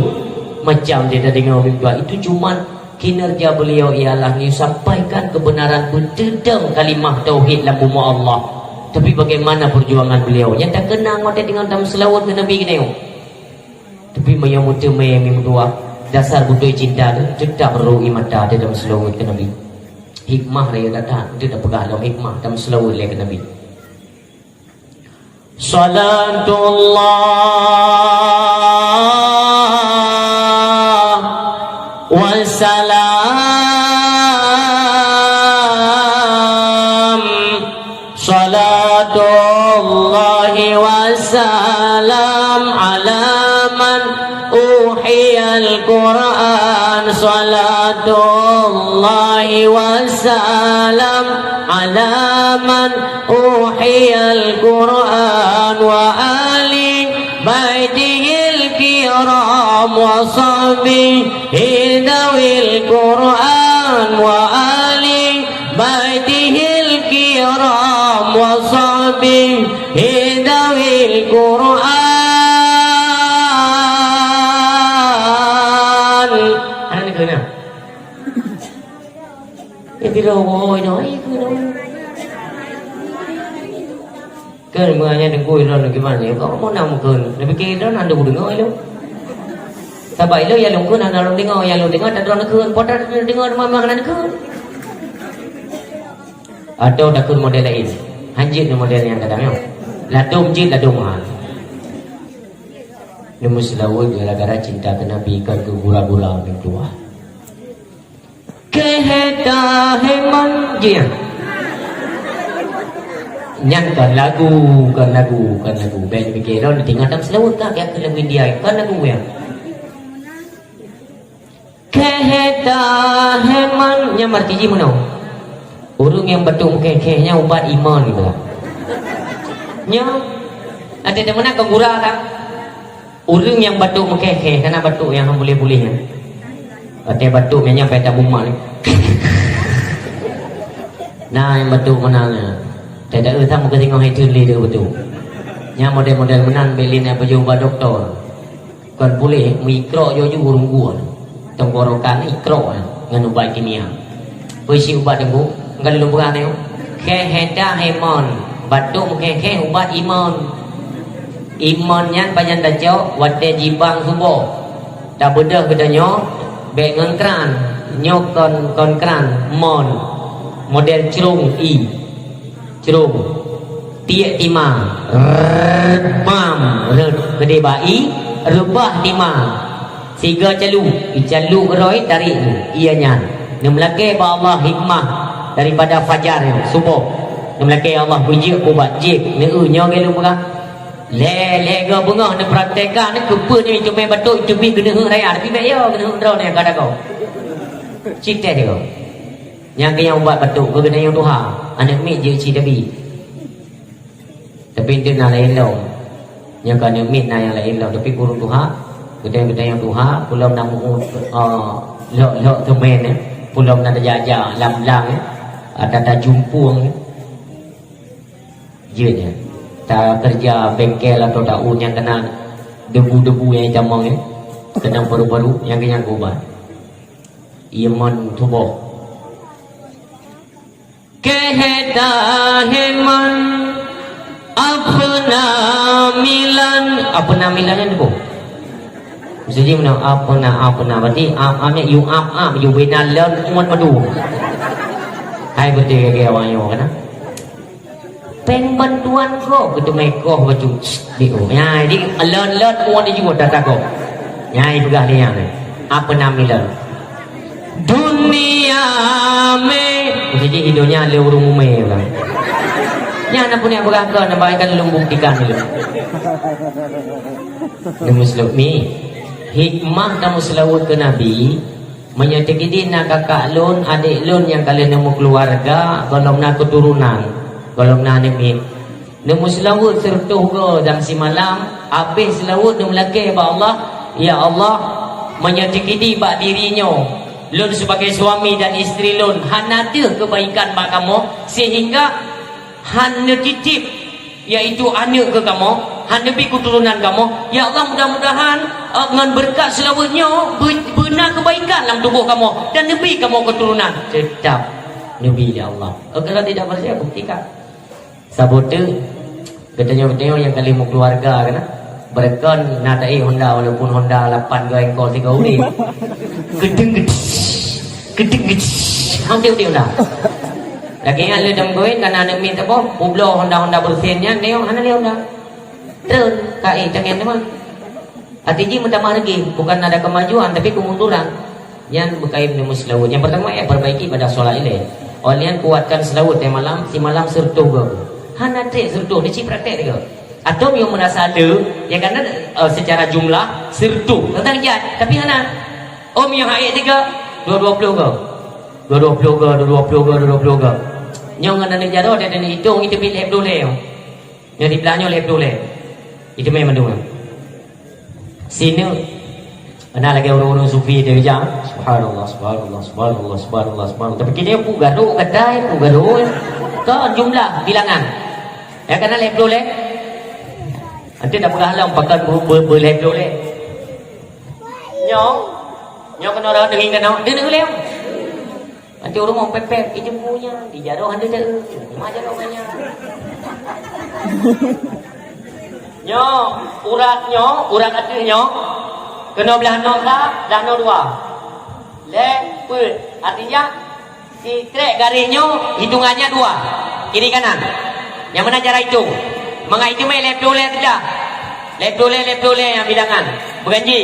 Macam dia dah dengar mimpi, itu cuman kinerja beliau ialah neusampaikan kebenaran beuteudong kalimah tauhid lam bumoe Allah. Tapi bagaimana perjuangan beliau? Nyang takeunang watée deungon tameuseulaweuet keu Nabi geutanyoe. Tapi meunyoe meuteumé meutuah, dasar beutôi cinta tu, teutap ro ie mata teuh tameuseulaweuet keu Nabi. Hikmah raya gata, teuh tapeugah lom hikmah tameuseulaweuet lé keu Nabi. Salatullah wa salam, salatullahi wa salam ala man uhiyal Qur'an, salatullahi wa salam ala man uhiyal Qur'an wa ali baitihil kiram wa sahbihi dawil Qur'an wa ali Ahlil kiram wa sahbihi dzawil Qur'an. Hana keunan. Eh, tiroe woe nyoe, eh, keunan. Kan meunyo teungku ilôn gimana? Kok mau nak mukun? Tapi ke ilôn anda deungoe ilôn. Sabab ilôn ya lôn kheun hana lôn deungoe, ya lôn deungoe tak droe neukheun. Padahai deungoe teuma meunan kheun. Atau takheun model laén. Hanjeuet ni model nyang kadang nyoe. Ladôm jeuet, ladôm han. Neumeuseulaweuet gara-gara cinta keu Nabi, kon keu gura-gura meutuah. Keu heta heman jih. Nyan kon lagu, kon lagu, kon lagu. Bèk pike lôn tinggai tam seulaweuet ka, ka keu lagu India, kon lagu ya. Keu heta heman, nyan arti jih meunoe. Ureueng nyang batuk meukheh-kheh nyan ubat iman geuh. Nyoe, até teumeunak keu gura ka. Ureueng nyang batuk meukheh-kheh, kana batuk nyang hana puléh-puléh nyan. Watèe batuk nyan nyang paih tamumat ni. Nah, nyang batuk meunan nyan. Teudeue sama keusingoh hai cun lé batuk. Nyang model-model meunan bèk lé na bajeuet bak dokto. Kon puléh, meuikrok jaju ureueng gua. Tenggorokan ikrok nyan ngon ubat kimia. Peue isi ubat teungku? Enggak lôn peugah nyoe. Kheh heta hemon. Batuk meukheh-kheh ubat imon. Imon nyan pajan tacok watèe jibang suboh. Tabeudôh geutanyoe bèk ngon kran. Nyoe kon, kon kran, mon. Model crông i. Crông. Tiek tima. Rrrr, mam. Reuet. Keudéh bak i. Reubah tima. Siga calu. Icalu keudroe, tarek. Iya nyan. Neumeulakèe bak Allah hikmah daripada fajar nyoe, suboh. Neumeulakèe Allah beujeuet ubat jih. Neu nyoe geuh lôn peugah. Lé, lé goe beungoh neupraktekkan, keupeue nyoe teumé batuk, teubiet keuneuk raya. Tapi bèk yo, keuneuk droe nyan ka dagoe. Cit teh deungoe. Nyang keu nyang ubat batuk, keu geutanyoe tuha, aneuk miet jeuet cit tabi. Tapi enteuk na laén lom. Nyang keu aneuk miet na nyang laén lom, tapi keu ureueng tuha, geutanyoe, geutanyoe tuha, peulom na mu'ut, eh, lhok-lhok teumén, eh, peulom na teujaja lam blang, eh, ata tajumpueng, eh. Jeuet nyan. Takeureuja bengkel atau taun nyang keunan debu-debu nyang itamong nyan. Keunong paru-paru nyang keunyan keu ubat. Iman tuboh. Keu heta heman apna milan, apna milan nyan debu. Bisa jadi mana apna, apna berarti ap, ap nyan you up, up, you bina learn umat madu. Hai betul ya, ya, awak nyoe kan? Péng bantuan gob, keuteumé goh bacut. Di, oh, nya, di, lon-lon, oh, di jiwoe tata gob. Nya, ipeugah lé nyan. Apa nama ilon? Dunia mé. Jadi, di donya lé ureueng umé, bang. Nya, na pun nyang peugah kon, na bak ikan lôn buktikan dulu. Ni Muslim ni, hikmah dan selawat ke Nabi, Meunyoe teukeudi na kakak lôn, adék lôn nyang ka lheueh neumeukeuluwarga, gohlom na keuturonan, gohlom na aneuk miet, neumeuseulaweuet sireutôh goe dan simalam, abéh seulaweuet neumeulakée bak Allah, "Ya Allah, meunyoe teukeudi bak diri nyoe, lôn sibagai suami dan istri lôn hana deuh keubaikan bak kamoe, seuhingga han neutitip, yaitu aneuk keu kamoe, han neubi keuturonan kamoe. Ya Allah, mudah-mudahan, eh, ngon beureukat seulaweuet nyoe beu-, beuna keubaikan lam tuboh kamoe dan neubi kamoe keuturonan." Teutap neubi lé Allah. Oh, kalau tidak percaya, buktikan. Saboh teuk, geutanyoe-geutanyoe nyang ka lheueh meukeuluwarga keunan, beureukat na taék Honda, walaupun Honda lapan go engkol sigoe udeb. Keudeng-keudeng. Keudeng-keudeng. Hana udeb-udeb Honda. Lagée nyan lé dam goen kana aneuk miet saboh, peubloe Honda-Honda beureusén nyan, nyoe hana lé Honda. Treun, ka éh, tangen teuma. Arti jih meutamah reugih, bukan ada kemajuan, tapi kemunduran. Nyan beukayém neumeuseulaweuet. Nyang pertama, ya, perbaiki pada solat ilée. Óh lheueh kuatkan seulaweuet tiep malam, simalam sireutôh goe. Hana treb sireutôh, ni cit praktek tiga. Atau meunyoe meurasa le, ya kan, eh, secara jumlah sireutôh. Teuntang jat, tapi hana. Oh, meunyoe hait tiga, dua dua ploh goe. Dua dua ploh goe, dua dua ploh goe, dua dua ploh goe. Nyoe ngon aneuk jaroe dan aneuk itong, itu pih lhée ploh lhée. Nyoe di blah nyoe lhée ploh lhée. Itu memang mandum. Sineuk Hana lagèe ureueng-ureueng sufi teuh jak. Subhanallah, subhanallah, subhanallah, subhanallah, subhanallah. Tapi kini peuet gadôh, gatai peuet gadôh. Kon jumlah bilangan. Ya, kana lhèe ploh lhèe. Nanti dak peugah lom pakon bu-, bu-, bu-, lhèe ploh lhèe. Nyoe, nyoe keunoe rawat deungon keunoe, deungon lhèe. Nanti ureueng mau pepet, ijeumu nyan, di jaroe hana teu. Cuma jaroe banyak. Nyoe, urat nyoe, urat ateueh nyoe. Keunoe blah noe sa, blah noe dua. Lhèe, peuet. Artinya, si trek garéh nyoe, hitungannya dua. Kiri kanan. Nyang meunan cara itong. Mangat iteumé lhèe ploh lhèe teudah. Lhèe ploh lhèe, lhèe ploh lhèe nyang bilangan. Beuganji.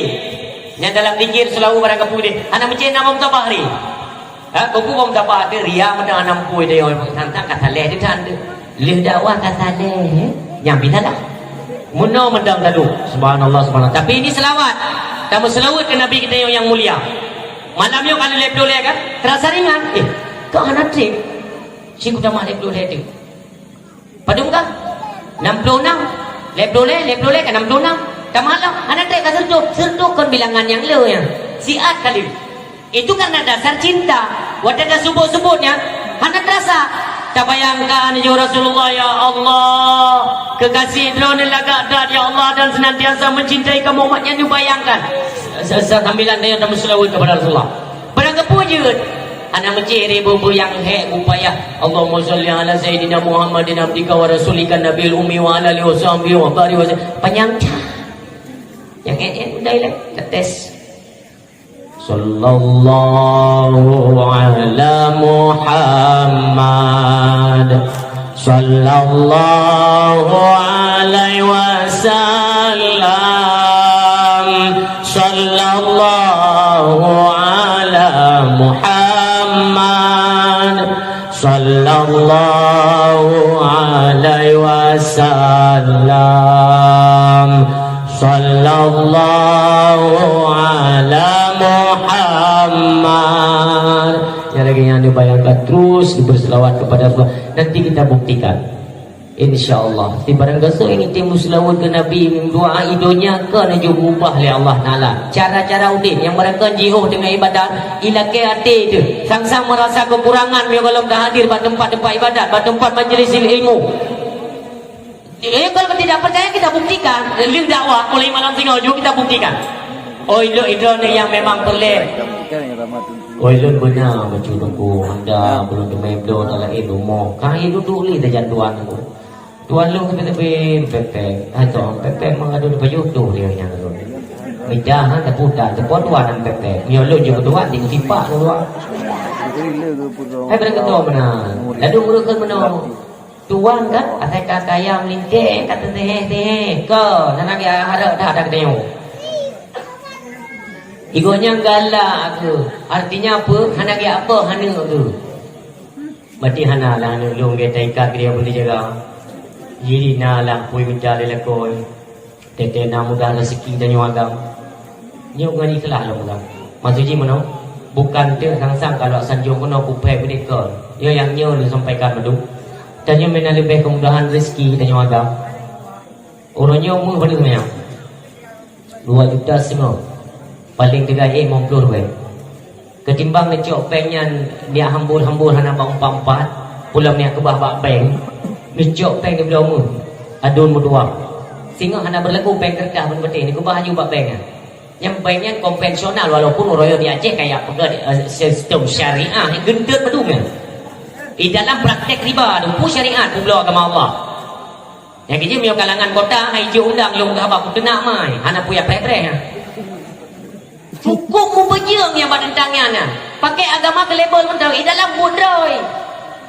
Nyang dalam zikir seulalu barang kapeue deh. Hana meucen nama meutabah hari. Ha, keupeue bang tapa teuh ria meunan hana meupui teuh, tantang ka saleh teuh tan teuh. Lheueh dakwah ka saleh, eh? Nyang bina lah. Meunoe mantong taduek. Subhanallah, subhanallah. Tapi ini selawat. Kamu selawat ke Nabi kita yang, yang mulia. Malam nyoe ka lhèe ploh lhèe kan? Terasa ringan. Eh, kok hana trép? Singku tamah lhèe ploh lhèe teuh. Padum kah? Enam puluh enam. Lhèe ploh lhèe, lhèe ploh lhèe ka enam puluh enam. Tamah lom, hana trép ka seureutôh. Seureutôh kon bilangan nyang le nyan. Siat kali. Itu karena dasar cinta. Watèe ka seubut-seubut nyan, hana terasa. Tabayangkan, ya Rasulullah, ya Allah, kekasih droeneuh lagak that, ya Allah, dan senantiasa mencintai kamu, umat nyan dibayangkan. Se-, se-, sambilan tanyoe tameuseulaweuet kepada Rasulullah. Barang kapeue jeuet? Hana meucit ribée-ribée nyang hék beupayah. Allahumma shalli ala sayyidina Muhammadin abdika wa rasulika nabil ummi wa ala alihi wa sahbihi wa barik wa sallim. Panyang that. Nyang hék-hék udah ilai. Tetes. Sallallahu ala Muhammad. Sallallahu alaihi wasallam. Sallallahu ala Muhammad. Sallallahu alaihi wasallam. Sallallahu ala Muhammad. Nyang lagèe nyan dibayangkan terus berselawat kepada Rasulullah. Nanti kita buktikan. Insya Allah. Di barang gasoe ini timbul selawat ke Nabi, doa idonya ke nuju berubah oleh Allah Ta'ala. Cara-cara udép nyang barangkapeue jiôh dengan ibadat, ilakèe até teuh. Sang-sang merasa kekurangan meunyoe gohlom ka hadir bak tempat-tempat ibadat, bak tempat majlis ilmu. Eh, kalau tidak percaya, kita buktikan. Lheueh dakwah, mulai malam singoh jua kita buktikan. Oh, ilôn, ilôn ni yang memang peureulèe. Oh, ilôn beuna bacut Teungku, hana belum teumé bloe talaén rumoh. Ka ié dudoe lé tajak tuan Teungku. Tuan lôn teupé-teupé pepeng. Hai tuan, pepeng meugadôh pajoh toh dia nyang lôn. Mita ha teupeu tuan, teupeu tuan pepeng. Nyoe lôn jeuet tuan di sipak lôn tuan. Hai beureukat meunan. Lalu ureueng meunoe. Tuan kan, asai ka kaya meulintèe, ka teuseuhé-seuhé. Kon, hana geuharap that, that geutanyoe. Igoe nyan galak keuh. Artinya apa? Hana geuapoh aneuk keuh. Berarti hana lah aneuk lôn geutanyoe ikat keu dia pun dijaga. Jadi na lah pui mita lé lakoe. Teuntèe na mudah raseuki tanyoe agam. Nyoe ngon ikhlas lôn peugah. Maksud jih meunoe, bukan teuh sang-sang kalau sanjong keunoe kuphèe beudéh kon. Nyoe nyang nyoe lôn sampaikan mandum. Tanyoe meunan leubeh keumudahan raseuki tanyoe agam. Uroe nyoe meuh padum nyan. Dua juta singoh. Paléng teuga éh limong ploh ribèe. Keutimbang neucok péng nyan, neujak hambor-hambor hana bak umpat-umpat, pulang neujak keubah bak bank, neucok péng neubloe meuh, aduen meutuah. Singoh hana beurlaku péng keureutah ban patéh, neukeubah aju bak bank nyan. Nyang bank nyan konvensional, walaupun uroe nyoe di Aceh kaya peugah, eh, sistem syariah, geunteut padum nyan. Di dalam praktek riba tu, peue syariat peubloe agama Allah. Nyang keujieb meunyoe kalangan kota, hai jeuet undang lôn keu haba kuteunak mai, hana peue preh-preh nyan. Cukôp mupeujeueng nyang bak teuntang nyan, nyan. Pakai agama keu label mantong, eh, dalam buet droe.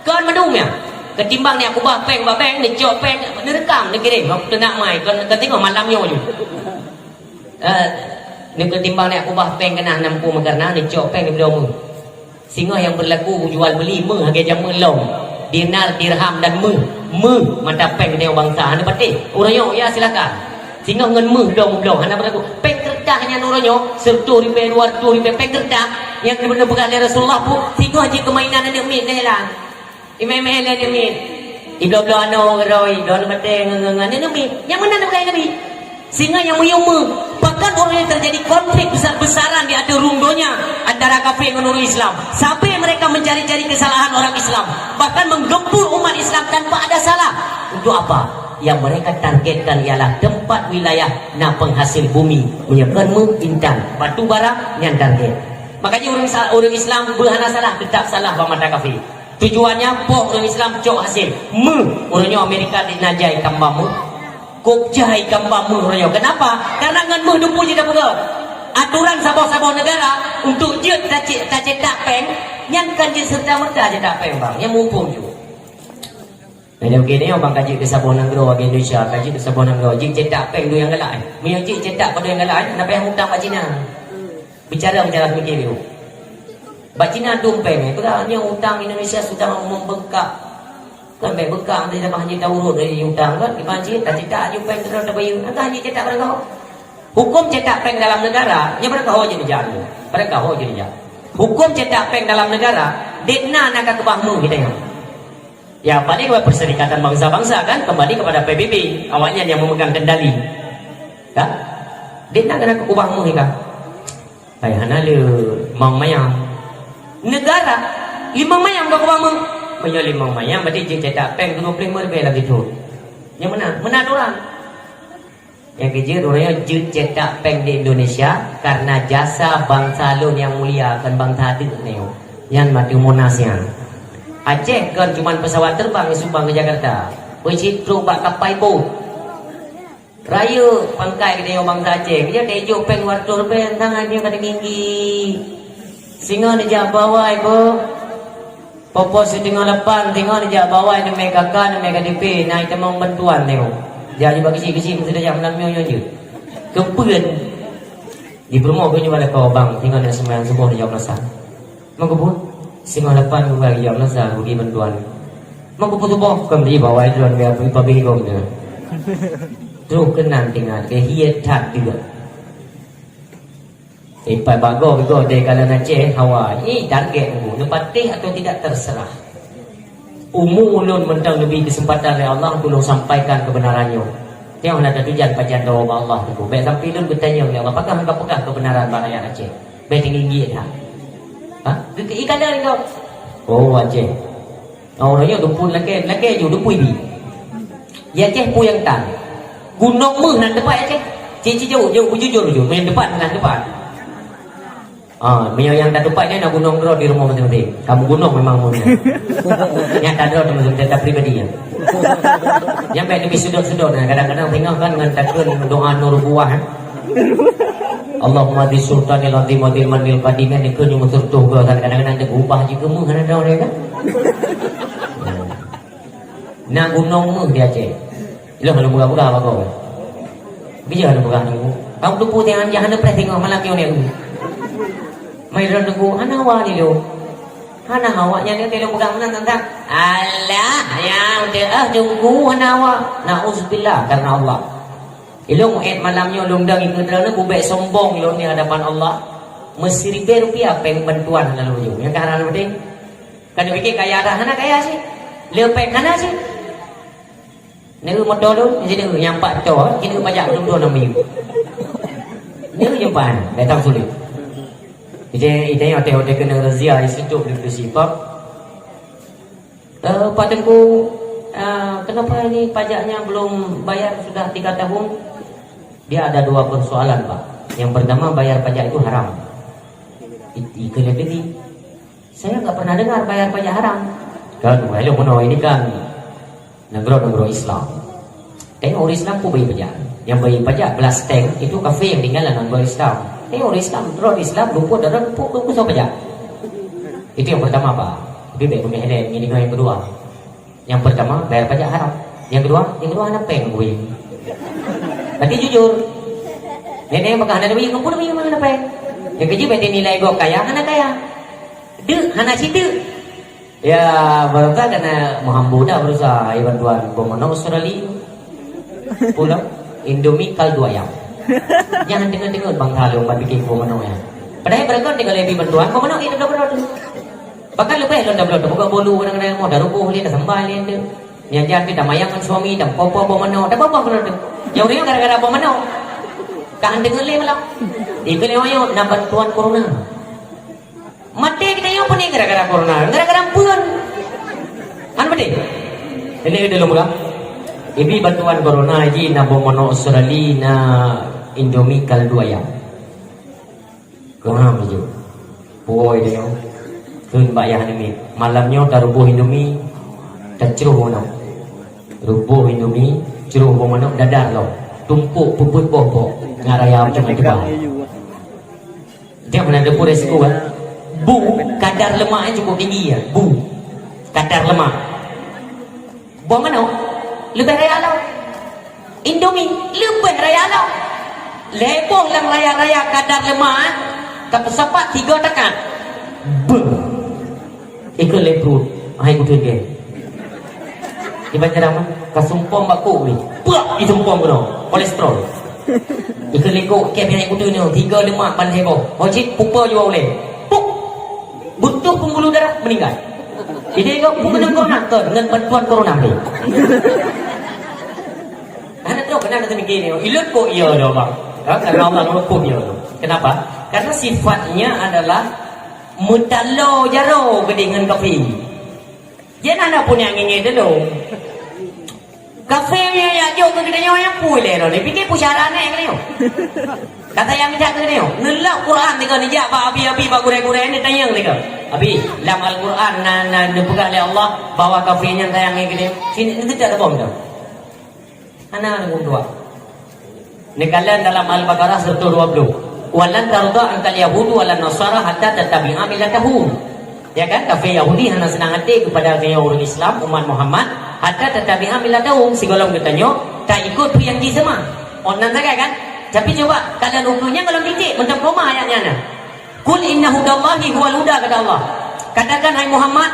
Kon mandum nyan. Keutimbang neujak keubah péng bak bank, neucok péng, neureukam, neukirém, bak teunak mai, kon, kon singoh malam nyoe ju. Eh, neukeutimbang neujak keubah péng keunan, hana muphom meukarna neucok péng neubloe meuh. Singoh nyang beurlaku jual beuli meuh lagèe jameun lom. Dinar, dirham dan meuh. Meuh mata péng geutanyoe bansa, hana patéh. Uroe nyoe, ya, silakan. Singoh ngon meuh dong bloe, hana beurlaku. Péng keureutah nyan uroe nyoe, seureutôh ribèe, dua reutôh ribèe péng keureutah. Nyang geupeugah lé Rasulullah pun, singoh jih keu mainan aneuk miet neuhelan. Imé-imé lé aneuk miet. Ibloe-bloe anoe keudroe, ibloe aneuk batèe ngon, ngon, ngon aneuk miet. Nyang meunan peugah Nabi. Sehingga nyang meuyuem meuh, bahkan uroe nyoe terjadi konflik besar-besaran di ateueh rhueng donya antara kafé ngon ureuëng Islam. Sampai mereka mencari-cari kesalahan orang Islam, bahkan menggempur umat Islam tanpa ada salah. Untuk apa? Yang mereka targetkan ialah tempat wilayah na penghasil bumi, meunyoe kon meuh, intan, batu bara, nyan target. Makanya ureuëng sa-, ureuëng Islam beuhana salah, tetap salah bak mata kafé. Tujuannya poh ureuëng Islam cok hasil. Meuh, ureuëng nyoe Amerika di na jai kamba meuh. Kop jai kamba meuh ureuëng nyoe. Kenapa? Karena ngon meuh dum peue jeuet tapeugah. Aturan saboh-saboh negara untuk jeuet tace-, tacetak péng, nyan kan jeuet serta-merta cetak péng, bang. Nyan muphom ju. Nah, oke ni, bang, ka jeuet keu saboh nanggroe bagi Indonesia, ka jeuet keu saboh nanggroe, jeuet cetak péng dua nyang galak. Meunyoe jeuet cetak pada nyang galak, na payah utang bak Cina. Bicara, bicara mikir dulu. Bak Cina dum péng, eh, peugah nyoe utang Indonesia sudah membengkak. Kan bék bengkak, nanti tambah hanjeuet taurot dari utang kan, gimana cit, tacetak aju péng terus tabayeue. Angkah hanjeuet cetak barang kah. Hukum cetak péng dalam negara, nyoe barang kah ho jeuet dijak. Barang kah ho jeuet dijak. Hukum cetak péng dalam negara, dek na na ka keubah meuh kita nyoe. Ya, balik kepada Perserikatan Bangsa-Bangsa kan, kembali kepada P B B, awaknyan yang memegang kendali. Kan? Dek na kena keubah meuh kan? Hai, hana le mang mayang. Negara, limong mayang ka keubah meuh. Meunyoe limong mayang, berarti jeuet cetak péng dua puluh lima ribu lagi tu. Nyang mana? Mana aturan? Nyang keujeuet, ureuëng nyoe jeuet cetak péng di Indonesia karena jasa bangsa lôn nyang mulia, kon bangsa adeuk nyoe. Nyan mati Monas nyan. Aceh kon cuman pesawat terbang sumbang ke Jakarta. Beucit trok bak kapai bot. Rayeuk pangkai geutanyoe bangsa Aceh. Keujeuet ka ijok péng dua ratus ribèe, entang nyoe ka teunggi. Singoh neujak bawai, boh. Popo siteungoh lapan, singoh neujak bawai, neumè K K, neumè K T P, na itamong bantuan nyoe. Jak jibak keuchik-keuchik, meusidajak malam nyoe, nyoe jeuet. Keupeuen. Jipeurumoh keu nyoe bak lakoe, bang, singoh neujak seumayang suboh, neujak masak. Meukeubut, singoh lapan buka gijak meunasah bagi bantuan. Meukeubut tuboh, kon di bawah itu, dia beri pabeh gom dia. Trok keunan teuingat, dia hiet that juga. Ipai bagoe-goe dari kalangan Aceh, hawa. Ini target nunggu. Neupatéh atau tidak, terserah. Umu ulôn mantong neubri keuseumpatan lé Allah untuk ulôn sampaikan keubeunaran nyoe. Teuh na tatujan pajan droe bak Allah teungku. Bèk sampai lôn geutanyong lé Allah, pakon hana peugah keubeunaran bak rakyat Aceh. Bèk teunggi-inggi that. Ha? Geukeu ié kada lé gob. Oh, Aceh. Awak nyoe dupeue lakèe, lakèe ju dupeue bi. Ya Aceh peue nyang tan. Gunong meuh nan teupat Aceh. Cit-cit jauh, jauh bujur-jur ju. Meunan teupat, meunan teupat. Ah, meunyoe nyang tatupat nyan na gunong droe di rumoh masing-masing. Kamoe gunong memang mun. Nyang tadroe tu masing-masing pribadi nyan. Nyang bèk leubeh sudot-sudot, nah, kadang-kadang tengok kan ngon takheun doa nubuwah, eh. Allahumma di sultanil azim wa di manil qadim, kan dikeue nyoe meusurtoh ke, kan kadang-kadang dia berubah juga meuh, kan ada orang kan. Na gunong meuh di Aceh. Ilôn hana peugah-peugah bak gob. Bijah hana peugah nunggu. Kamu tupu tengah jah hana preh tengok malam nyoe nunggu. Mai droe nunggu, hana hawa ni lôn. Hana hawa nyan dia tengok peugah meunan tentang. Alah, ya udah ah tunggu hana hawa. Nauzubillah karena Allah. Ilôn muet malam nyoe lôn dang ikut droe nunggu bèk sombong ilôn di hadapan Allah. Meusiribèe rupiah péng bantuan hana lôn jok. Nyang ka hana lôn Kan pikir kaya dah hana kaya sih. Lepek hana sih. Neu motor tu, jadi nyampak to, jadi pajak tu tu nama you. Neu jumpa, datang sulit. Jadi, itu yang hotel-hotel kena razia di situ, di situ. Eh, Pak Tengku, eh, kenapa ini pajaknya belum bayar sudah tiga tahun? Dia ada dua persoalan, Pak. Yang pertama, bayar pajak itu haram. Itu kena beli. Saya nggak pernah dengar bayar pajak haram. Kan, wah, ilong meunoe ini kan nanggroe-nanggroe Islam. Tengok ureueng Islam pun bayar pajak. Yang bayar pajak belas teng itu kafir yang tinggal dalam nanggroe Islam. Tengok ureueng Islam, droe Islam, luput dari luput, luput sama pajak. Itu yang pertama, Pak. Tapi baik pemikiran ini yang kedua. Yang pertama, bayar pajak haram. Yang kedua, yang kedua hana peng bui. Berarti jujur. Nenek maka hana bui, kumpul bui mana hana peng. Yang kejih berarti nilai gok kaya, hana kaya. Deuk, hana sideuk. Ya, barokah kena meuhambu dah berusaha. Ai bantuan, boh manok Australia. Pulang, Indomie kaldu ayam. Jangan dengar-dengar bang Talong buat bikin boh manok ya. Padahal barokah tinggal lebih bantuan, boh manok itu dah berdoa. Bahkan leubeh lôn tabloe teubuka bulu kadang-kadang moh, taruboh lé, tasambah lé tu. Nyang jak teuh tamayang ngon suami, tapoh-poh boh manok, tapoh-poh keunoe tu. Nyang ureueng gara-gara boh manok. Ka han deungoe lé malam. Ikeu lé nyoe na bantuan corona. Maté geutanyoe peuning gara-gara corona, gara-gara peuen. Kan beutôi? Ini udah lama. Ibi bantuan corona ji na boh manok Australia, na Indomie kaldu ayam. Keuham ju. Puwoe tanyoe. Kheun bak yah nyoe. Malam nyoe taruboh Indomie, tacroh manok. Ruboh Indomie, croh boh manok dadar lom. Tumpok peubuet boh-boh. Ngon raya macam-macam. Tiap meunan debu resiko kan. Bu, kadar lemaknya cukup tinggi ya. Bu. Kadar lemak. Boh manok leubeh raya lom. Indomie leubeh raya lom. Lhèe boh lam raya-raya kadar lemak, eh, tapeusapat tiga takat. Beuh. Ikeu lé pruet, hai kuteun gèt. Di Banjarmasin, ka sumpom bak kok ni. Puak, disumpom keunoe. Kolesterol. Ikeu lé kok, kèe hai kuteun nyoe, tiga lemak ban lhèe boh. Ho cit, pupa jua ulèe. Puk. Butuh pembuluh darah, meninggal. Jadi, kok bukan corona, ke, dengan bantuan corona ni. Hana trok, kena ada mikir ni. Ilot kok iya dah, bang. Ha, karena Allah kok iya dah. Kenapa? Karena sifatnya adalah meutalo jaroe geude ngon kafé. Jadi hana pun nyang ngingé dulu. Kafé nyang jak jok keu geutanyoe nyang pui lé droe. Dipikir pusara nèk geutanyoe. Kata nyang jak keu geutanyoe. Neulok Quran tiga neujak bak abi-abi bak gurèe-gurèe ni tanyong tiga. Abi, lam Al-Quran na, na neupeugah lé Allah bahwa kafé nyan sayang ngon geutanyoe. Sini, neuteupeue tabong tu. Hana lôn dua. Neukalon dalam Al-Baqarah seratus dua puluh. "Wa lan tarda ankal yahudu wa lan nasara hatta tattabi'a millatahum." Ya kan? Kafé Yahudi hana seunang até keupada geutanyoe ureueng Islam, umat Muhammad, hatta tattabi'a millatahum, sigohlom geutanyoe taikot peue nyang jiseumah. Oh, nan sagai kan? Tapi cuba kalon ukeue nyan gohlom titik, mantong koma ayat nyan. "Qul inna hudallahi huwal huda," kata Allah. Katakan, hai Muhammad,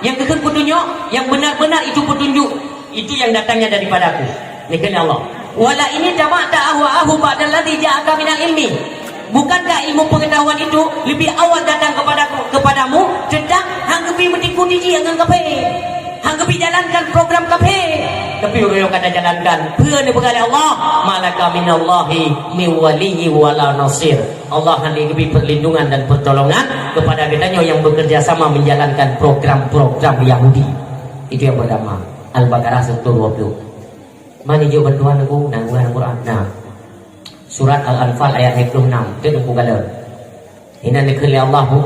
nyang geukheun peutunyok, yang benar-benar itu petunjuk, itu yang datangnya daripada-Ku. Demikian Allah. "Wa la in ittaba'ta ahwa'ahum ba'dalladzi ja'aka minal ilmi." Bukankah ilmu pengetahuan itu lebih awal datang kepadaku, kepadamu, tentang han geupeu meutikudi jih ngon kafé? Han geupeu jalankan program kafé? Tapi ureueng nyang ka tajalankan, peue neupeugah lé Allah? "Ma laka minallahi min waliyyin wa la nasir." Allah hana geubri perlindungan dan pertolongan kepada geutanyoe nyang bekerja sama menjalankan program-program Yahudi. Itu yang pertama. Al-Baqarah seratus dua puluh. Mani jok bantuan aku, nangguan Al-Quran. Nah. Surat Al-Anfal ayat lhèe ploh nam. Itu aku galak. Inan dikheun lé Allah, Bu.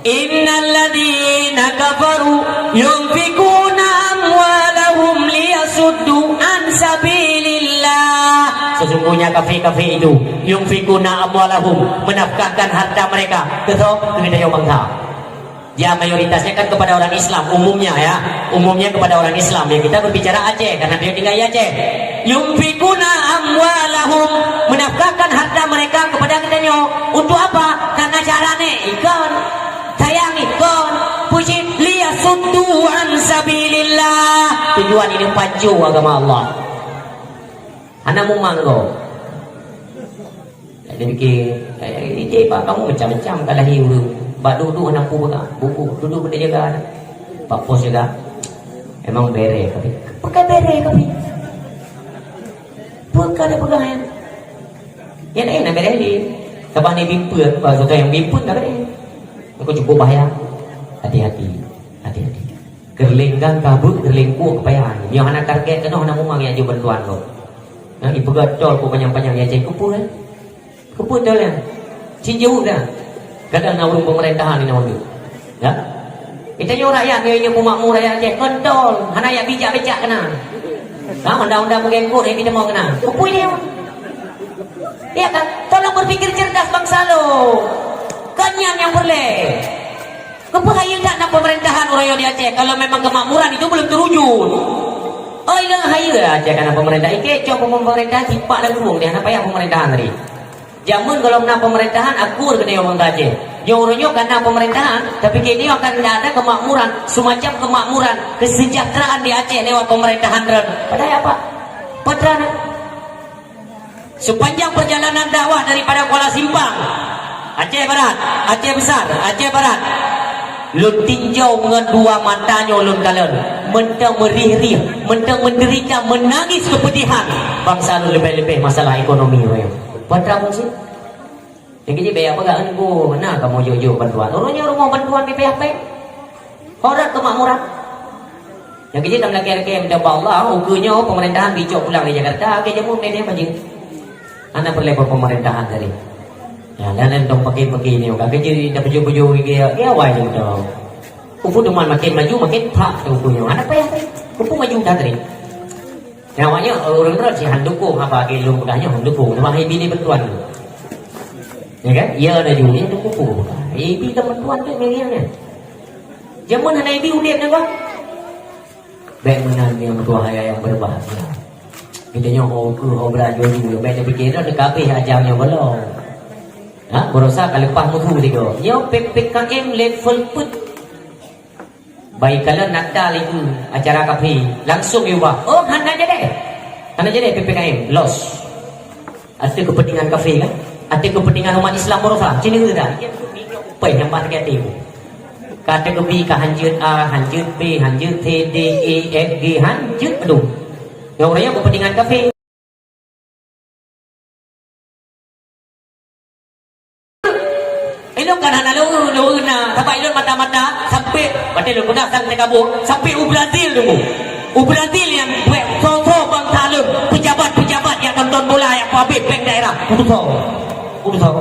"Innal ladzina kafaru yunfikuna amwalahum liyasuddu an sabilillah." Sesungguhnya kafé-kafé itu, yunfikuna amwalahum, menafkahkan harta mereka. Keu soe? Keu geutanyoe bansa. Ya, mayoritasnya kan kepada orang Islam, umumnya ya. Umumnya kepada orang Islam. Ya, kita berbicara Aceh, karena beliau tinggal di Aceh. "Yunfikuna amwalahum," menafkahkan harta mereka kepada geutanyoe. Untuk apa? Karena cara nèk ikon. Sayang ikon. Puji, "Liyasuddu an sabilillah." Tujuan ini pacu agama Allah. Hana mumang gob. Jadi, eh, ide bak kamu macam-macam ka lahé ureueng. Bak duek-duek hana peue peugah. Buku, duek-duek bak jaga. Bak pos jaga. Emang bere kafé. Peue ka bere kafé. Peue ka tapeugah nyan. Nyan na bere lé. Sabab ni bimpeuen, bahasa nyang bimpeuen ka bere. Maka cukup bahaya. Hati-hati. Hati-hati. Geureuléng gang kabeuet, geureuléng kuok keupayaan. Nyoe hana target keunoe, hana mumang nyang jok bantuan kok. Nyang ipeugah tol kok panyang-panyang ya cek keupeue, eh? Keupeue tol nyan? Cit jeuet dah. Kadang na ureueng pemerintah ni na ureueng. Ya? Geutanyoe rakyat nyoe, nyoe peumakmu rakyat Aceh, kon tol, hana yak bijak becak keunan. Ha, undang-undang meugengkot nyang jiteumo keunan. Keupeue nyoe? Ya kan? Tolong berpikir cerdas bangsa lo. Kon nyan nyang peureulèe. Keupeue hayeue that na pemerintahan uroe nyoe di Aceh, kalau memang kemakmuran itu belum terwujud? Oh, ilôn hayeue Aceh kana pemerintah. Ikei cok pemerintahan sipak dan ruweueng deh, hana payah pemerintahan tadi. Jameun gohlom na pemerintahan, akur keu nyoe bangsa Aceh. Nyoe uroe nyoe kana pemerintahan, tapi keu nyoe akan ada kemakmuran, semacam kemakmuran, kesejahteraan di Aceh lewat pemerintahan ron. Padahai apa? Padahai Sepanjang perjalanan dakwah daripada Kuala Simpang, Aceh Barat, Aceh Besar, Aceh Barat, lôn tinjau ngon dua mata nyoe lôn kalon, mantong meurih-rih, mantong menderita, menangis kepedihan bangsa lôn, leubeh-leubeh masalah ekonomi nyoe. Putra fungsi. Nyang keuji bèk peugah, "Engku, na kamoe jok-jok bantuan." Ureueng nyoe rumoh bantuan B P H P. Horot keumakmuran. Nyang keuji tam lakèe-lakèe minta bak Allah, ukeue nyoe pemerintahan bicok pulang di Jakarta, akhé jameun deh bajèe. Hana peureulèe peumeurintahan tadi. Ya, dan entong paké-paké ni, ka keuji dah bujur-bujur lagi, ya, ya, wai je beutôi. Upu teuma makin maju, makin phak tu upu nyoe. Hana payah tadi. Upu maju dah tadi. Nyan awaknyan ureueng droe si han dukung haba lôn peugah nyoe, han dukung. Teuma hai bini bantuan tu. Ya kan? Ya dah juri tu kupu. Ibi kan bantuan tu milih nyan. Jameun hana ibi udép nyan kan? Bèk meunan nyang tuha nyang berbahagia. Kita nyoe ho keu ho bra juju, bèk tapikir dah kabeh ajam nyoe belom. Ha, berusaha ka leupah mutu tiga. Nyoe P P K M level peuet. Bai kalon Natal itu acara kafe, langsung diubah. Oh, hana jadi. Hana jadi P P K M, loss. Ada kepentingan kafe kan? Ada kepentingan umat Islam barosa. Sini kita. Pai nyambat ke hati. Kata kebi ka hanjut A, hanjut B, hanjut C, D, E, F, G, hanjut. Aduh. Yang orang yang kepentingan kafe. Ilôn kan hana lôn, lôn na, sabab ilôn mata-mata sampai, berarti lôn peugah sang teuka buet, sampai u Brazil dulu. U Brazil nyang buet soe-soe bansa lôn, pejabat-pejabat nyang tonton bola nyang peuhabéh bank daerah. Putus soe. Putus soe.